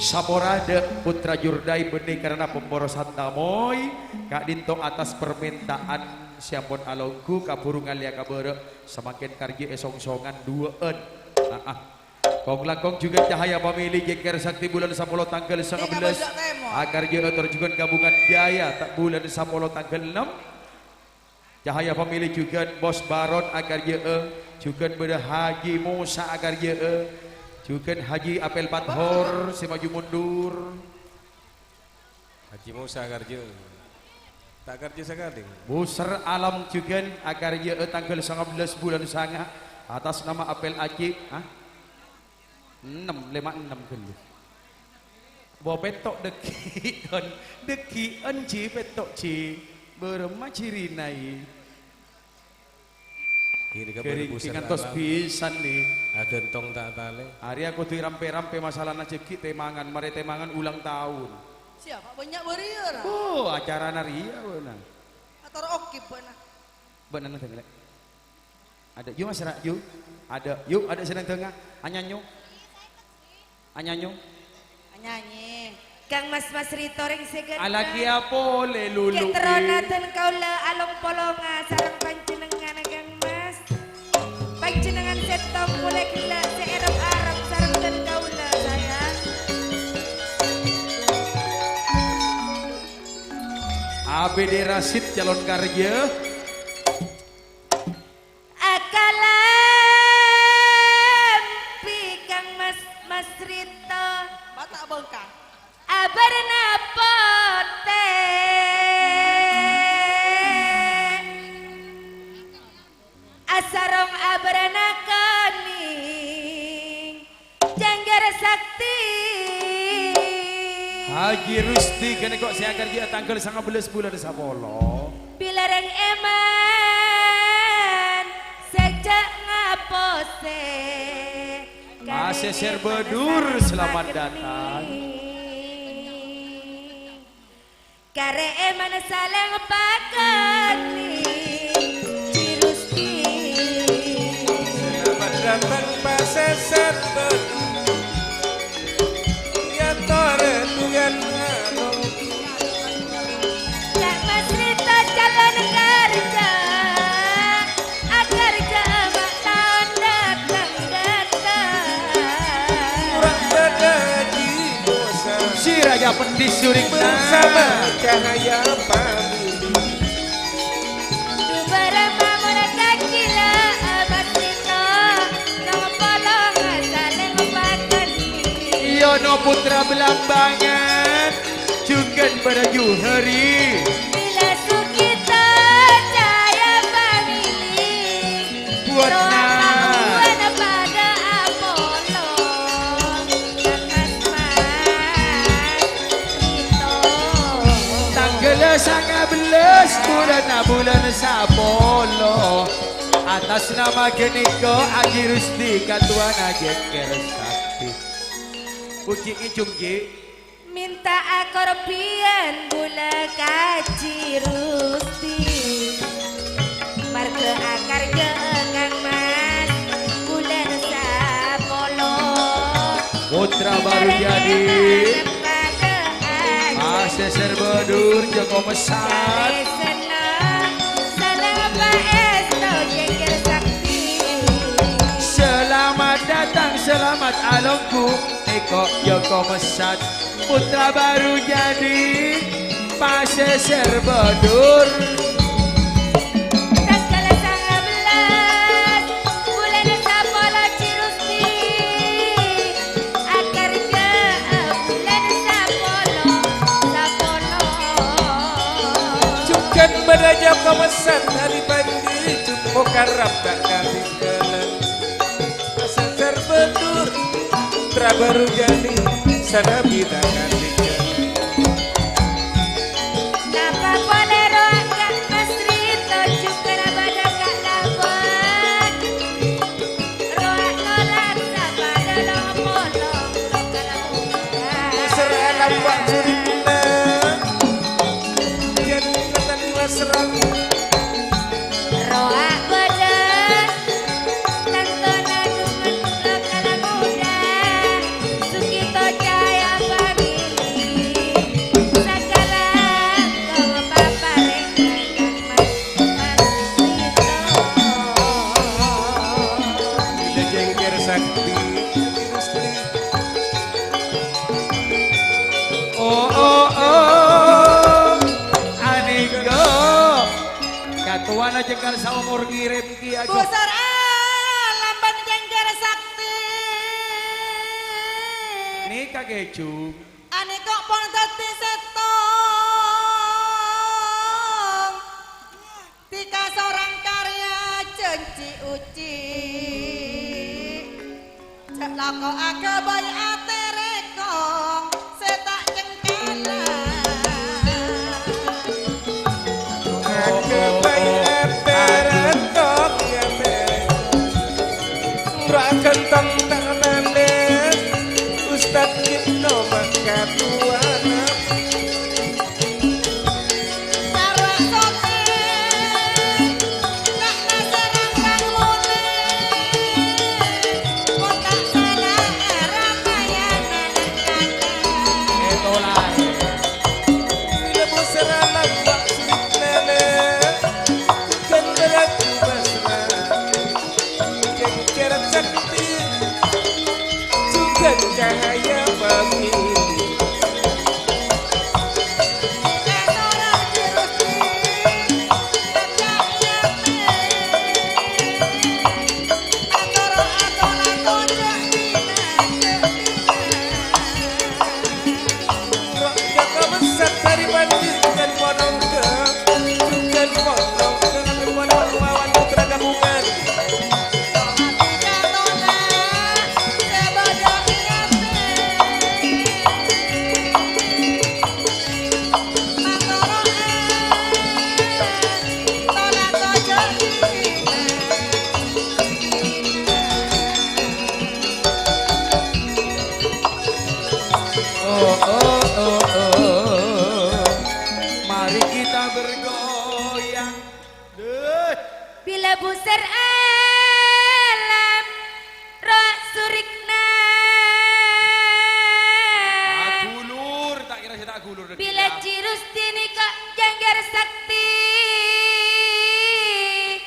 Saporana, Putra Jurdai, bânnè karana pemborosan tamoy, ka'dinto atas permintaan sè ampon alongghu, kabhuru ngallèya ka bârâ', samangkèn karjâ èsongsongan duwâ'ân. Aa. Kong-langkong jhughân Cahaya Family, jengker sakti bulân sapolo tangghâl sangabellâs. Akarjâ'â tor jhughân Kabungan Jaya, ta' bulân sapolo tangghâl ennem. Cahaya Family jhughân Bos Baron akarjâ'â, jhughân bâdâ Haji Musa akarjâ'â, jhughân Haji Apel Pathor sè maju mundur. Haji Musa karjâ. Ta' karjâ sakalè. Buser Alam jhughân akarjâ'â tangghâl sangabellâs bulân sanga', atas nama Apel Aji, ha? Ennem, lèma' ennem ghâllu. Bo pètto' dhâggi'ân, dhâggi'ân, Ji, pètto', Ji. Bârâmma jirina, è? Ghânèka bâdâ pusat ngantos alam. Bhisan, nè. Aghântong ta' talè. Arèya kodhu èrampè-rampè masalana jâggi' tèmangan, marè tèmangan ulang taon. Siapa banyak bâriyâ, ra? Oh, acarana rèya, bâ'na. Ator oke, bâ'na. Bâ'na neng dângngè, Lè'. Adâ', yu, Mas, ra, yu. Adâ', yu, adâ' sè neng dângngè. Anyanyo. Anyanyo. Anyanyi. Kang Mas, Mas Rito rèng sè ghânteng. Alakèya polè lulu. Kè terro naten kaulâ along-polonga sareng panjhennengngan, Kang Mas. Panjhennengngan sèttong polè ghellâ' sè èrep-arep sareng dân kaulâ, sayang. A B D Rasid calon karjâ. Akalambi Kang Mas, Mas Rito. Bâta' bengkang. Abârna potè. Asarong abârna konèng. Janggar Sakti. Haji Rusti ghânèka sè akarjâ'â tangghâl sangabellâs bulân sapolo. Bilâreng èman sajjhâ' ngaposè. Asèsèr Badur, selamat datang. Karè èman salèng pakènè, Ji Rusti. Selamat datang, Pasèsèr Badur. Yâ torè dugan ngalong. Kang Mas Rito calon karjâ. Akarjâ'â ma' taon dâteng-dâteng. Ora bâdâ Ji Musa. Si Raja Pendi Surikna. Bersama Cahaya Family. Dubârâ mamura kakila'a Mas Rito. Nong polong salèng pakènè. Yono Putra Belambangan. Jhughân bâdâ Juhari. Bilâ Sugito Cahaya Family. Buwâna. Rowa kabuwâna padâ apolong. Kang Mas Mas Rito. Tangghâl sangabellâs bulânna bulân sapolo. Atas nama ghânèka Aji Rusdi, katowana Jengker Sakti. Puji ngèjhung, Ji. Mènta'a korbhiyân bulâ ka Aji Rusdi. Marghâ akarjâ'â Kang Mas bulân sapolo. Putra baru jadi. Pasèsèr Badur, Joko Mesat. Senneng, senneng paèsto Jengker Sakti. Selamat datang, selamat alongghu, Eko Joko Mesat, putra baru jadi, Pasèsèr Badur. Tangghâl sanga bellâs, bulân sapolo, Ji Rusdi. Akarjâ'â bulân sapolo, sapolo. Jhughân bâdâ Joko Mesat, Hari Bandi, Jumbo Karab, ta' katinggalan. Pasèsèr Badur, Trabarujani, Sanabita Kandika. Napa polè rowa Kang Mas Rito, jhughân bâdâ Kang Labang. Rowa nolak sapadâ long-polong, lo' kalaburan. Serana Pak Suripna, yan katan wasrang. Rowa bâdâ, tantona dhumen lokal muda, Sugito Cahaya Family, sagala kong paparèng Mas Sugito. Jengker Sakti, Sakti Rusli. Oh, oh, oh, anèka. Katowana Jengker saomor ngèrèm kèya, Bu Sar Alam bân Jengker Sakti. Nèka kèjhung. Anèka pon dhâddhi sèttong. Dhika sorang karya janji uci. Jhâ' lako aghâbây atè rèkong sè ta' cengkalan. Aghâbây atè rèkong ya, Bè. Ra ghânteng ta' nandhâ, Ustad Ibnu Makatuwana. Jhâ' cahaya pagi. Oh, oh, oh, oh. Mari kita bergoyang. Deh. Bilâ busèr alam rowa surikna. Agulur, ta' kèra sè ta' agulur. Bilâ Ji Rusdi nèka Jengker Sakti.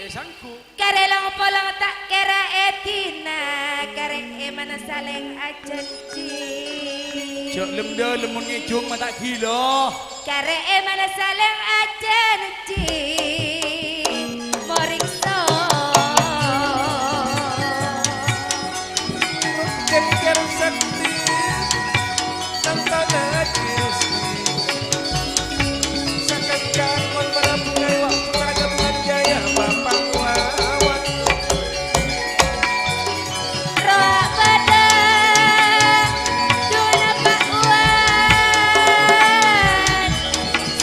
Eh, sanggup. Karè long-polong ta' kèra èdina, karè èmana salèng ajhânjhi. Jhâ' lem-dâlem mon ngèjhung ma' ta' ghilâ. Karè èmana salèng ajhânjhi. Moriksa. Jengker Sakti, tantana Gusti. Sakanca mon para bungaya, para gabungan jaya, Bapak Wawan. Rowa bâdâ duna Pak Wan,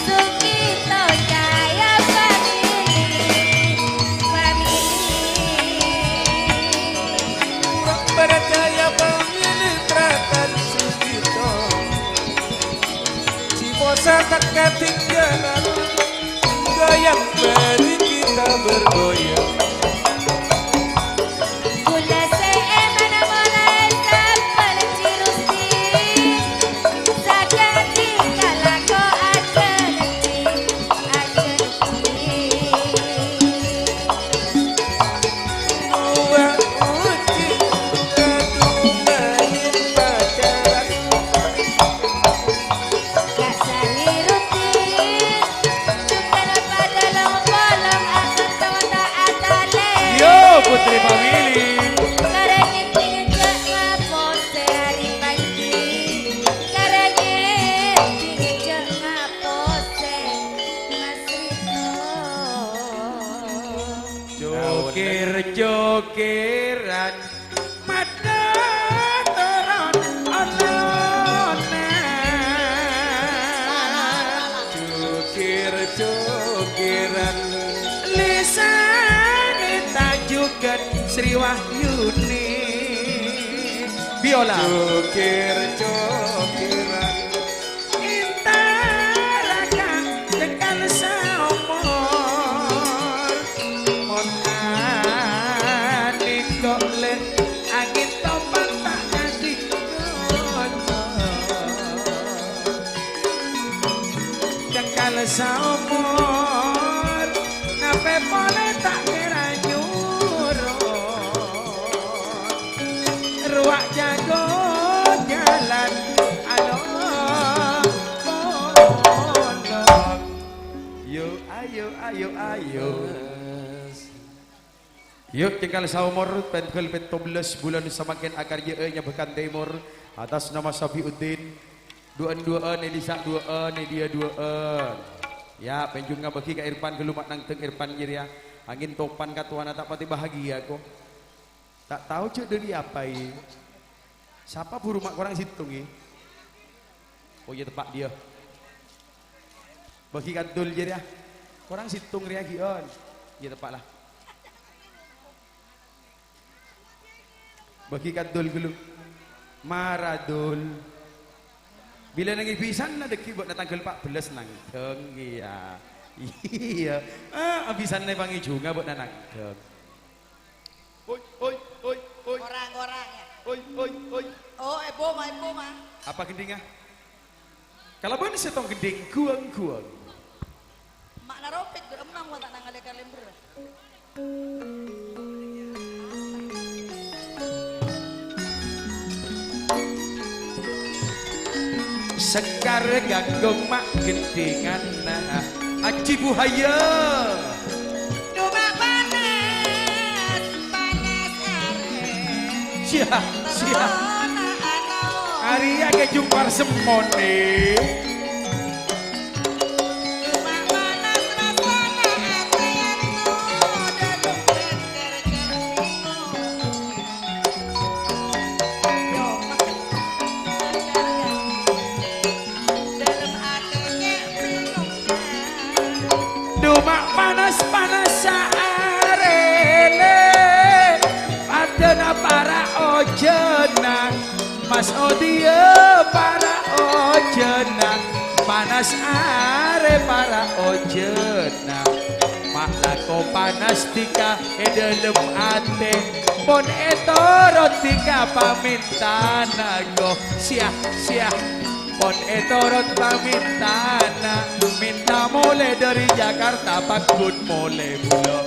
Sugi Ketinggalan goyang, mari kita bergoyang. Kaulâ sè èmana molaè sabbhân Ci Rusti, sakadhi kalako ajhâlânti, ajhâlânti. Nuwâ uji kadumaèn pacaran. Ka' sani rutin, jhughân padâ long-polong, akan tawata atale. Yo, Putri Family. Karè ngèdhing jhâ' ngaposè arè panji. Karè ngèdhing jhâ' ngaposè Mas Rino. Cokir-cokiran. Padâ toron olona. Cokir-cokiran. Lisanè ta' jhughân Sri Wahyuni. Biola. Cokir-cokiran. Èntaraka cengkal saomor. Mon anèko lè angèn topan ta' ngadhi kotor. Cengkal saomor, napè polè ta' kèra nyoro. Rowa' jhâghung jhâlân alon-polon. Yo, ayo, ayo, ayo. Yo, cengkal saomor, tangghâl pètto bellâs bulân samangkèn akarjâ'â è Nyabekan Tèmor, atas nama Safiuddin. Duwâ'ân-duwâ'ân, è dissa' duwâ'ân, è diyâ duwâ'ân. Ya, pènjhung ngabâgi ka Irpan ghâllu ma' nangdhâng Irpan jârèya. Angèn topan katowana ta' patè bahagia, ko. Ta' tao jhâ' dhâri apa, è. Sapa buru ma' korang sèttong, è? Oh, iyâ, teppa' dhiyâ. Bâgi ka Dul jârèya. Korang sèttong rèya ghi'ân. Iyâ, teppa' la. Bâgi ka Dul ghâllu. Mara, Dul. Bilâ nangèng bisanna dhâggi' bâ'na tangghâl pa' bellâs nangdhâng, iyâ. Iyâ. Ah, bisanna pangèjhungnga bâ'na nangdhâng. Oi, oi, oi, oi. Korang, korang, ya. Oi, oi, oi. Oh, èboma, èboma. Apa ghendhingnga? Kalabân sèttong ghendhing ghuwâng-ghuwâng. Ma'na ropit, dur emmang, wa ta' nangalè kalèmbher. Sekar ganggung ma' gendhinganna Aji Buhaya. Duma panas, panas arè. Sia, sia. Terona ano. Arèya kè jhumpar semmone. Duma panas-panas saarè lè, padâna para' ojhânna. Mas Odiyâ para' ojhânna, panas arè para' ojhânna. Ma' lako panas dhika è dhâlem atè, pon ètorot dhika pamèntana, ko. Sia, sia, pon ètorot pamèntana. Mènta molè dhâri Jakarta, pagghun molè bulâ.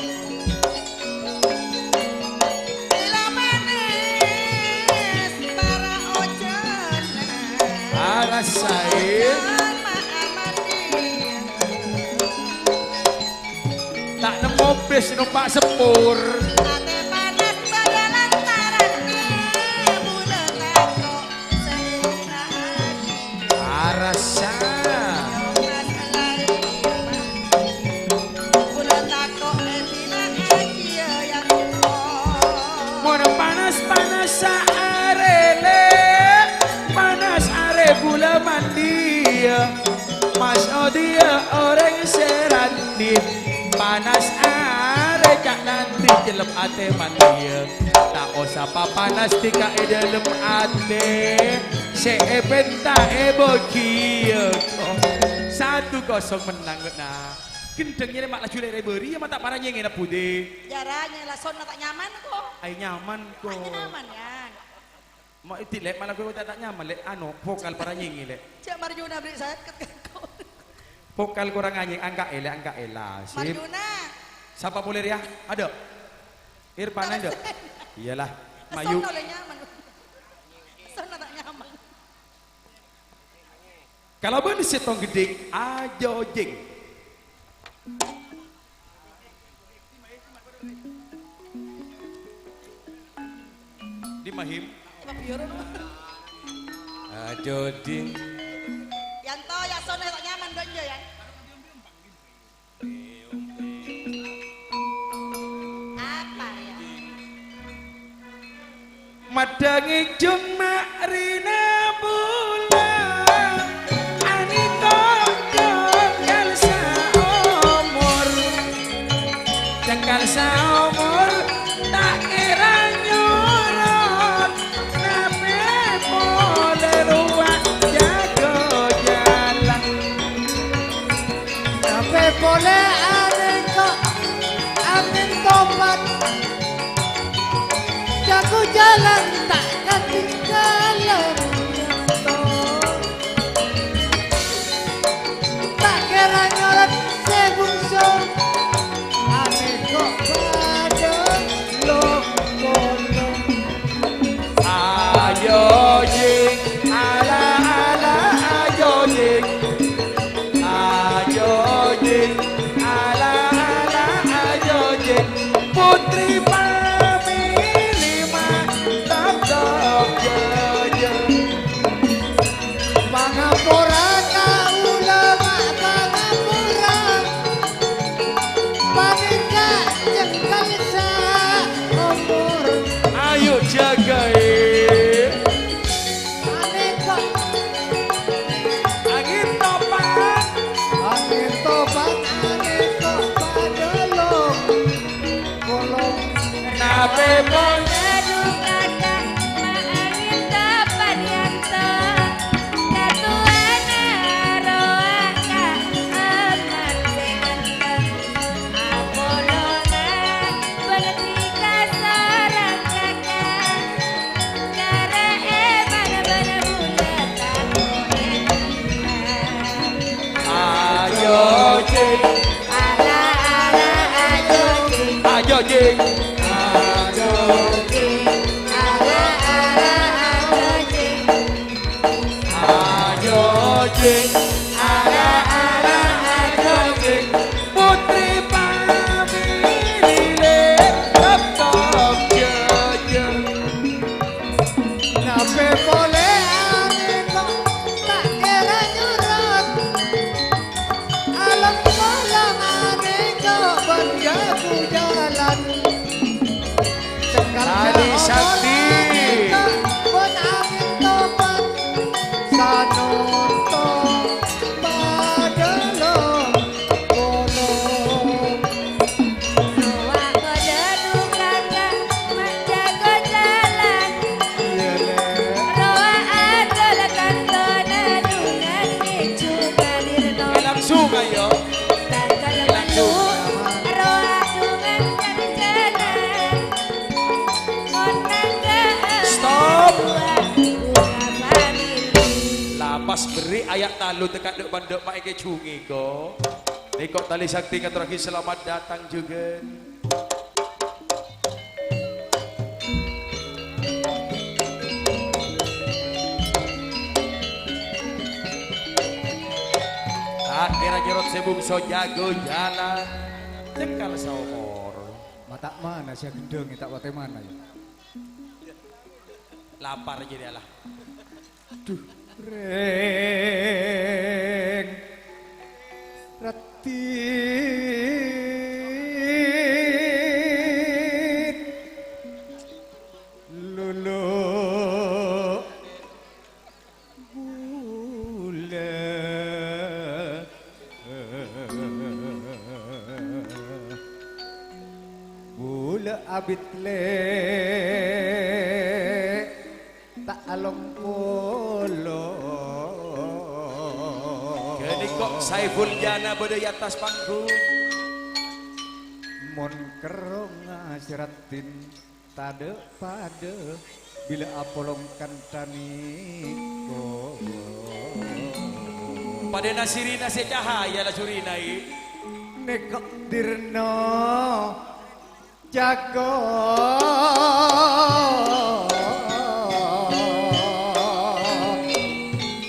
Arassaè. Ta' nemmo bis nompa' seppur. Arassa. Mon panas-panas saarè lè, panas arè bulâ mandiyâ. Mas Odiyâ orèng sè randhi, panas arè ca'na andi' cellep atè mandiyâ. Ta' osa papanas dhika è dhâlem atè, sè èpènta èbâghiyâ. Satu kosong mennang, bâ'na. Ghendhâng nyarè ma' laju lèrè bâri, ya ma' ta' para nyèngèna budi. Jârâ nyèngè la sonna ta' nyaman, ko. Ay, nyaman, ko. Ay, nyaman, ya. Ma' èdhi', Lè', malah gue ta', ta' nyaman, Lè'. Anu, vokal para nyèngè, Lè'. Cak Marjuna beri saya ket-, ko. Vokal kurang anyèng, angka'è, Lè', angka'è, la. Sip. Marjuna. Sapa polè rèya? Ada? Irfan, ada? Iyalah. Mayu. Sonna la nyaman. Sonna ta' nyaman. Kalabân sèttong ghedhing, ajojing. Di Mahim. Ajojing. Yanto, ya sonna ta' nyaman, Donjo, ya. Apa, ya? Maddhângè jhung ma'rina bulâ, anèko cengkal saomor. Cengkal saomor ta' kèra nyorot, napè polè rowa jhâgâ jhâlân. Napè polè anèko angèn topan, jhâgâ jhâlân ta' katinggalan. Ta' kèra nyorot sè bungsu, anèko padâ long-polong. Ayo, Jing, ala, ala, ayo, Jing. Ayo, Jing, ala, ala, ayo, Jing. Putri pamili mantap, top, jeng, jeng. Pangapora kaulâ, ma' pangapora. Panèka cengkal saomor. Ayo jhâgâè. Anèko. Angèn topan. Angèn topan, anèko padâ long. Polong. Napè pon. Aduh, kakak, maaf minta parianto. Katuana rowa ka amat sè ganteng. Apolona bâlâ dika sareng kakak. Karè èman bân bulâ tamoy. Ayo, Jing. Ala, ala, ayo, Jing. Ayo, Jing. Ayo, Jing. Ala, ala, ayo, Jing. Ayo, Jing. Ala, ala, ayo, Jing. Putri pamili lè, top, top, jeng, jeng. Napè polè anèko ta' kèra nyorot. Alem-malem anèko bân jhâgâ jhâlân. Tali Sakti. Bân angèn topan. Sanonto padâ long-polong. Rowa kodhu kakak, ma' jhâgâ jhâlân. Iyâ, Lè'. Rowa adâ' la kantona dungan ngèjhu kadirno. Langsung, ayo. Tangkal malu, rowa dungan kancana. Stop. La pas berri' aya' talu teka dek-mandek ma' èkèjhungè ko. Nèko Tali Sakti ngaturraghi selamat datang juga. Tak kèra nyerot sè bungso jhâgâ jhâlân. Cengkal saomor. Ma' ta' mana sè gendheng, ta' patè mana, ya? Lapar jadi Allah. Duh, rèng raddhin lulu bulâ. Bulâ abit lè ta' along polo. Ghânèka Saiful Jana bâdâ è attas panggung. Mon kerrong aseratin tadâ' padâ, bilâ apolong kantha nèko. Padâna sirina sè cahaya la jurina, i. Nèko dirno jago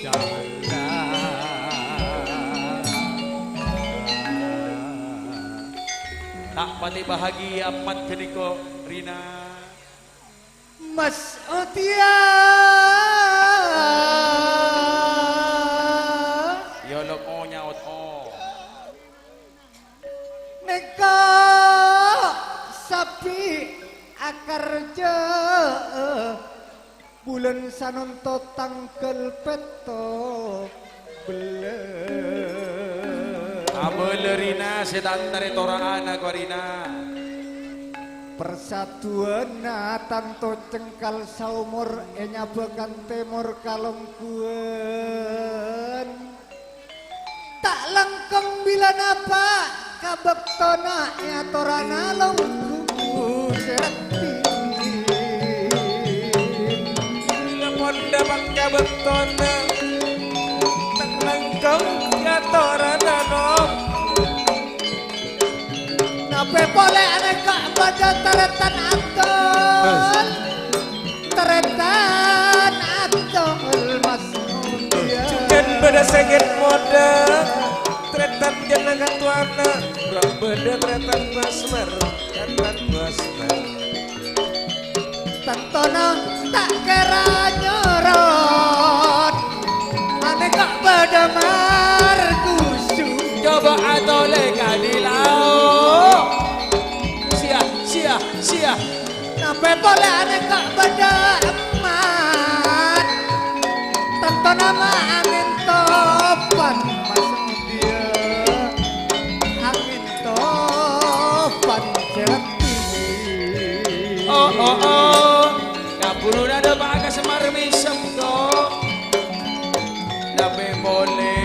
jalan. Ta' patè bahagia, Mat, ghânèka, Rina. Mas Otia. Ya, lo', o, nyaot, o. Nèko sabbhi' akarja, bulân sanonto tangghâl pètto bellâs. Abâlâ Rina sè ta' entarè tora'ana, ko Rina. Parsaduwânna tanto cengkal saomor è nyabâ kan tèmor kalongghuwân. Ta' langkong bilâ napa' ka bâktona è atorana longghu sè raddhin. Bilâ pon dâpa' ka bâktona, ta' langkong è atorana longghu. Napè polè anèka bâdâ tarètan adol. Tarètan adol Mas Mulia. Jhughân bâdâ sèngèt modâ, tarètan jhâna katowana. Ra bâdâ tarètan Mas Mar, tarètan Mas Mar. Tantona ta' kèra nyorot, anèka bâdâ margusu. Coba atolè ka dilao. Sia, sia, sia. Napè polè anèka bâdâ emmat. Tantona ma' angèn topan, Mas Mulia. Angèn topan sè raddhin. Oh, oh, oh. Kabhuruna dâpa' ka Semar Mèsem, to. Napè polè.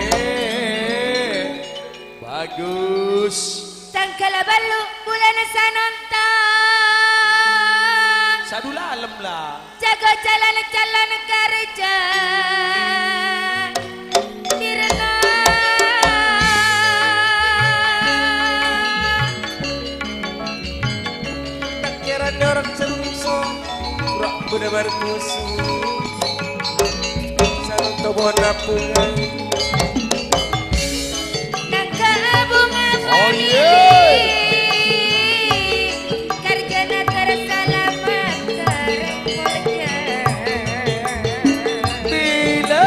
Bagus. Tangghâl bâllu' bulân Sanonto. Sadhulalem, la. Jago jalan calon karja. Dirna. Ta' kèra nyorot sè rumso, pura bâdâ margusu. Sareng tobona bunga. Nangka bunga. Oh, iya. Karjana tersalamat kareng polja. Bilâ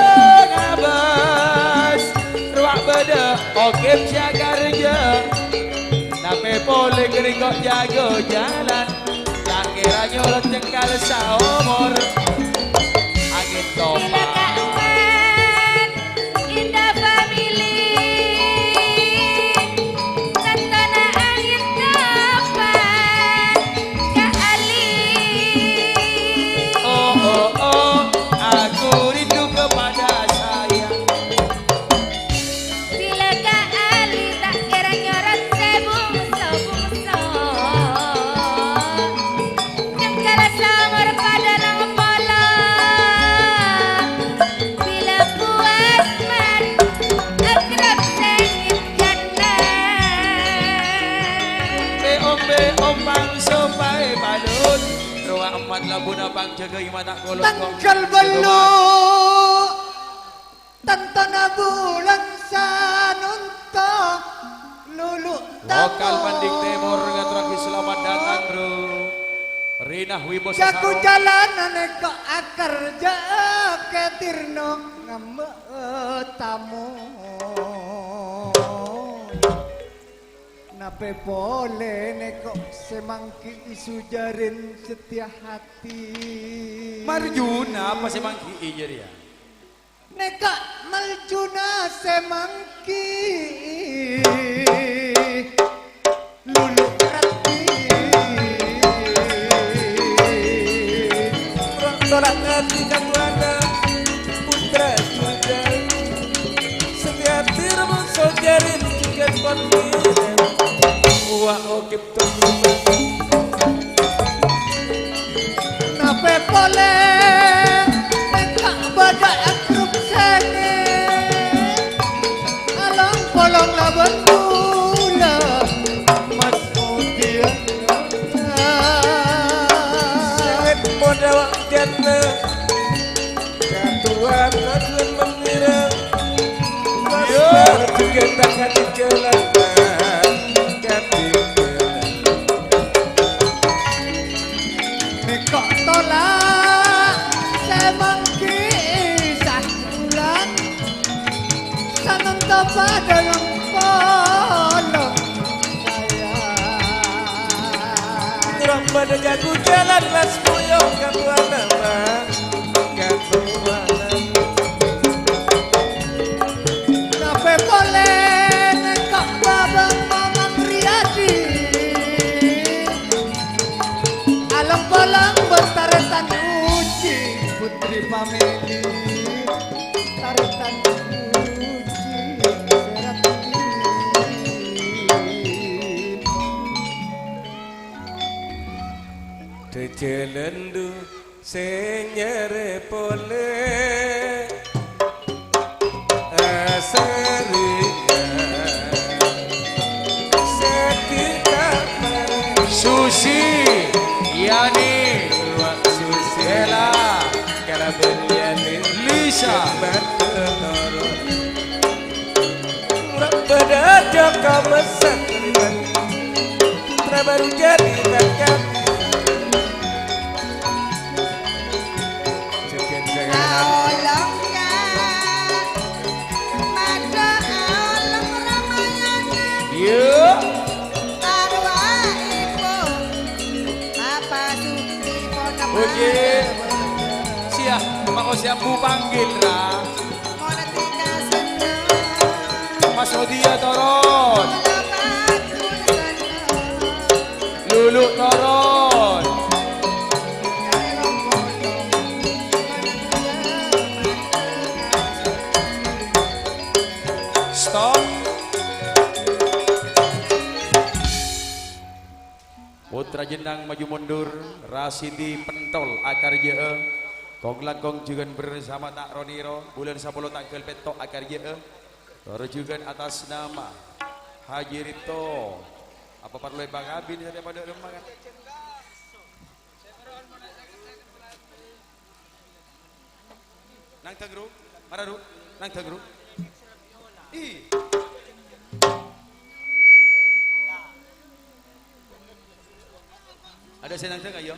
ngabâs, rowa bâdâ okem sè akarja. Napè polè ghânèka jago jalan, ta' kèra nyorot cengkal saomor. Angèn topan. Indah family, tantona angèn topan, Kak Ali. Oh, oh, oh, aku rindu kepada sayang. Bilâ Kak Ali ta' kèra nyorot sè bungso-bungso. Nengkala saomor padâ lang polo. Bilâ Bu Asmar akrab sè ngèn jhâna. Bè-ombè ompang sopaè palut. Rowa emmat labuna pang jâgâ ima ta' kolot. Tangghâl bâllu'. Tantona bulân Sanonto, lulu' lokal tamu. Manding Tèmor ngaturraghi selamat datang, Bro. Rina Wibowo. Jago Sasaro. Jalan anèka akarja kètirno ngambâ tamu. Napè polè nèko sè mangghi'i Sujarin Setia Hati. Marjuna apa sè mangghi'i jârèya? Nèka Maljuna sè mangghi'i lulu' raddhin. Tolak ati ka tuana, putra jujal. Setia ati remon Wa okib to. Nape pole enka' bâdâ e grup sènè? Along-polong labân kaulâ, Mas Mudian. Sengit poda wa' jânna. Katuan ajuan mengira. Yo. Juga tak hati jalan. Kati jalan. Mèko tola' sè manggi sabulan. Sanonto padâ lempolong saya. Terus pada jago jalan, Mas Boyo, kabuana, Mas. Kabuana. Nape pole nengka' babang Mamang Riyadi? Along-polong bentaretan uji putri pamili. Taretan uji serat diri. Dhâjâlan du sè nyarè polè asaringan sakita pareng. Susi, Yani, Susi. Bella, kalabân Yani. Lisa. Bâdâ toro. Bâdâ jhâ' kamessen. Putra baru jadi raja. Joget dengan Aolong, Kak. Maca aolong Ramayana. Yuk. Arwahipun Bapak Suci Ponapan. Oke. Siap, Pak Osyambu panggil, Ra. Mas Odia turun. Lulu turun. Stop. Putra Jennang maju mundur, Rasidi Pentol akarjâ'â, kong-langkong jhughân bersama ta' ro-nèro, bulân sapolo tangghâl pètto' akarjâ'â, toro jhughân atas nama Haji Rito. Apa parlo èpakabin satèya padâ remma, kan? Nangdhâng, Ru. Mara, Ru. Nangdhâng, Ru. Ih. Adâ' sè nangdhâng, ayo.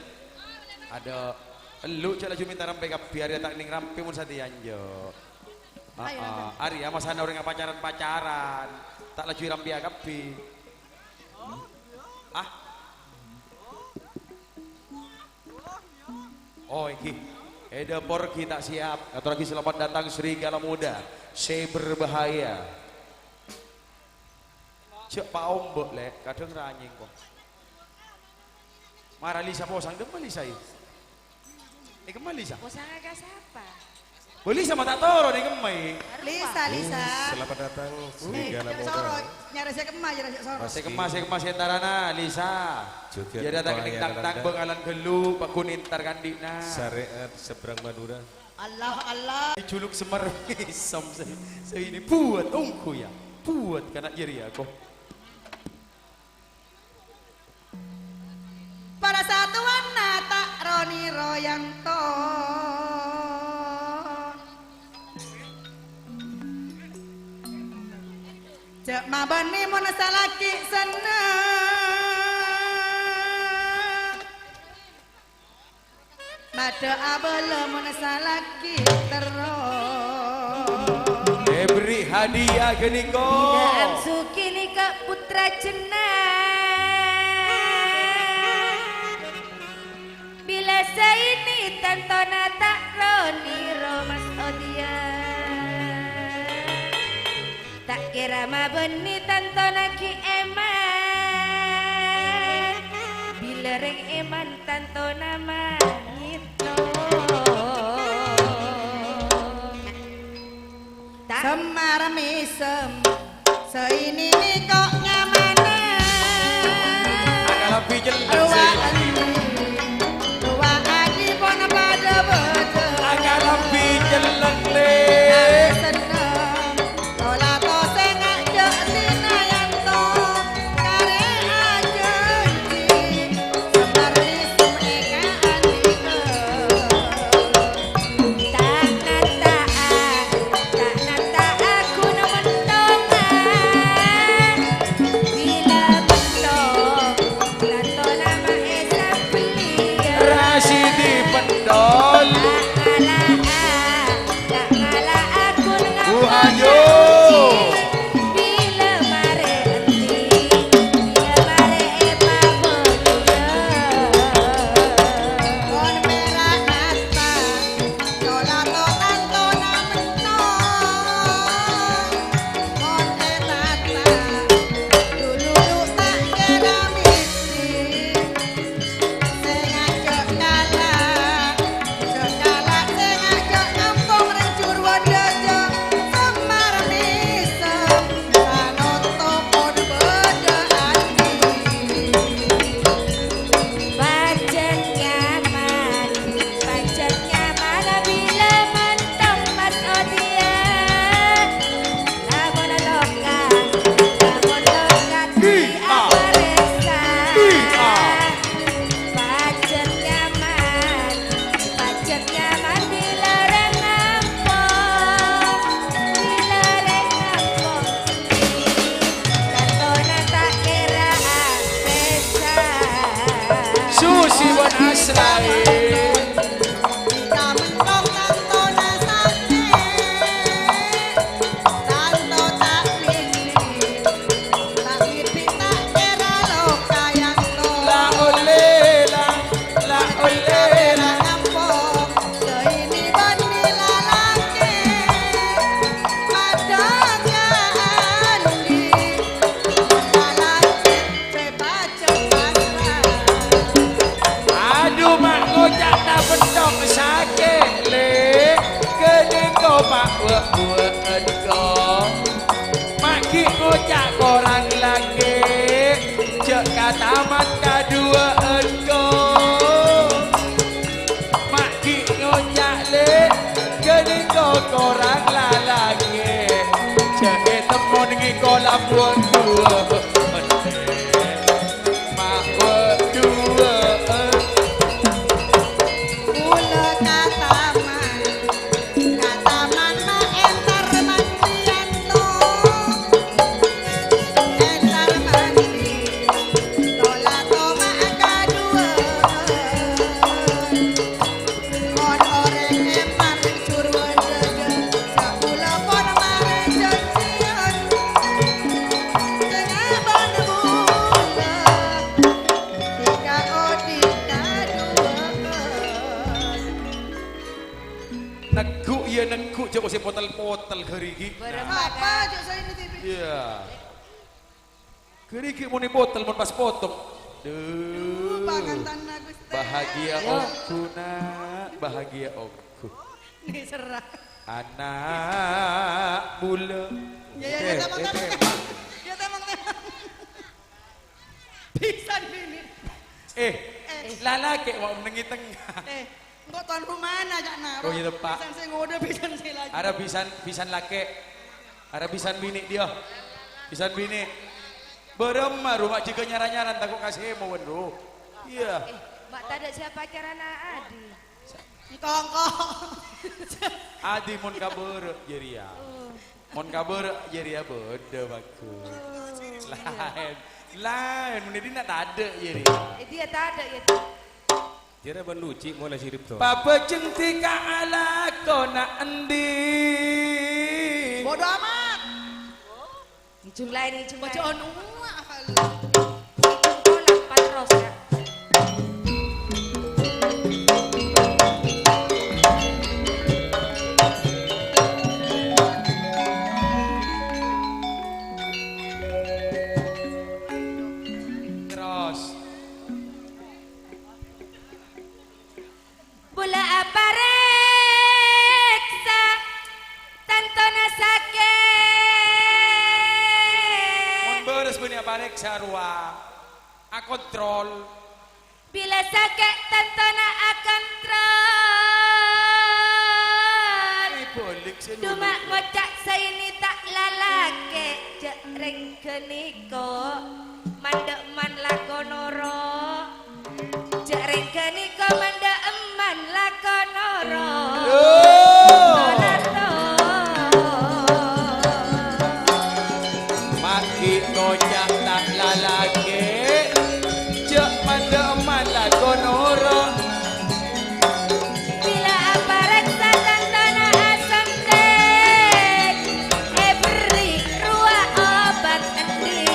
Adâ'. Elu jhâ' laju mènta rampè kabbhi, arèya ta' nèng rampè mon satèya, enjâ'. Ayo, nangdhâng. Arèya masana orèng apacaran-pacaran. Ta' laju èrampèya kabbhi. Ah. Oh, èngghi. È dâpor ghi' ta' siap. Ngatorraghi selamat datang serigala muda sè berbahaya. Jhâ' paombo', Lè'. Kadhâng ranyèng, kok. Mara Lisa posang, dimma Lisa, è? È, kemma Lisa? Posang ka sapa? Bo Lisa ma' ta' toron, è, kemma, è? Lisa, Lisa. Selamat datang, serigala muda. Soro, nyarè sè kemma, nyarè sè soro. Sè kemma, sè kemma, sè entarana, Lisa. Joget. Yâ, datang wayang ning tang-tang, bângalan ghâllu, paggun entar kandhi'na. Syariat seberang Madura. Allah, Allah. Juluk Semar Mesem sè, sè ini buat ongghu, yâ. Buat kana' jârèya, kok. Para satuanna ta' ro-nèro yanto. Jhâ' mabânnè mon salaghi' senneng. Padâ abâlâ mon salaghi' terro. Èberri' hadiah ghânèka. Bilang Suki nèka putra jennang. Bila saini tantona ta' ro-nèro Mas Odia. Ta' kèra mabânnè tantona ghi' èman. Bilâ rèng èman tantona mangèto. Ta' Semar Mesem. Saini kok nyamana? Agak lebih jelas, sih. Rowa andi, rowa andi pon padha bâdâ. Agak lebih jelas, Le. Are senneng, tola to sè ngajhâk sinayanto, karè ajhânjhi, semar lèsem è kaandi'ân. Ta' nata'a, ta' nata'a ghun mentongan. Bilâ mentong, tanto nama èsabelliyâ. Rasidi pentol. Ta' ngala'a, ta' ngala'a ghun Bu Ayu. Bilâ marè andi, bilâ marè èpabhâghusâ. Mon pèra' nasta, tola to tantona mentong. Mon ètata, duluru ta' kèra mèsè. Sè ngajhâk kala, jhâ' kala sè ngajhâk ngampong rèng Jurwâdhâjâ, semar mèsem, sanonto pon bâdâ andi. Pajhât nyaman, pajhât nyaman bilâ mantong pas odiyâ. Lamon loka, lamon loka Iya. Aparèsa. Iya. Pajhât nyaman, pajhât nyaman bilâ rèng ngampong, bilâ rèng ngampong. Tantona ta' kèra apèsa. Susi bân Aslai. Ka mentong tantona sakè'. Tanto ta' mimpi, ta' mimpi ta' kèra loka yanto. La olle, la, la olle, la. Ngampong, saini bânnè lalakè', padâ ka andi', lalakè'. Adhu, ma' ngoca' ta' bendhong sakè', Lè'. Kènèng ko ma' wè'-wè'en ko. Ma' ghi' ngoca' korang lakè', jhâ' ka taman kaduwâ'en ko. Ma' ghi' ngoca', Lè', ghânèka korang lalakè'. Jhâ' ètemmo neng è kolam buwâng duwâ'. Ma' buwâng duwâ'. Kaulâ ka taman, ka taman ma' entar mandiyan, no. Entar mandi, tola toma kaduwâ. Mon orèng èpar jhuruwân dhâjâ, saulâ pon marè jhânjhiyân. Sè ngabâna bulâ, dhika odi' kaduwâ'ân. Neggu', iyâ, neggu', jhâ' kosè potel-potel ghârighi'. Bârâmma, apa, Kak? Jhâ' saènè, Tibi. Iyâ. Ghârighi' mon èpotel, mon pas potong. Duh. Duh, pangantanna, Ghustè. Bahagia ongghu, Na'. Bahagia ongghu. Nè, serra. Ana' bulâ. Yâ, yâ, yâ, Eh, temang, eh, temang. Temang. Yâ, temang, temang. Bhisan binè'. Eh, Eh. lalakè' ma' neng è tengnga. Eh. Engko' tuan rumana, ca'na. Oh, iyâ, Pak. Bhisan sè ngodâ, bhisan sè laju. Arè bhisan, bhisan lakè'. Arè bhisan binè', dhiyâ. Bhisan binè'. Bârâmma, ro, ma' jâgâ nyara-nyara, tako' kasèmowân, ro. Iyâ. Eh, ma' tadâ' sè pacaranna Adi. Engko', engko'. Adi mon ka bârâ' jârèya. Oh. Mon ka bârâ' jârèya bâdâ, bagus. Oh, iyâ. Laèn. Laèn, mon è dinna' tadâ' jârèya. Eh, dhiyâ tadâ', yâ. Jârèya bân Nuci mola sirip to. Pabhâjâng dhika alakona endi? Bodo amat. Jumlahin, jumlahin. Baca anu, ah, Allah. Jumlah empat terus, ya. Terus. Bulâ aparèksa tantona sakè'. Dâ' rowa akontrol. Bilâ sakè' tantona akontrol. È, bâlik sè Duma' ngoca' saènè ta' lalakè', jhâ' rèng ghânèka mandhâ'emman lako noro'. Jhâ' rèng ghânèka mandhâ'emman lako noro'. Loh. Sonato. Maghi ngoca' ta' lalakè', jhâ' mandhâ'emman lako noro'. Bilâ aparèksa tantona asènthèk, èberri' rowa obat endhi'.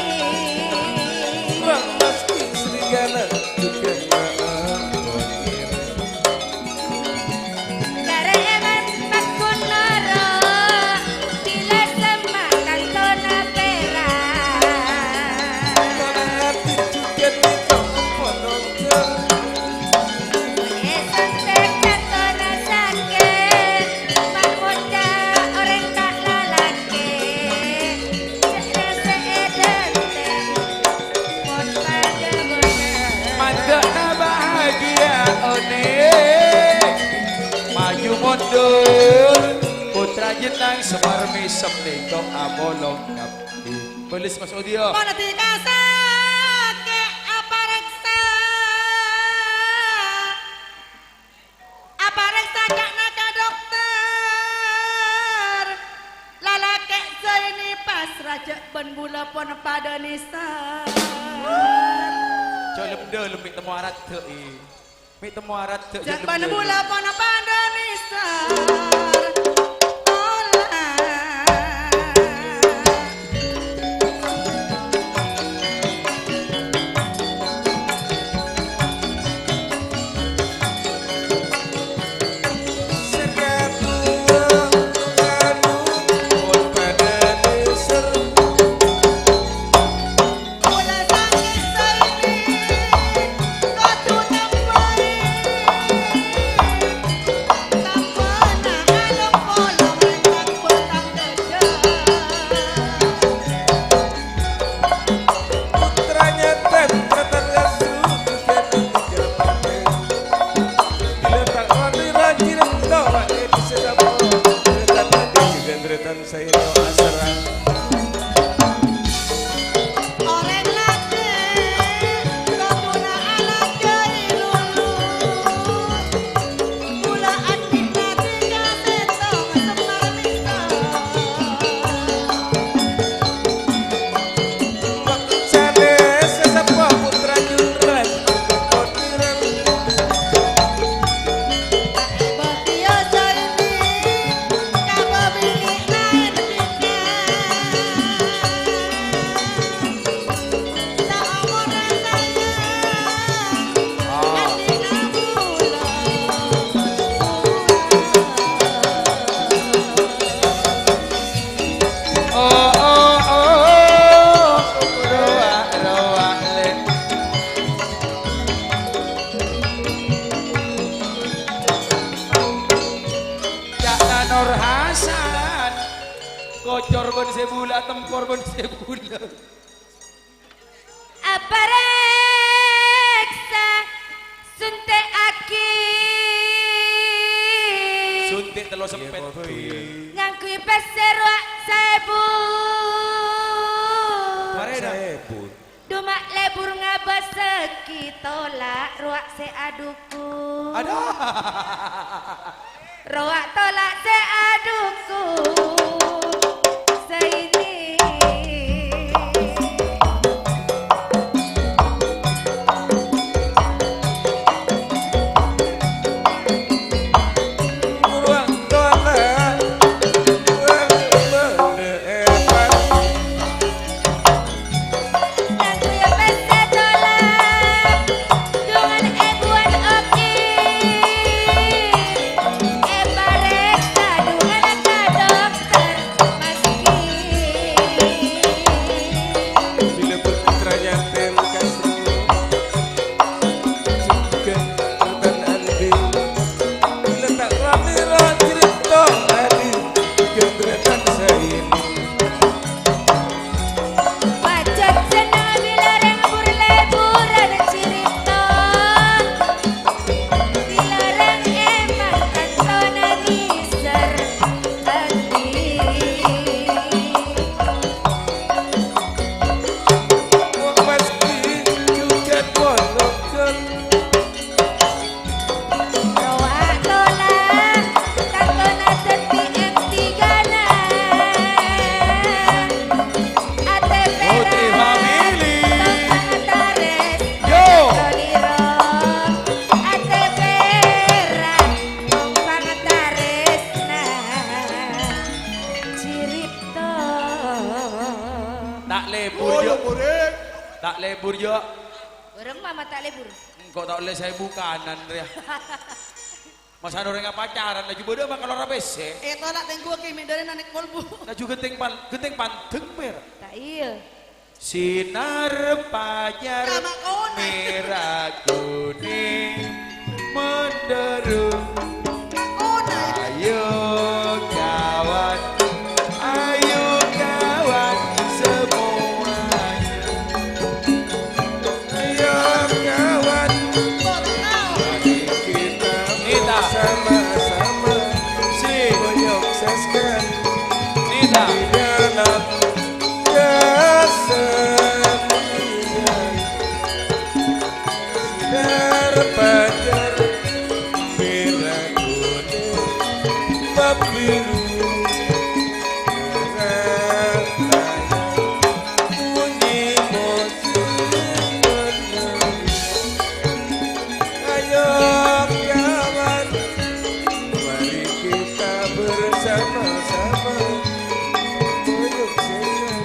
Lemes ki serigala, jhughân na'am bokir. Karè èman paggun noro', bilâ semma' tantona pèra'. Tona ati jhughân nèka ponongga. Èsantek tantona sakè', mangoca' orèng ta' lalakè'. Ca'na sè èdhântè, mon padâ bhunten. Mandhâna bahagia onèng. Maju mundur, putra jenang Semar Mèsem nèko amolong kabbhi. Bâlis, Mas Udiyo. Mon dikasake apareksa. Apareksa ca'na ka dokter, lalake' zaini pas raja ban bulâ pon padâ nèser. Jhâlem-dhâlem mè' temmo araddhâ'i. Mè' temmo araddhâ' jhâlem-dhâlem. Jhâ' ban bulâ pon padâ nèser. Ola. Putranya Tentreten Lesu, Tentreten Jalapati. Bilâ ta' ngartè rajina, tawake bisa dâpa'. Bilâ ta' ngartè jhughân tarètan saèro asra. Orèng lakè', kodhuna alakè'è lulu. Mula andhi' ati ka sèttong Semar Mèsem. Jhâ' sè seppo putra jurang, kekon pirang. Bhâdhiyâ saènè, ka bâbinè' laèn bhidhâ. Oh, oh, oh, rowa, rowa, lè. Ca'na Nur Hasan, kocor bân sè bulâ, tempor bân sè bulâ. Aparèksa, suntè'aghi. Suntik tello sempet, Bu, iyâ. Ngangghuy pèssè rowa saèbu. Marèna. Saèbu. Duma' lebur ngabâssaghi tola' rowa sè adhuku. Adhu. Rowa tola' sè adhuku saènè. Rowa tola', rowa tola'. Nangguya pèssè tola', dhungan èbuwân oki. Èparèksa Libur, Jo. Bârâmma ma' ta' libur? Engko' ta' ollè saèbu kanan, rèya. Masa orèng apacaran, laju bâdâ ma' kalowar pèssè. Ètolak tèngghuwâghi, mèndârè nanek kolbu. Laju ghentèng pan-, ghentèng pandeng, mèr. Ta' iyâ. Sinar pajar mèra kunèng mendorong. Ayo kawan, ayo kawan semuanya. Ayo kawan, mari kita bersama-sama menyukseskan di dalam Kasabihan sinar pajar mèra kunèng pabbiru, mèra tayang munyi musik. Ayo, kawan, mari kita bersama-sama menyukseskan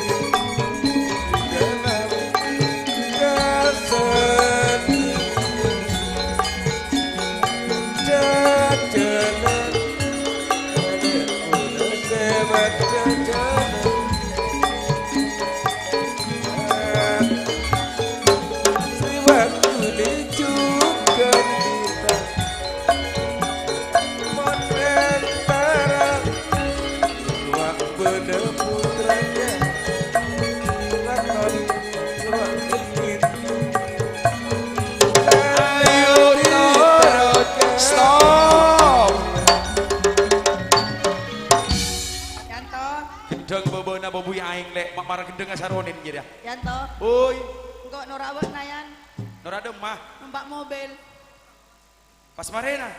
dalam kesenian. Jajanan, oleh-oleh lewat jajanan. Sewaktu di juga kita. Mon entara luwak bâdâ putranya. Katon luwak dikit. Ayo, turun. Stop. Yanto. Gendheng bâbâna bâbui aèng, Lè'. Ma' mara gendhengnga Saronin, jârèya. Yanto. Oi. Engko' noro' abâ'na, Yan. Noro' dâ'emma? Numpa' mobil. Pas marèna?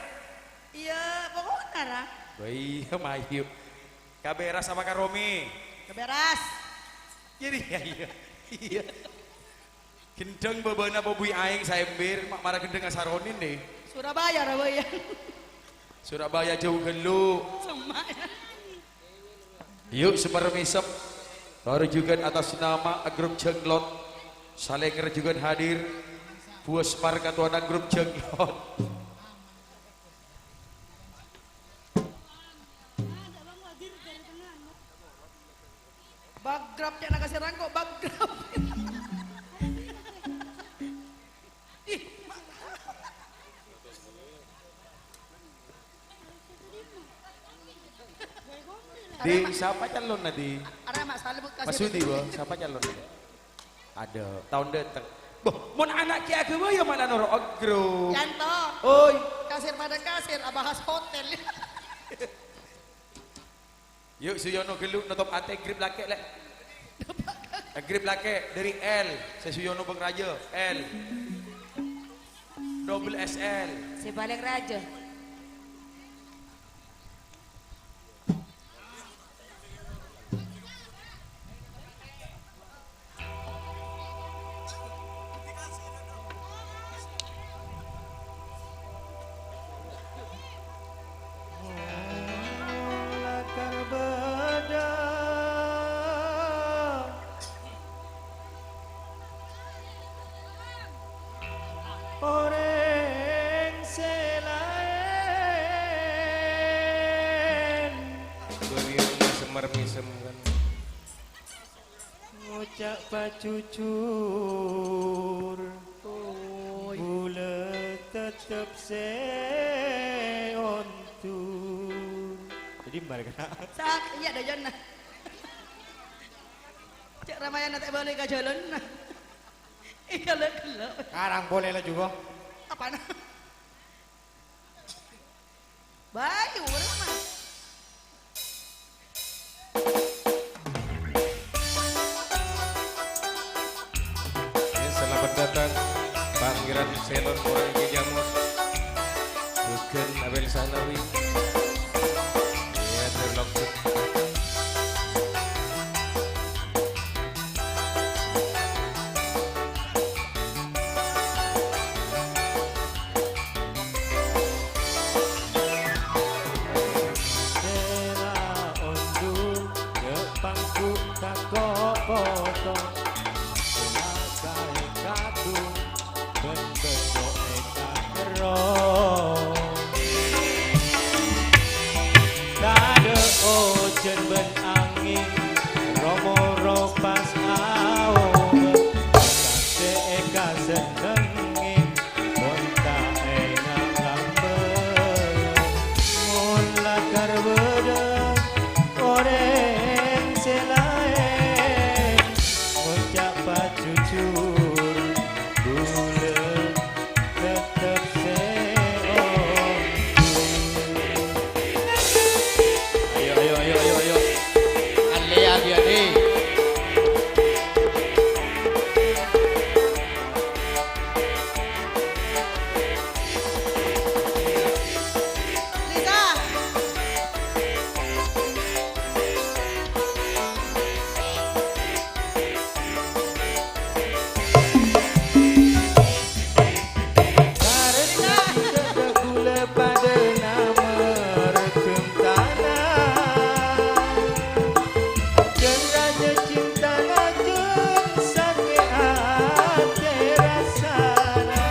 Iyâ, pokokna, ra. Wah, iyâ, mayu. Ka Beras apa ka Romi? Ka Beras. Jadi, iyâ, iyâ. Iyâ. Gendheng bâbâna bâbui aèng saèmbir, ma' mara gendhengnga Saronin, deh. Surabaya, ra, bâ'na. Surabaya jhâu ghâllu. Semma'. Yu', sè parmèsem. Parjughân atas nama grup Jenglot. Salèng parjughân hadir. Bos parkatowana grup Jenglot. Bagrap, ca'na ka sè rangko', bagrap. Ih, ma-, Di, sapa calonna, Di? Arè ma' salebut ka Mas Sudi, Bo, sapa calonna? Adâ', taon dâteng. Bo, mon ana' kè aghâbây, ya malah noro' grup. Yanto. Oi. Kasir padâ kasir, abahas hotel. Yu', sè Suyono ghâllu notop atè grip lakè', Lè'. Grip lakè' dâri L, sè Suyono bâng rajâ, L. Double X L. Sè palèng rajâ. Orèng sè laèn. Bâri' roma semmer-mèsem, kan. Ngoca' pajujur, oi. Bulâ tettep sè ondur. Jadi, mari kena. Sak, iyâ, dâjâna. Cè' Ramayana ta' bâli ka jhâlân. Iyâ, gellâ'-gellâ'. Karang polè la juga. Apana? Bayu, mana? Ya, selamat datang, Pangeran Selon Orang Kijamus. Bukan Abel Sanawi. Ya, terlok. Sèra ondu, jhâ' pangghu tako' potong. Sèra kaè ka Tadâ' ojhân bân angèn, ro-moro pas aobâ, sè èkasennengngè, mon ta' enga' lambâ'. Mon lakar bâdâ orèng sè laèn, ngoca' pajhujhur, bulâ Ayo, ayo, ayo, ayo, ayo. Alè, abi, alè. Karena kaulâ padâna marghântana, jhân rajâ cintana jhân sakè' atè rassana.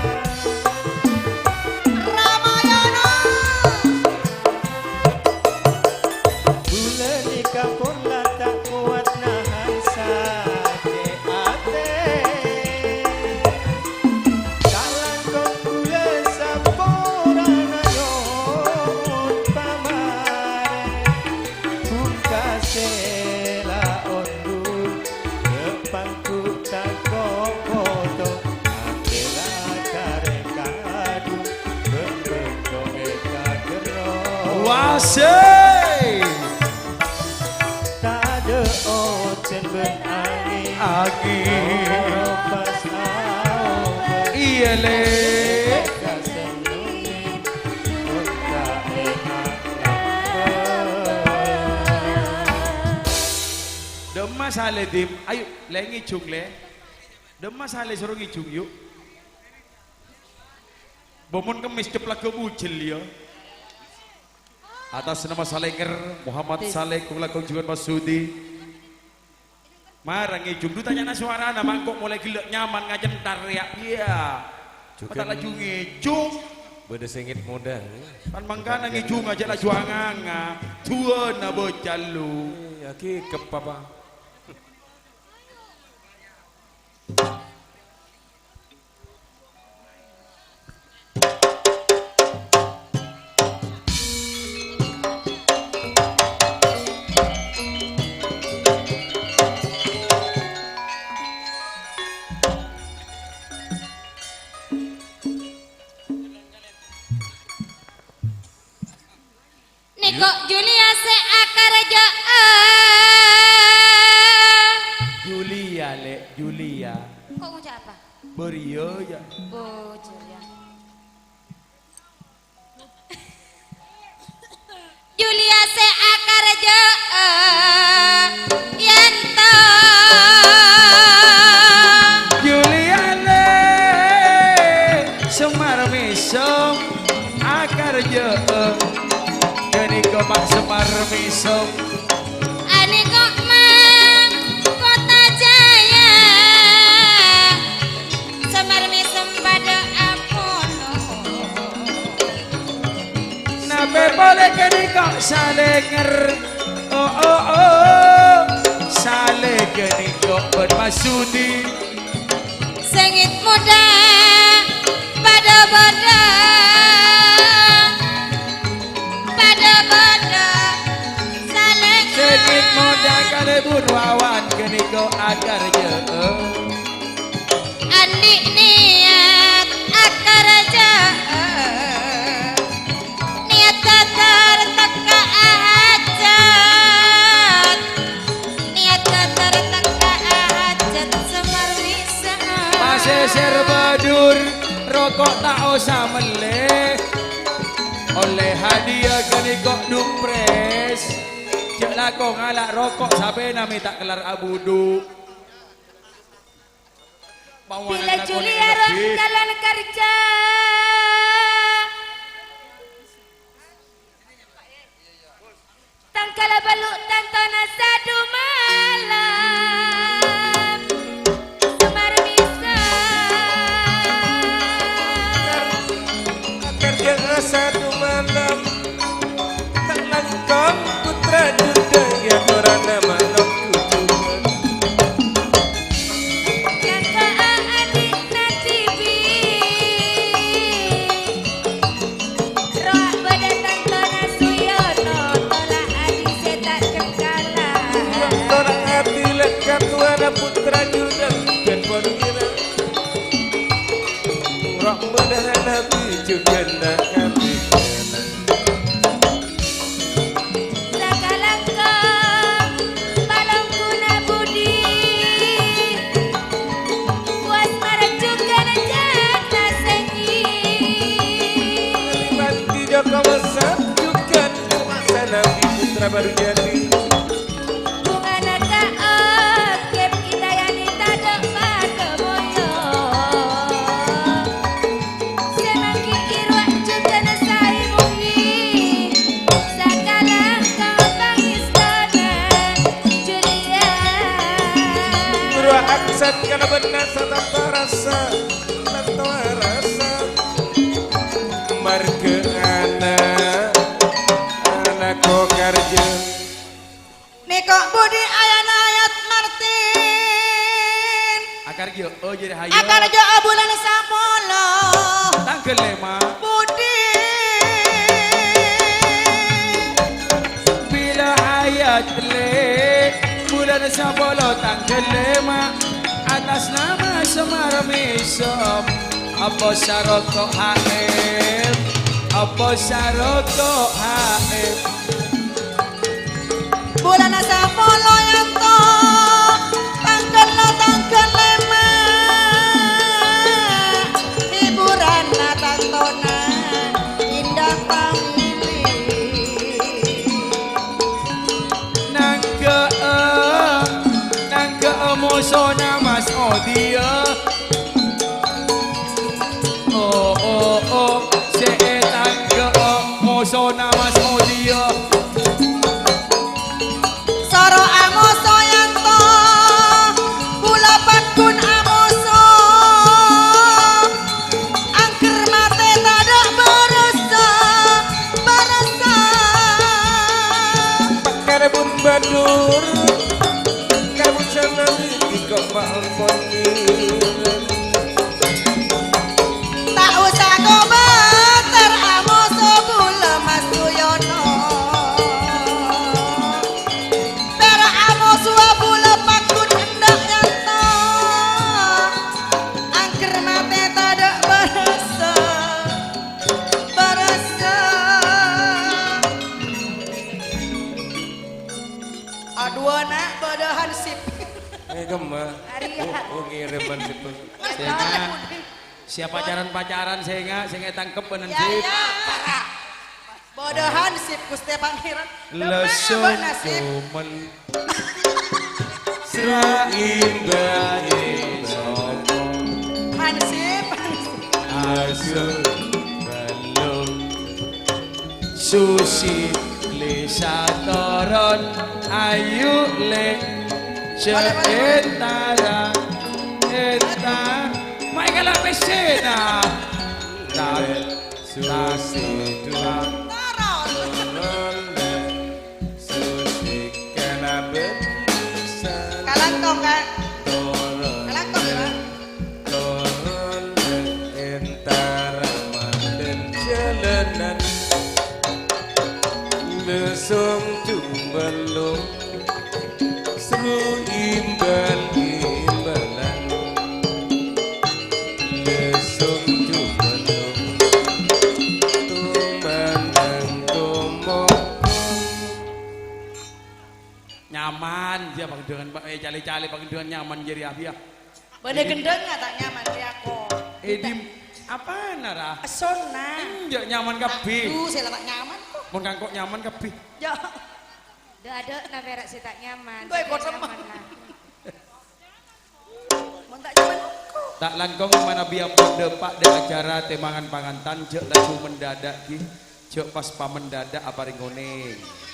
Ramayana. Bulâ nèka pon la ta' kowat nahan sakè' atè. Ta' langkong bulâ saporana nyo'on pamarè. Bungkasè la ondur, pangku tako' poto, abdhina karè kadhung, bân bengko èkagerro. Wase! Tadâ' ojhân bân angèn. Angèn. Pas aobâ. Iyâ, Lè'. Kasennengngè, mon ta' enga' lambâ'. Dâ'emma salè, Dim? Ayo, Lè', ngèjhung, Lè'. Dâ'emma salè soro ngèjhung, yu'. Bâ mon kemmès ceplagghâ bujel, yâ. Atas nama Salènger, Muhammad Salè, kong-langkong jhughân Mas Sudi. Mara ngèjhung, dhu tanya'na sowarana, mangko' molaè ghellâ' nyaman ngacentar, yâ. Iyâ. Jhughân. Mata laju ngèjhung. Bâdâ sè ngèt modâ. Pan mangkana ngèjhung ajâ laju anganga. Duwâna bâcallu. Eh, lagi kep apa? Nèko Julia sè akarjâ'â. Julia, Lè', Julia. Kok ngoca' apa? Bâriyâ, yâ. Oh, Julia. Julia sè akarjâ'â, yanto. Julia, Lè', Semar Mèsem. Akarjâ'â, ghânèka Pak Semar Mèsem. Anèko Mang Kota Jaya. Semar Mèsem padâ apono. Napè polè ghânèka Salènger. Oh, oh, oh. Salè ghânèka bân Mas Sudi. Sè ngèt modâ padâ bâdâ, padâ bâdâ salèngan. Sè ngèt modâ kalèbun Wawan ghânèka akarjâ'â. Andi' niyat akarjâ'â. Niyat dhâddhâr tekka hajat. Niyat dhâddhâr tekka hajat Semar Mèsem. Pasèsèr Badur, roko' ta' osa mellè. Ollè hadiah ghânèka dumpres. Jhâ' lako ngala' roko' sapèna mè' ta' kellar abudhu'. Bilâ Julia ron kalon kerja. Tangkala bâllu' tantona sadhu malam. Semar Mèsem. Yang satu malam tak langkong putra Juda yang orang nama Nongkuju. Nyangka adi' nadibi. Rowa bâdâ tantona Suyono, tolak adi' sè ta' cengkala. Tolak adi' lè' katuwana putra Juda, bân pon ngira. Rowa bâdâ nabi jhughân ta' kandhina. Sakalangkong palongguna budi, puas marjugan jhâ' tasèngi. Mati Joko Mesem jhughân kuasa Nabi Putra Baru Jadi. Bungana kaokèp Indayani tadâ' padâ moyo. Sè manggi iruwa jhughân saè munggi, sakalangkong pangèstona Julia. Rowa aksat kalabân nasa tanto rasa, tanto rasa. Marghâ ana', ana' Kokarjo. Nèko budi ayana Ayat Martin. Akarjo, oh, jadi hayo. Akarjo bulan sapolo. Tangghâl lèma'. Budi. Bilâ Ayat lè', bulan sapolo tangghâl lèma'. Atas nama Semar Mesem. Apa saroko H M? Apa saroko H M? Bulana sapolo yanto, tangghâl, tangghâl lèma', hiburanna tantona indah pamili. Nangghâ'â, nangghâ'â mosona Mas Odiya. Oh, oh, oh, sè ètangghâ'â mosona Mas Mulia. Soro amoso yanto, pula paggun amoso. Angghâr matè tadâ' bârâssa, bârâssa. Pakkèr bun badur, kabusana mimpi kok ma' ampon ngiren. Ta' osa kobâtèr amoso bulâ Mas Suyono. Pèra' amosowa bulâ paggun endâ' yanto. Angghâr matè tadâ' bârâssa, bârâssa. Aduh, na', bâdâ hansip. Eh, kemma. Arèya. Oh, oh, ngèrèm hansip. Ya, sènga'. Tahu. Siap pacaran-pacaran, sènga', sènga' tangkep bân hansip. Ya, ya. Bâdâ hansip, Ghustè Pangèran. Kemma, Lesung bâdâ hansip. Cumen. Sra imba-imba. Hansip, hansip. Asu belum. Susi Lisa toron, ayu le, ce Boleh, boleh. Entara, enta, mai kala pesena. Tar, Susi, tar, toron, le, Susi kena belisan. Kalangkong, Kak. Toron. Kalangkong, ya, Pak. Toron entara manten jalanan. Lesong jumbelung, seru imbal-imbalan. Lesong jumbelung, tumandang tomokon. Nyaman, ya, pangèndhângan, Pak. Eh, calè-calè pangèndhângan nyaman, jârèya, Abi, ya. Bâdâ gendhengnga ta' nyaman, rè, ako. Eh, di, apana, Ra? Essonna. Enjâ', nyaman kabbhi. Aduh, sè la ta' nyaman, kok. Mon kangko' nyaman kabbhi. Ya. Dâ'-adâ'na pèra' sè ta' nyaman. Gue, sè kodem. Nyaman, lah. Mon ta' nyaman, kok. Ta' langkong manabi ampon dâpa' dâ' acara tèmangan pangantan, jâ' laju mendadak, ghi. Jâ' pas pamendada' aparèng onèng.